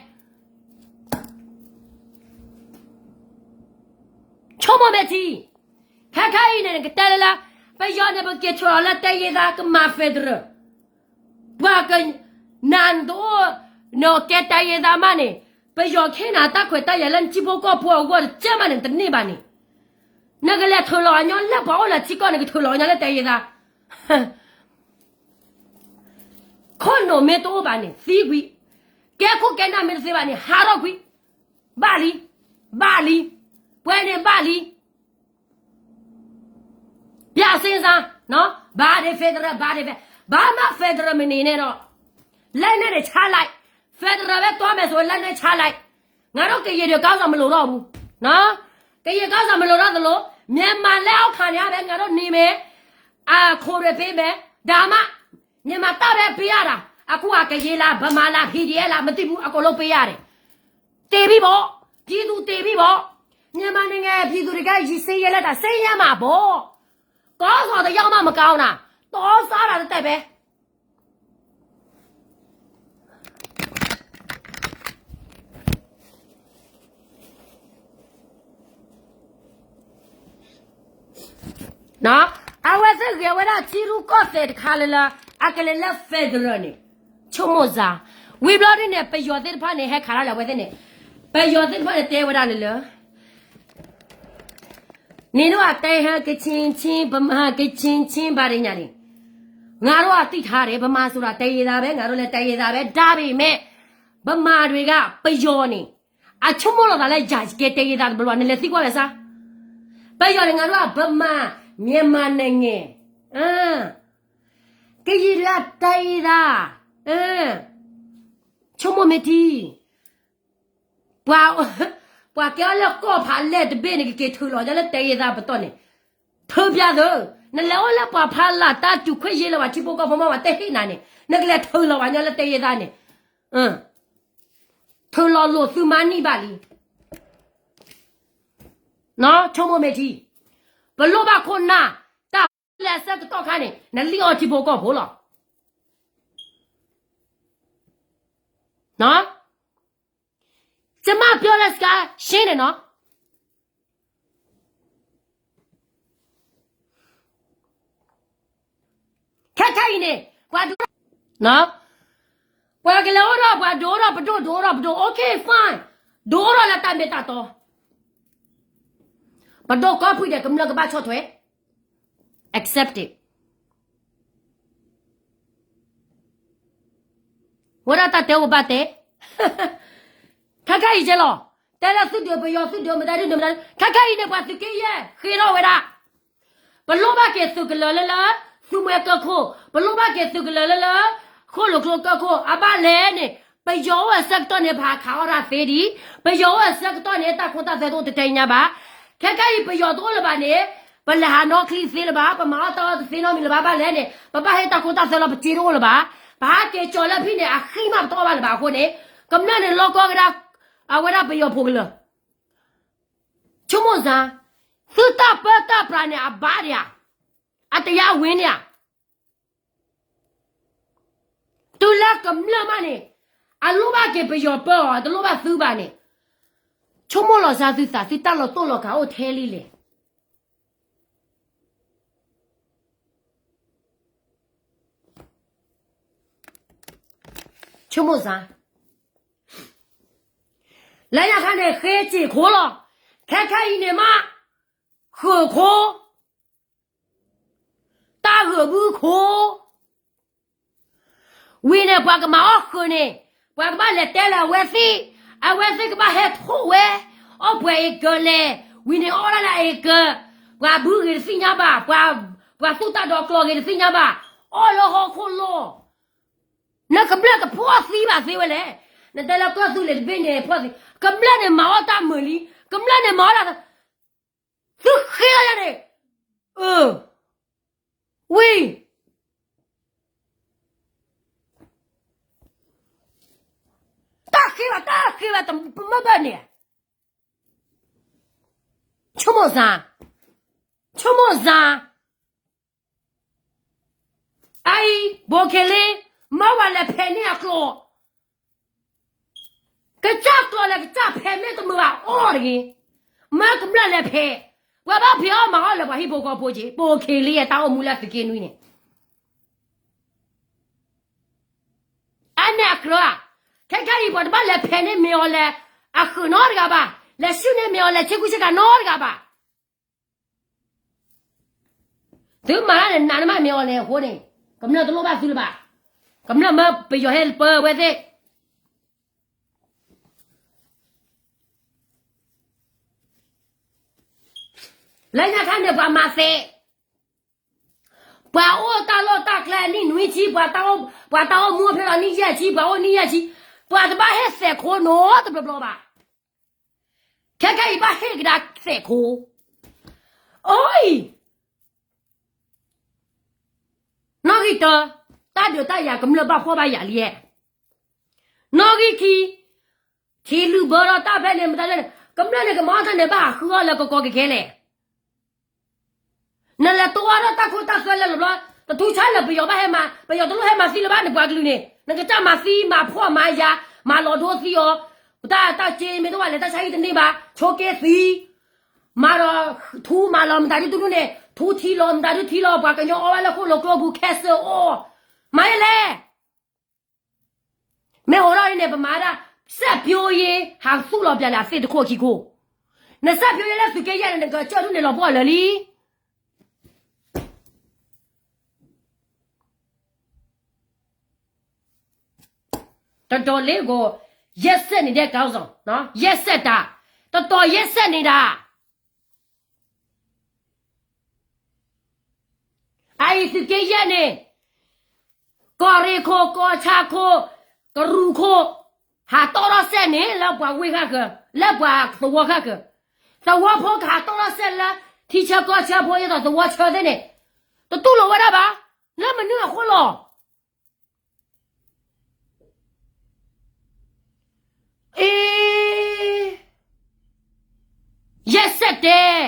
ဆိကမိၣ်မဲာ်ထံ, ခဲခဲအံၤန့ၣ် ကတဲလၢလၢ ပယီၤန့ၣ် ပက့ၤထီၣ်လၢတဲယ့သားကမၤ federal, ပှၤကနၣ်တအိၣ်, နကဲတဲယ့သားမးန့ၣ်, ပယီၤခ့နၤတၢ်ခွဲးတၢ်ယာ်လၢနထံဖိကီၢ်ဖိအဂီၢ်တကဲမးန့ၣ် တန့ၢ်ဘၣ်န့ၣ်, နကလဲၤထုးလီၤအညီလၢပှၤအိၣ်လၢထံကီၢ်န့ၣ် ကထုးလီၤအညီလၢတဲယ့သား ခိၣ်နူာ်မ့ၢ်တအိၣ်ဘၣ်န့ၣ် သံကွံာ်, ကဲခိၣ်ကဲနၢ်မ့ၢ်တသ့ဘၣ်န့ၣ် ဟးထီၣ်ကွံာ်, ဘၣ်လံ, ဘၣ်လံ, ပှဲၤန့ၣ်ဘၣ်လံ, ပြစ့စမ်း, နော်, ဘာတွေ federal ဘာတွေ federal, ဘာမှ federal မနေနဲ့တော့, လက်နက်တွေချလိုက်, federal ပဲသွားမယ်ဆိုရင် လက်နက်ချလိုက်, ငါတို့ကရင်တွေခေါင်းဆောင်မလိုတော့ဘူး, နော်, ကရင်ခေါင်းဆောင်မလိုတော့သလို မြန်မာလက်အောက်ခံနေရမယ်, ငါတို့နေမယ်, အခွန်တွေပေးမယ်, ဒါမှ မြန်မာတပ်ပဲပေးရတာ, အခုကကရင်လား ဗမာလား PDF လား မသိဘူး, အကုန်လုံးပေးရတယ်, သေပြီပေါ့, ပြည်သူသေပြီပေါ့, မြန်မာနိုင်ငံပြည်သူတွေကရေဆင်းရဲလက်တာ ဆင်းရဲမှာပေါ့, ခေါင်းဆောင်တစ်ယောက်မှမကောင်းတာ, တောစားတာတစ်သက်ပဲ အဝဲသ့ၣ်ဂဲၤဝဲဒၣ် ထံရူၢ်ကီၢ်သဲးတခါလၢလၢ အကလဲၤလၢ federal န့ၣ်, ဆိကမိၣ်စၢ်, ဝံၤဘျီဒ်န့ၣ် ပယီၤသ့ၣ်တဖၣ်န့ၣ် ဟဲခးဒၣ်လၢအဝဲသ့ၣ်န့ၣ်, ပယီၤသ့ၣ်တဖၣ်န့ၣ် တဲဝဲဒၣ်လၢလၢ နင်တို့က တိုင်းရင်းသား ကချင်ချင်း ဗမာ ကချင်ချင်း ဘာတွေညာတွေ, ငါတို့က သိထားတယ်, ဗမာဆိုတာ တိုင်းရင်းသားပဲ, ငါတို့လည်း တိုင်းရင်းသားပဲ, ဒါပေမဲ့ ဗမာတွေက ပယီၤန့ၣ် အဆိကမိၣ်လီၤသးလၢ ယၤကဲ တိုင်းရင်းသား တဘျီဘျီ နလဲၤသံကွၢ်ဝဲစၢ်, ပယီၤန့ၣ် ငါတို့က ဗမာ မြန်မာနိုင်ငံ, ကရင်တွေက တိုင်းရင်းသား, ဆိကမိၣ်မ့ၢ်ထံ ပှၤ ပှၤကဲအီၤလၢကီၢ်ဖးလဲၢ်တဘ့ၣ်န့ၣ် ကက့ၤထုးလီၤညီလၢတဲယ့သားပတီၢ်န့ၣ်, ထုးပြသ့, နလဲၤအိၣ်လၢပှၤဖးလၢ်တၢ်တူၢ်ခွဲးယ့လၢပှၤထံဖိကီၢ်ဖိမ့ၢ်ပှၤတဟ့ၣ်နၤန့ၣ် နကလဲၤထုးလီၤပှၤညီလၢတဲယ့သားန့ၣ်, ထုးလီၤလိာ်သုမါနံၣ်ဘၣ်လံ, ဆိကမိၣ်မ့ၢ်ထံ, ပလိၣ်ဘၣ်ခိၣ်နၢ်, တၢ်လဲၤဆၢကတီၢ်ခါန့ၣ် နလံၣ်အီၣ်ထံဖိကီၢ်ဖိလီၤ. ကျမပြောတဲ့စကားရှင်းတယ်နော်. ခဲခဲအံၤန့ၣ် ပှၤဒိ ပှၤကလဲၤအိၣ်ဒီး ပှၤဒိၣ်ဒီးပဒိၣ် ဒိၣ်ဒီးပဒိၣ် okay fine, ဒိၣ်ဒီးလၢတၢ်မ့ၢ်တၢ်တီ, ပဒိၣ်ကီၢ်ဖှံၣ်ဒီးကမျၢၢ်ကဘၣ်ဆီၣ်ထွဲ accept it. ဝဲဒၣ်တၢ်တဲအိၣ်ဘၣ်တဲ, ခဲခဲအံၤကဲလီၤ, တဲလၢသုဒိၣ်ပယီၤသုဒိၣ်မတၤဒုဒိၣ်မတၤဒု, ခဲခဲအံၤန့ၣ် ပှၤသုးက့ယဲၢ်ဃ့ထီၣ်ဝဲဒၣ်, ပလိၣ်ဘၣ်က့ၤသုးကလၢၤလၢလၢ သုးမွဲကၢၢ်ခိၣ်, ပလိၣ်ဘၣ်က့ၤသုးကလၢၤလၢလၢ ဃိၣ်လိာ်ကျိကၢၢ်ခိၣ် အဘၣ်လဲၣ်န့ၣ် ပယီၤအိၣ်အဆၢကတီၢ်န့ၣ် ပဟးခးအီၣ်တၢ်သ့ဒံး, ပယီၤအိၣ်အဆၢကတီၢ်န့ၣ် တၢ်ခိတၢ်သွဲတအိၣ်တတဲညါဘၣ်. ခဲခဲအံၤ ပယီၤတအိၣ်လၢၤဘၣ်န့ၣ် ပလဲၤဟးနီၣ်ချံသ့လၢၤဘၣ်, ပမၤအီၣ်တၢ်အီၣ်တသ့နီတမံၤလၢၤဘၣ်, ဘၣ်လဲၣ်န့ၣ် ပဘၣ်ဟ့ၣ်တၢ်ခိတၢ်သွဲလီၤ ပစ့တအိၣ်လၢၤဘၣ်. ပဟးက့ၤကၠီၤလၢဖံန့ၣ် အဃံမးပတအီၣ်ဘၣ်လၢၤဘၣ်အဃိန့ၣ် ကမျၢၢ်န့ၣ်လီကီကဒါ အဝဲဒၣ်ပယီၤဖိးကလၢာ် ဆိကမိၣ်စ့ၢ်, သုတၢ်ပၢတၢ်ပြးန့ၣ် အဘၣ်ဒံးဧါ, အတယါဝ့ၤန့ၣ်ဧါ, တုၤလၢကမျၢၢ်မးန့ၣ် အလိၣ်ဘၣ်က့ၤပယီၤပၢအီၤ အတလိၣ်ဘၣ်သုဘၣ်န့ၣ်, ဆိကမိၣ်လီၤစ့ၢ်သုသး သုတၢ်လီၤတိၢ်လီၤကးအိၣ်ထဲလံလဲၣ်. ဆိကမိၣ်စ့ၢ်, လၢညါခါန့ၣ် ဃ့စ့ၢ်ခိလီၤ, ခဲခဲအံၤန့ၣ်မး ဃုာ်ခိ တၢ်ဂုာ်ဘုခိၣ်, ဝံၤန့ၣ် ပှၤကမၤအီၣ်ဃုာ်န့ၣ် ပှၤကဘၣ်လဲၤတဲလၢအဝဲသ့ၣ်, အဝဲသ့ၣ်ကဘၣ်ဟဲထိၣ်ဝဲ, အီၣ်ပှဲၤအ့ကၢလဲၣ်, ဝံၤန့ၣ်အီၣ်ဒၣ်လၢအ့ကၢ, ပှၤဘုဂ့ၤတသ့ၣ်ညါဘၣ်, ပှၤသူၣ်တၢ်ဒီကျီၤဂ့ၤတသ့ၣ်ညါဘၣ်, အီၣ်လၢဟီၣ်ခိၣ်လီၢ်, နကမျၢၢ်တဖီၣ်သံဘၣ်သ့ဝဲလဲၣ်, နတဲလၢကီၢ်သူလ့ၤတဘ့ၣ်န့ၣ် ဖီၣ်သံ, ကမျၢၢ်န့ၣ်မၤအီၣ်တၢ်မုာ်လံ, ကမျၢၢ်န့ၣ်မၤအီၣ်တၢ် သုဃ့လီၤယၤန့ၣ်, အၢ, ဝံၤ, တၢ်ဃ့ဘၣ် တၢ်ဃ့ဘၣ် တမ့ၢ်ဘၣ်န့ၣ်, ဆိကမိၣ်စ့ၢ်, ဆိကမိၣ်စ့ၢ်, အအံၤ ဘိၣ်ခ့လ့, မၢဝဲလဲၤဖဲးန့ၢ်အကျိာ် ကစၢ်ကျိာ်လဲၤကစၢ်ဖဲးမ့ၢ်တမုာ်ဘၣ်အီၣ်တဂ့ၤ, မၢကမျၢၢ်လဲၤဖဲး, ပှၤဘၣ်ဖံးအီၣ်မၤအီၣ်လၢပှၤဟံၣ်ဖိဃီဖိက့ၤ, ဘိၣ်ခ့လ့အတၢ်အိၣ်မူလၢသုးက့နွံန့ၣ်, အန့ၣ်အကြၢးဧါ, ခဲခဲအံၤပှၤတဘၣ်လဲၤဖဲးန့ၢ်မ့ၢ်အီၤလဲၤ, အဃုာ်နီတဂၤဘၣ်, လဲၤဆူၣ်န့ၢ်မ့ၢ်အီၤလဲၤဆ့ကူဆ့ကၤနီတဂၤဘၣ် သုမၤတၢ်န့ၣ် နးနမးမ့ၢ်အီၤလဲၤအဃိန့ၣ်, ကမျၢၢ်တလိၣ်ဘၣ်သုလၢၤဘၣ်, ကမျၢၢ်မၢပယီၤဟဲပၢဝဲသ့ၣ်, လၢညါခါန့ၣ် ပှၤမၤသဲး, ပှၤအိၣ်တၢ်လီၢ်တၢ်ကျဲနံၣ်နွံဆံ, ပှၤတၢ်အိၣ်မူဖဲလီၤနံၣ်ယဲၢ်ဆံ, ပှၤအိၣ်နံၣ်ယဲၢ်ဆံ, ပှၤတဘၣ်ဟ့ၣ်သဲးခိနီတဘျီဘျီဘၣ်, ခဲခဲအံၤဘၣ်ဟ့ၣ်ကဒါသဲးခိ, အိၣ်အံၤ နီၣ်ဂံၢ်တၢ, တၢ်ဒုးတၢ်ယၤကမျၢၢ်ဘၣ်ဖှီၣ်ဘၣ်ယာ်လံ, နီၣ်ဂံၢ်ခံ, ထံလုၢ်ဘၢဒီးတၢ်ဖဲန့ၣ် မတၤလဲၣ်န့ၣ် ကမျၢၢ်န့ၣ် ကမၤအီၣ်တၢ်န့ၣ် ဘၣ်ဟးဃုအီၣ်လၢကကီကခဲလဲၣ်, နလဲၤတိအီၣ်ဒီးတၢ်ခိတၢ်သွဲလၢလီၤဘျီ, တထူဆါလၢပယီၤဘၣ်ဟဲမၤ, ပယီၤတလိၣ်ဟဲမၤသံလၢၤဘၣ်န့ၣ် ပှၤကလုာ်န့ၣ် နကစၢ်မၤသံမၤဖှီၣ်မၤယာ်, မၤလီၤဒိသံအီၤ, တၢ်တၢ်စ့မ့ၢ်တအိၣ်ဘၣ်လဲၤတၢ်ဆါဟံၣ်တန့ၢ်ဘၣ်, ဆိးက့သံ မၤဒီး ထူမၤလီၤမတၤဒုတဒူၣ်န့ၣ် ထူထံလီၤမတၤဒုထံလီၤ, ပှၤကညီအီၣ်ဝဲလၢဃိၣ်လီၤကျိပူၤ ခဲစၢၣ်အိၣ်, မၤယဲလဲၣ်, မ့ၢ်အိၣ်ထီၣ်အံၤန့ၣ် ပမၤဒၣ် စက်ဖြိုရေး ဟးသူၣ်လီၤပျၢၤလၢအသ့ၣ်တခိၣ်ခံခိၣ်, နစက်ဖြိုရေးလၢသုးက့ယဲၢ်န့ၣ် နကစၢၢ်ဒုန့ၣ်လီၤပှီၢ်လၢာ်လံ တတီၤလ့ၢ်ဂီၤ ရက်စက်နေတဲ့ ခေါင်းဆောင်နော်, ရက်စက်တာ, တတီၤရက်စက်နေတာ, အအံၤသုးက့ယဲၢ်န့ၣ် ကီၢ်ရ့ၣ်ခိၣ် ကီၢ်ဆၣ်ခိၣ် ကရူၢ်ခိၣ် ဟးတီၣ်ထီၣ်စဲးန့ၣ် လၢပှၤဝ့ၢ်ဃၣ်ဃၢၤ လၢပှၤသဝီဃၣ်ဃၢၤ, သဝီဖိကဟးတီၣ်ထီၣ်စဲးလၢ ထံဆၢကီၢ်ဆၢဖိ ယသိးသဝီဆၢသ့ၣ်န့ၣ် တတူၢ်လိာ်ဝဲဒၣ်ဘၣ်, လၢမနုၤအဃိလီၤ အ့ ရက်စက်တယ်,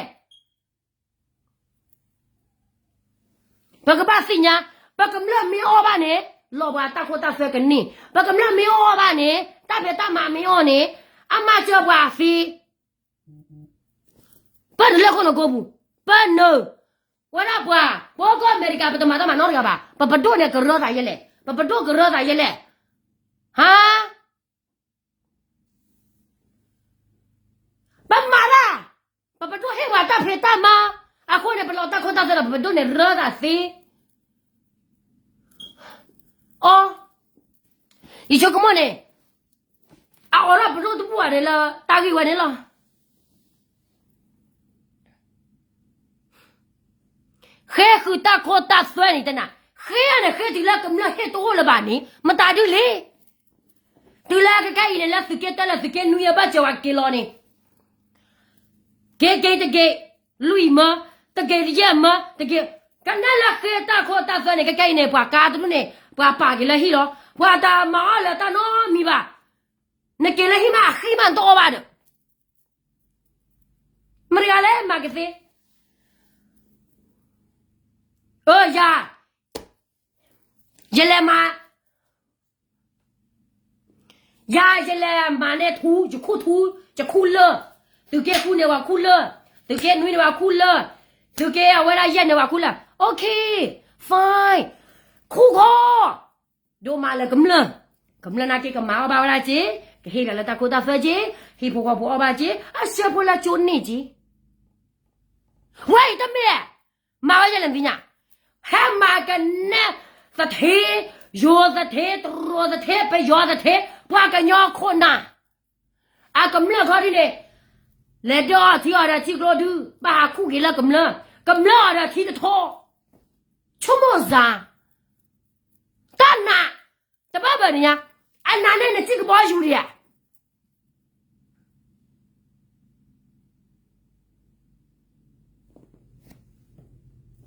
ပကဘၣ်သ့ၣ်ညါ, ပကမျၢၢ်မ့ၢ်အီၣ်ဘၣ်န့ၣ် လီၤပှၤတၢ်ခိတၢ်သွဲကန့ၢ်, ပကမျၢၢ်မ့ၢ်အီၣ်ဘၣ်န့ၣ် တၢ်ဖံးတၢ်မၤမ့ၢ်အီၣ်န့ၣ် အမၤစၢၤပှၤသ့ ပနုာ်လၢခိၣ်နူာ်ကိးပူၤ, ပနုာ်, ဝဲဒၣ်ပှၤ, ပအိၣ်ကီၢ်အမဲရကၤ ပတမၤတၢ်မၤနီတဂၤဘၣ်, ပပဒိၣ်န့ၣ်ကရၢသးယဲလဲၣ်, ပပဒိၣ်ကရၢသးယဲလဲၣ်, ဟါ, ပမၤတၢ်, ပပဒိၣ်ဟ့ၣ်ပှၤတၢ်ဖံးတၢ်မၤ, အဃိန့ၣ် ပလီၤတၢ်ခိတၢ်သွဲဒီး ပပဒိၣ်န့ၣ်ရၢသးသ့ အီ, ယဆိကမိၣ်န့ၣ်, အအိးထီၣ်ပဒိၣ်တဘူၣ်ဘၣ်န့ၣ်လၢတၢ်ဂ့ၢ်ဝဲန့ၣ်လီၤ. ဃ့ဃုာ်တၢ်ခိတၢ်သွဲန့ၣ်တနၤ, ဃ့န့ၣ်ဃ့တုၤလၢကမျၢၢ်ဟ့ၣ်တအိၣ်လၢၤဘၣ်န့ၣ် မတၤဒုလဲၣ်. တုၤလၢခဲကနံၣ်အံၤန့ၣ် လၢသုးက့တၢလၢသုးက့နွံအဘၢၣ်စၢၤဝဲက့ၤလီၤန့ၣ်, က့ၤက့ၤတက့ၤ, လွံၢ်မၢ, တက့ၤတယဲၢ်မၢ, တက့ၤ, ကနဲလၢဃ့တၢ်ခိတၢ်သွဲန့ၣ် ခဲကနံၣ်အံၤန့ၣ် ပှၤကါတဒူၣ်န့ၣ် ပှၤပာ်က့ၤလၢဟံၣ်လီၤ. ပှၤတမၤအီၣ်လၢတၢ်နီတမံၤဘၣ်. နက့ၤလၢဟံၣ်မးအဃံမးနတအီၣ်ဘၣ်ဒီး မတၤတဂၤလဲၣ်မၤကသ့. အၢ ယၤ, ယလဲၤမၤ, ယၤယလဲၤမၤန့ၢ်ထူ, ယခူၣ်ထူ, ယခူၣ်လၢၢ်, သုးက့ဃုန့ၣ်ပှၤခူၣ်လၢၢ်, သုးက့နွံန့ၣ်ပှၤခူၣ်လၢၢ်, သုးက့အဝဲဒၣ်ယဲၢ်န့ၣ်ပှၤခူၣ်လၢၢ်, okay, fine, ခူၣ်ခီ, ဒိးမၤလၢကမျၢၢ်, ကမျၢၢ်နာ်က့ကမၤအီၣ်ဘၣ်ဝဲဒၣ်က့, ကဟ့ၣ်ဒီးလၢတၢ်ခိတၢ်သွဲက့, ဟံၣ်ဖိဃီဖိအီၣ်ဘၣ်က့, အဆၢဖိလၢကၠိန့ၢ်က့ ဝဲအံၤတမ့ၢ်, မၤဝဲယဲလဲၣ်နသ့ၣ်ညါ, ဟဲမၤကနဲသထ့, ယိၤသထ့, တရိၤသထ့, ပယီၤသထ့, ပှၤကညီခိၣ်နၢ်, အကမျၢၢ်ခီဒ်န့ၣ်, လဲၤဒၢအီၣ်ထံအီၤဒီးထံကျိဒု, ဘၣ်ဟးခူၣ်က့ၤလၢကမျၢၢ်, ကမျၢၢ်အီၤဒီးထံတထီ, ဆိကမိၣ်စၢ်, တၢ်နာ်, တဘၣ်ဘၣ်န့ၣ်ညါ, အနာ်န့ၣ်နစံၣ်ကဘီယူၤဒံးဧါ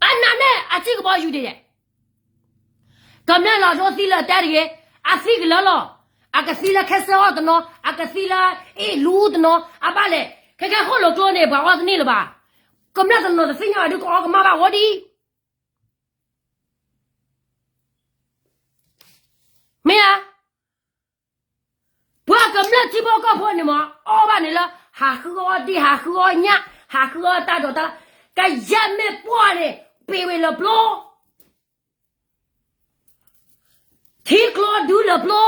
အနာ်န့ၣ်အစံၣ်ကဘီယူၤဒံးဒဲး, ကမျၢၢ်လီၤဒိသံလၢတဲတဂ့ၤ, အသံကလၢလီၤ, အကသံလၢခဲစၢအီၣ်တနီၤ, အကသံလၢအ့ၣ်လူတနီၤ, အဘၣ်လဲၣ်, ခဲခဲဃိၣ်လိာ်ကျိန့ၣ် ပှၤအီၣ်တန့ၢ်လၢၤဘၣ်, ကမျၢၢ်တနီၤတသ့ၣ်ညါဘၣ်ဒုးကအီၣ်ကမၣ်ဘၣ်အိၣ်ဒံး မ့ၢ်ဧါ, ပှၤကမျၢၢ်ထံဖိကီၢ်ဖိန့ၣ်မ့ၢ် အီၣ်ဘၣ်န့ၣ်လၢ ဟးဃုအီၣ်ဒ့ၣ် ဟးဃုအီၣ်ညၣ် ဟးဃုအီၣ်တၢ်ဒိးတၢ်လၢ်, ကယဲၢ်မ့ၢ်ပှၢ်န့ၣ် ပ့ၤဝဲလၢပျိ ထံကျိဒုလၢပျိ,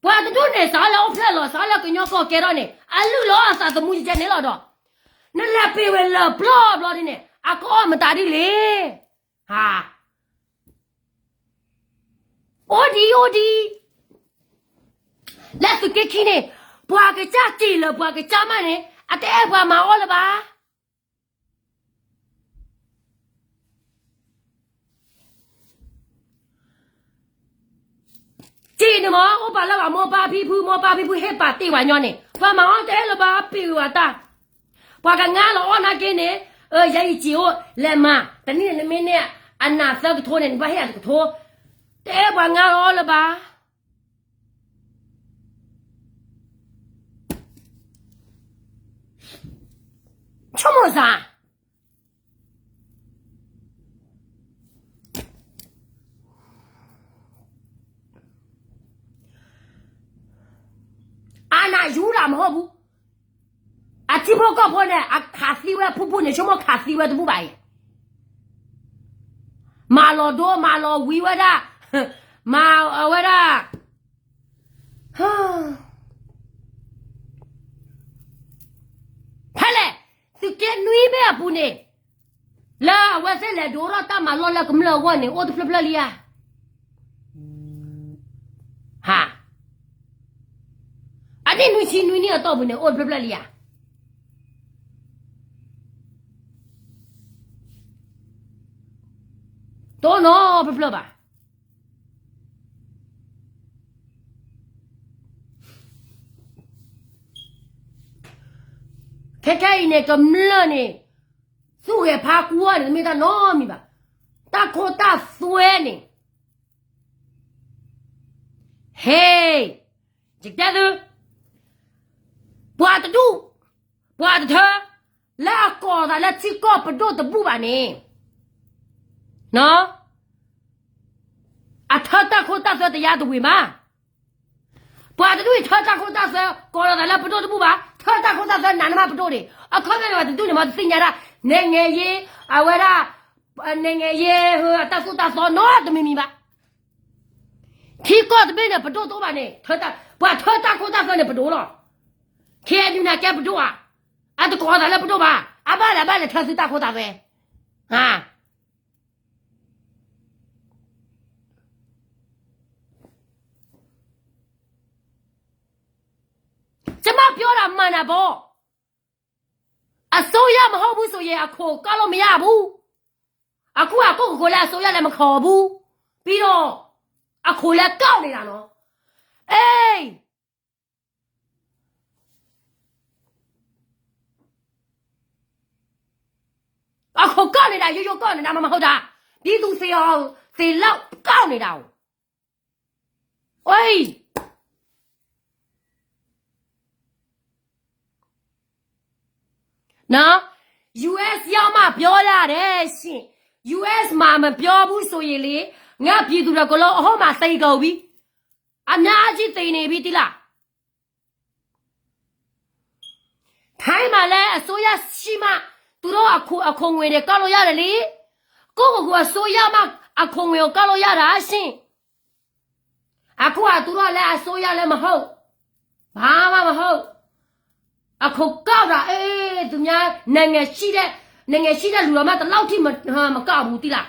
ပှၤတဒူၣ်န့ၣ် စးလၢအိၣ်ဖျဲၣ်လီၤ စးလၢကညီကီၢ်ကဲထီၣ်န့ၣ် အလုၢ်လီၤအသးသမူယကဲန့ၣ်လီၤဒီး, နလဲၤပ့ၤဝဲလၢပျိဘျီဒ်န့ၣ် အကအီၣ်မတၤဒ်လဲၣ်, ဟါ အိၣ်ဒံးအိၣ်ဒံး, လၢသုးက့ခံန့ၣ် ပှၤကစၢ်စံးလၢပှၤကစၢ်မးန့ၣ် အတအဲၣ်ပှၤမၤအီၣ်လၢၤဘၣ်. စံးန့ၣ်မ့ၢ် အိၣ်ပာ်လၢပှၤမိၢ်ပၢ်ဖံဖု မိၢ်ပၢ်ဖံဖုဟ့ၣ်ပာ်တ့ၢ်ပှၤညီန့ၣ် ပှၤမၤအီၣ်တအဲၣ်လၢၤဘၣ် ပ့ၤဝဲတၢ် ပှၤကငါလီၤအီၣ်နာ်က့န့ၣ်, ယဲအံၤစံးအိၣ်လဲၤမၤ တနံၣ်န့ၣ်မ့ၢ်န့ၣ် အနးသၢကထိန့ၣ် နဘၣ်ဟ့ၣ်အတကထိ, တအဲၣ်ပှၤငါလီၤအီၣ်လၢၤဘၣ်. ဆိကမိၣ်စ့ၢ် အနယူၤဒၣ်မဟီၣ်ဘူး, အထံဖိကီၢ်ဖိန့ၣ် အခးသံဝဲဖုဖုန့ၣ် ဆိကမိၣ်ခးသံဝဲတဘူၣ်ဘၣ်အံၤ, မၤလီၤဒိမၤလီၤဝံၤဝဲဒၣ်, မၤဝဲဒၣ် ဖဲလဲၣ်, သုးက့နွံဘ့ၣ်အပူၤန့ၣ်, လၢအဝဲသ့ၣ်လဲၤဒိးထီၣ်တၢ်မၤလီၢ်လၢကမျၢၢ်အဂီၢ်န့ၣ် အိၣ်တဖျၢၣ်ဖျၢၣ်လံဧါ. ဟါ, အနံၣ်နွံဆံနွံနံၣ်အတီၢ်ပူၤန့ၣ် အိၣ်တဖျၢၣ်ဖျၢၣ်လံဧါ. တအိၣ်နီတဖျၢၣ်ဖျၢၣ်ဘၣ်. ခဲခဲအံၤန့ၣ် ကမျၢၢ်န့ၣ် သူၣ်ဂဲၤဖးကူအီၤန့ၣ် တမ့ၢ်တၢ်နီတမံၤဘၣ်. တၢ်ခိတၢ်သွဲန့ၣ် ဟဲ, ယတဲသု, ပှၤတဒူၣ်, ပှၤတထၢ, လၢအကိးသးလၢထံကီၢ်ပဒိၣ်တဘူၣ်ဘၣ်န့ၣ်, အထၢတၢ်ခိတၢ်သွဲတယါတဝံၤမး. ပှၤတဒူၣ်အံၤထၢတၢ်ခိတၢ်သွဲ ကိးလီၤသးလၢပဒိၣ်တဘူၣ်ဘၣ်, ထၢတၢ်ခိတၢ်သွဲနးနမးပဒိၣ်န့ၣ်, အခီပညီန့ၣ် ပှၤတဒူၣ်န့ၣ်မ့ၢ်တသ့ၣ်ညါဒၣ်, နဲငဲယ့, အဝဲဒၣ်, နဲငဲယ့, အတၢ်သိၣ်တၢ်သီနီတမံၤမံၤဘၣ်. ထံကီၢ်တဘ့ၣ်န့ၣ် ပဒိၣ်တအိၣ်ဘၣ်န့ၣ်, ပှၤထၢတၢ်ခိတၢ်သွဲန့ၣ်ပဒိၣ်လီၤ. ခဲအံၤဒုးနၤကဲပဒိၣ်ဧါ, အတကိးသးလၢပဒိၣ်ဘၣ်, အဘၣ်လဲၣ်ဘၣ်လဲၣ်ထၢသုတၢ်ခိတၢ်သွဲ, ဟါ ကျမပြောတာမှန်တာပေါ့. အစိုးရမဟုတ်ဘူးဆိုရင် အခွန်ကောက်လို့မရဘူး. အခုက ကိုယ့်ကိုယ်ကိုယ်လည်း အစိုးရလည်း မခေါ်ဘူး. ပြီးတော့ အခွန်လည်းကောက်နေတာနော်. အ့ၣ် အခိၣ်ကီၢ်န့ၣ်ဒၣ် ယိယိကီၢ်န့ၣ်ဒၣ် မမဟီဒၣ် ပြည်သူ့သေလၢကီၢ်န့ၣ်ဒၣ်အိၣ် အ့ၣ် နော် ယူအက်စ် ရောက်မှ ပြောရတယ်ရှင် ယူအက်စ် မှာ မပြောဘူးဆိုရင်လေ ငါပြည်သူတွေအကုန်လုံး အဟောင်းမှာ သေကုန်ပြီ အများကြီးသေနေပြီ သိလား ထိုင်းမှာလည်း အစိုးရရှိမှ သူတို့အခွန်- အခွန်ငွေတွေ ကောက်လို့ရတယ်လေ ကိုယ့်ကိုယ်ကို အစိုးရမှ အခွန်ငွေကို ကောက်လို့ရတာရှင် အခုက သူတို့လည်း အစိုးရလည်းမဟုတ် ဘာမှမဟုတ် အခိၣ်ကီၢ်ဒီး အေး သူများ နိုင်ငံရှိတဲ့ နိုင်ငံရှိတဲ့လူတော်မှ ဒီလောက်ထိ မ- မကောက်ဘူး သိလား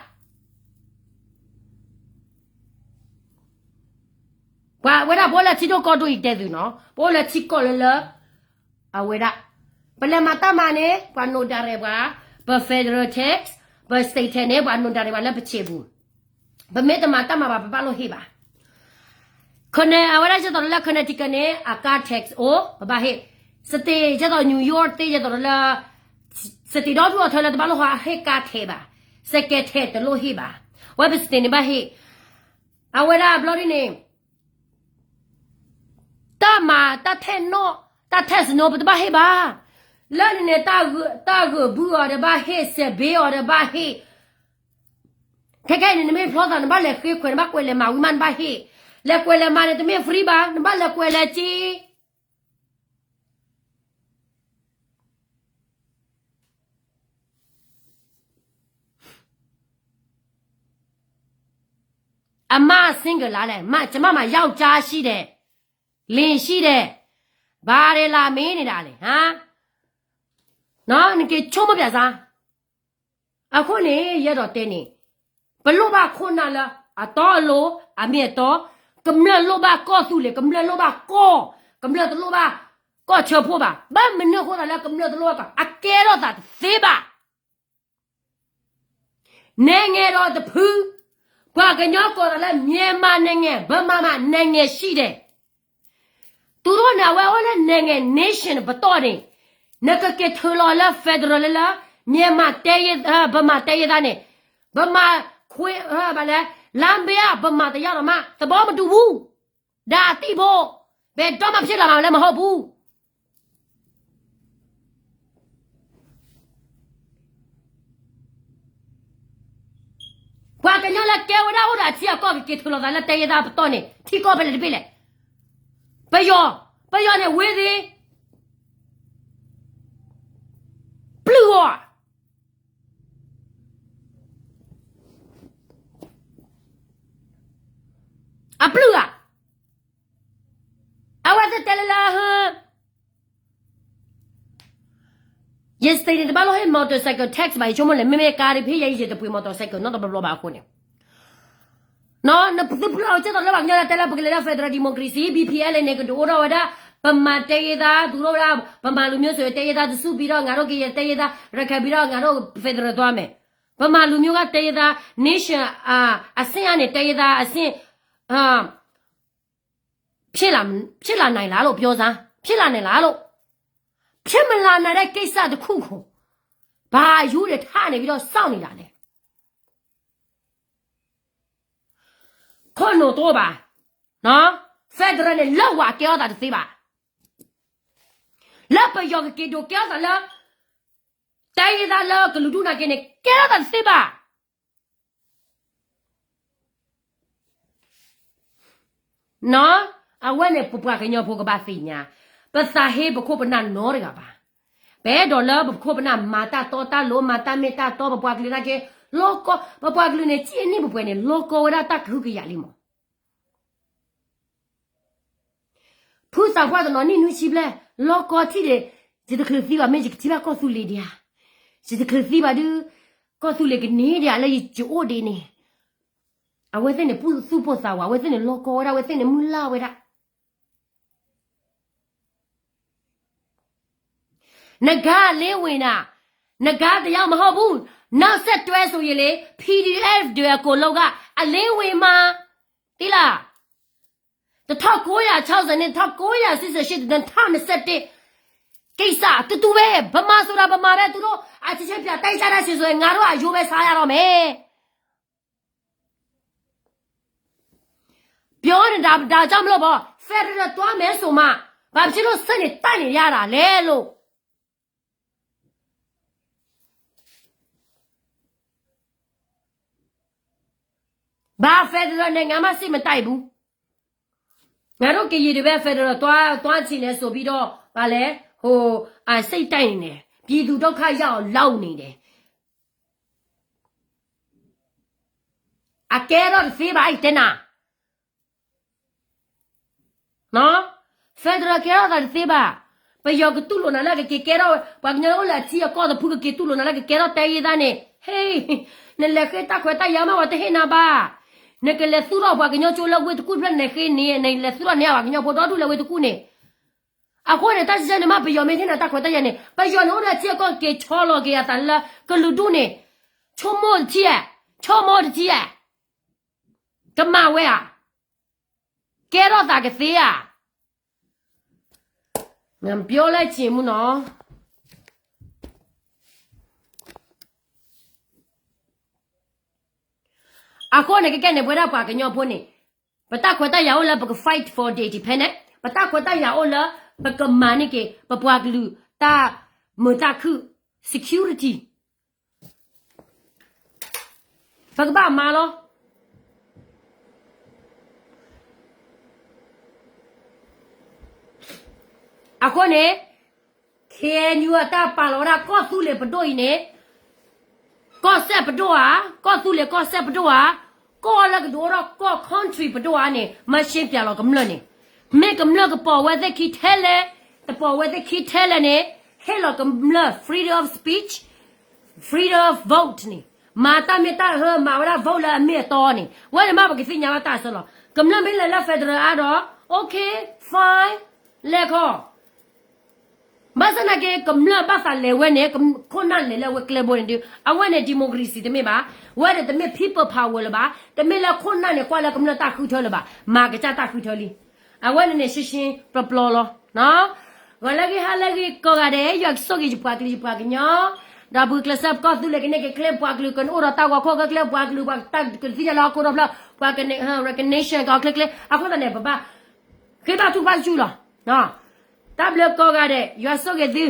ပှၤဝဲဒၣ် ပအိၣ်လၢထံဒိၣ်ကီၢ်ဒိၣ်အံၤတဲသုနီၤ ပအိၣ်လၢထံကီၢ်လၢလၢ အဝဲဒၣ် ပလဲၤမၤတၢ်မၤန့ၣ် ပှၤ notary ပှၤ ပ federal tax ပ state tax န့ၣ် ပှၤ notary ပှၤလၢပဆံးပူၤ ပမ့ၢ်တမၤတၢ်မၤဘၣ် ပဘၣ်လိၣ်ဟ့ၣ်ဘၣ် ခနဲ- အဝဲဒၣ် ဒ်သိးလၢ Connecticut န့ၣ် အ car tax အိၣ် ပဘၣ်ဟ့ၣ် state ဒ်သိး New York သ့ၣ် ဒ်သိးလၢ state ဒီဒူၣ်အီၤထၢလၢတဘၣ်လိၣ်ဟးဟ့ၣ် car tax ဘၣ် second tax တလိၣ်ဟ့ၣ်ဘၣ် ဝဲပ state န့ၣ်ဘၣ်ဟ့ၣ် အဝဲဒၣ်ဘျီဒ်န့ၣ် တၢ်မၤတၢ်ထဲၣ်နီၣ် တၢ်ထဲၣ်စနိ ပတဘၣ်ဟ့ၣ်ဘၣ်. လၢန့ၣ်န့ၣ် တၢ်ဂၢၢ်ဘုအီၤဒီးဘၣ်ဟ့ၣ်, စဲးဘ့အီၤဒီးဘၣ်ဟ့ၣ်. ခဲခဲအံၤန့ၣ် နမ့ၢ်ဖျီသး နဘၣ်လဲၤဃ့ခွဲး နဘၣ်ကွဲးလဲၤမၤဝံၤမး နဘၣ်ဟ့ၣ်. လဲၤကွဲးလဲၤမၤန့ၣ် တမ့ၢ် free ဘၣ်, နဘၣ်လဲၤကွဲးလဲၤစ့ အမါ single လားလဲၣ်, မါ ကျမမှာ ယောက်ျားရှိတယ်, လင်ရှိတယ်, ဘာတွေလာမေးနေတာလဲ, ဟမ်, နော်, နက့ၤဆိကမိၣ်ပြစမ်း. အဃိန့ၣ် ယအဲၣ်ဒိးတဲန့ၣ်, ပလိၣ်ဘၣ်ခိၣ်နၢ်လၢအတီအလိၤ, အမ့ၢ်အတီ, ကမျၢၢ်လိၣ်ဘၣ်ကီၢ်သူလ့ၤ, ကမျၢၢ်လိၣ်ဘၣ်ကီၢ်, ကမျၢၢ်တလိၣ်ဘၣ်ကီၢ်ဆၢဖှိၣ်ဘၣ်. ဘၣ်မနုၤအဃိသတးလၢကမျၢၢ်တလိၣ်ဘၣ်ကီၢ်, အကဲထီၣ်သးတသ့ဘၣ်. နဲငဲဒီးတဖု, ပှၤကညီကိးသးလၢ မြန်မာနိုင်ငံ, ဗမာမှာ နိုင်ငံရှိတယ်. သူတို့န့ၣ် အဝဲအိၣ်လၢ နိုင်ငံ nation ပတီၢ်န့ၣ်, နကက့ၤထုးလီၤလၢ federal လၢလၢ မြန်မာတိုင်းရင်း, ဗမာတိုင်းရင်းသားန့ၣ်, ဗမာခွဲ, ဘာလဲ, လမ်းမရ, ဗမာတရားတော်မှ သဘောမတူဘူး. ဒါအသိဖို့, ဘယ်တော့မှဖြစ်လာမှာလည်းမဟုတ်ဘူး. ပှၤကညီလၢကဲဝဲဒၣ်အိၣ်ဒီးအထံအကီၢ် ကက့ၤထုးလီၤသးလၢ တိုင်းရင်းသား ပတီၢ်န့ၣ် ထံကီၢ်ဖဲလဲၣ်တဘ့ၣ်လဲၣ်. ပယီၤ, ပယီၤန့ၣ်ဝ့သ့, ပျုၢ်အီၤ, အပျုၢ်ဧါ. အဝဲသ့ၣ်တဲလၢလၢ ဟ, ယ state န့ၣ် တဘၣ်လိၣ်ဟ့ၣ် motorcycle tax ဘၣ်, ယဆိကမိၣ်လဲၣ်, မ့မ့ၢ်ကါဒ်ဖဲယဲအံၤ ယတပှ့ၤ motorcycle နီတဘျီဘျီဘၣ်အဃိန့ၣ်, နသုပျုၢ်အီၤကဲသိးလၢပှၤကညီလၢတဲလၢပကလဲၤလၢ federal democracy, BPL န့ၣ် ကဒုးအိၣ်ထီၣ်ဝဲဒၣ် ဗမာတိုင်းရင်းသား, သူတို့ဝဲဒၣ် ဗမာလူမျိုးဆိုရင် တိုင်းရင်းသားတစုပြီးတော့ ငါတို့ကရင်တိုင်းရင်းသား, ရခိုင်ပြီးတော့ ငါတို့ federal သွားမယ်. ဗမာလူမျိုးက တိုင်းရင်းသား nation အဆင့်ကနေ တိုင်းရင်းသားအဆင့် ဖြစ်လာ, ဖြစ်လာနိုင်လားလို့ ပြောစမ်း, ဖြစ်လာနိုင်လားလို့. ဖြစ်မလာနိုင်တဲ့ကိစ္စတစ်ခုကို ဘာအယူတွေထားနေပြီးတော့ စောင့်နေတာလဲ. ခိၣ်နူာ်တအိၣ်ဘၣ်, နော်, federal န့ၣ် လၢဝၤကဲထီၣ်သးတသ့ဘၣ်. လၢပယီၤကက့ၤဒိးကဲထီၣ်သးလၢ တိုင်းရင်းသား လၢကလုာ်ဒူၣ်နာ်က့န့ၣ် ကဲထီၣ်သးတသ့ဘၣ်. နော်, အဝဲန့ၣ် ပပှၤကညီဖိကဘၣ်သ့ၣ်ညါ, ပသးဟ့ပခိၣ်ပနၢ်နီတဂၤဘၣ်. ပအဲၣ်ဒိးလၢပခိၣ်ပနၢ်မၤတၢ်တီတၢ်လိၤ, မၤတၢ်မ့ၢ်တၢ်တီ, ပပှၤကလုာ်နာ်က့ လီၤကီ, ပပှၤကလုာ်န့ၣ် ကံၣ်အနံၣ်ပှဲၤပှဲၤန့ၣ် လီၤကီဝဲဒၣ်တၢ်ကဟုကယာ်လံမး. ဖုသးပှၢ်တနီၤနံၣ်နွံဆံဘျဲၣ်, လီၤကီထံၣ်ဒီး, ယတချုးသံဘၣ် မ့ၢ်ယကထံၣ်ဘၣ်ကီၢ်သူလ့ၤဒံးဧါ. ယတချုးသံဘၣ်ဒုး, ကီၢ်သူလ့ၤကန့ၢ်ဒံးဧါ လၢယအိၣ်ဒံးန့ၣ်. အဝဲသ့ၣ်န့ၣ် ပူၢ်သူၣ်ပိၢ်သးဝး, အဝဲသ့ၣ်န့ၣ် လီၤကီဝဲဒၣ်, အဝဲသ့ၣ်န့ၣ် မုၢ်လၢ်ဝဲဒၣ်. နဂါလ့ဝ့ၤနၤ, နဂါတရားမဟုတ်ဘူး, နောက်ဆက်တွဲဆိုရင်လေ, PDF တွေအကုန်လုံးက အလင်းဝင်မှာ, သိလား. တထီၣ်ကိးယၤ ခြောက်ဆယ် န့ၣ် တထီၣ်ကိးယၤ စံစဲရှ့ တထီၣ် နှစ်ဆယ့်တစ် ကိစ္စ တူတူပဲ ဗမာဆိုတာ ဗမာပဲ သူတို့ အချင်းချင်း ပြန်တိုက်ကြတာ ဆိုရင် ငါတို့က ယိုးပဲ စားရတော့မယ်. ပြောနေတာ ဒါကြောင့်မလို့ပေါ့ federal သွားမယ်ဆိုမှ ဘာဖြစ်လို့ ဆက်နေတိုက်နေရတာလဲလို့ ဘာ federal နိုင်ငံမှ စစ်မတိုက်ဘူး. ငါတို့ကရင်တွေပဲ federal သွား သွားချင်တယ်ဆိုပြီးတော့ ဘာလဲ ဟို အာ စိတ်တိုက်နေတယ် ပြည်သူဒုက္ခရောက်အောင်လုပ်နေတယ်. အကဲထီၣ်တသ့ဘၣ် အဲၣ်တဲနၤ နော် federal ကဲထီၣ်သးတသ့ဘၣ်. ပယီၤကတူၢ်လိာ်နၤလၢကက့ၤကဲထီၣ် ပှၤကညီအိၣ်လၢအထံအကီၢ်တဖု ကက့ၤတူၢ်လိာ်နၤလၢကကဲထီၣ် တိုင်းရင်းသား န့ၣ် ဟ့ နလဲၤဃ့တၢ်ခွဲးတၢ်ယာ်မး ပှၤတဟ့ၣ်နၤဘၣ်. နကလဲၤသူၣ်ထီၣ်ပှၤကညီကၠိလၢဝ့ၢ်တကူၣ်တဖျၢၣ် နလဲၤဃ့န့ၣ် နလဲၤသူၣ်ထီၣ်န့ၢ်ပှၤကညီဖိဒီဒူၣ်လၢဝ့ၢ်တကူၣ်န့ၣ်. အဃိန့ၣ် တၢ်စံးဆၢန့ၣ်မး ပယီၤမ့ၢ်ဟ့ၣ်နၤတၢ်ခွဲးတၢ်ယာ်န့ၣ် ပယီၤန့ၣ်အိၣ်ဒီးထံအကီၢ် က့ၤဆီလီၤက့ၤအသးလၢကလုာ်ဒူၣ်န့ၣ် ဆိကမိၣ်တထံဧါ, ဆိကမိၣ်တထံဧါ, ကမၤဝဲဧါ, ကဲထီၣ်သးကသ့ဧါ. နပြောလိုက်ချင်ဘူးနော်. အဃိန့ၣ် ကကဲန့ၣ် ပဝဲဒၣ်ပှၤကညီဖိန့ၣ် ပတၢ်ခွဲးတၢ်ယာ်အိၣ်လၢပက fight for ဒ့ၣ်တံၢ်ဖဲန့ၣ် ပတၢ်ခွဲးတၢ်ယာ်အိၣ်လၢ ပကမၤန့ၢ်က့ၤ ပပှၤကလုာ်တၢ်မုာ်တၢ်ခုၣ် security ပကဘၣ်မၤလီၤ. အဃိန့ၣ် KNU အတၢ်ပာ်လီၤဝဲဒၣ်ကီၢ်သူလ့ၤပဒိၣ်အံၤန့ၣ် ကီၢ်စဲၣ်ပဒိၣ်ဧါ, ကီၢ်သူလ့ၤကီၢ်စဲၣ်ပဒိၣ်ဧါ, ကီၢ်လၢကဒုးအိၣ်ထီၣ်ကီၢ် country ပဒိၣ်ဧါန့ၣ် မၤရှင်းပြလီၤကမျၢၢ်န့ၣ်. မ့ၢ်ကမျၢၢ်ကပိာ်ဝဲသ့ၣ်ခံထဲလဲၣ်, တပိာ်ဝဲသ့ၣ်ခံထဲလဲၣ်န့ၣ် ဟ့ၣ်လီၤကမျၢၢ် freedom of speech, freedom of vote န့ၣ် မၤတၢ်မ့ၢ်တၢ်ဟၢ မၤဝဲဒၣ် vote လၢအမ့ၢ်အတီန့ၣ် ဝဲန့ၣ်မးပကသ့ၣ်ညါဘၣ်တၢ်အဆၢလီၤ. ကမျၢၢ်မ့ၢ်လဲၤလၢ federal အါဒီး okay, fine, လဲၤခီ ဘၣ်ဆၣ်သနာ်က့ ကမျၢၢ်ဘၣ်သးလဲၤဝဲန့ၣ် ခိၣ်နၢ်လဲၤလၢအဝဲကျဲဘိန့ၣ်ဒီး အဝဲန့ၣ် democracy တမ့ၢ်ဘၣ်, ဝဲဒၣ်တမ့ၢ် people power လၢၤဘၣ်, တမ့ၢ်လၢခိၣ်နၢ်န့ၣ် ကွၢ်လၢကမျၢၢ်တၢ်ဃုထၢလၢၤဘၣ်, မၤကစၢ်တၢ်ဃုထၢလံ. အဝဲန့ၣ်န့ၣ် ရှင်းရှင်းပျီပျီလီၤ. ဂီၤလၢအဂ့ၤ ဟါလၢအဂ့ၤ ကိးဂၤဒဲး ယွၤကဆိၣ်ဂ့ၤယပှၤကလုာ်ယပှၤကညီ, ဒီးပှၤကျဲးစၢးကီၢ်သူလ့ၤကန့ၢ်က့ၤချ့ ပှၤကလုာ်ကအိၣ်ဒီးတၢ်ဂီၤခီၣ်ခဲကျဲ ပှၤကလုာ်ပှၤတၢ်ကသ့ၣ်ညါလၢဟီၣ်ခိၣ်ဒီဖျၢၣ် ပှၤ recognition ကီးချ့ချ့ အဃိသတးန့ၣ် ပဘၣ် ဃ့ဘါထုကဖၣ်ဆူၣ်လီၤ. တၢ်ဘျုးကိးဂၤဒဲး ယွၤဆိၣ်ဂ့ၤသု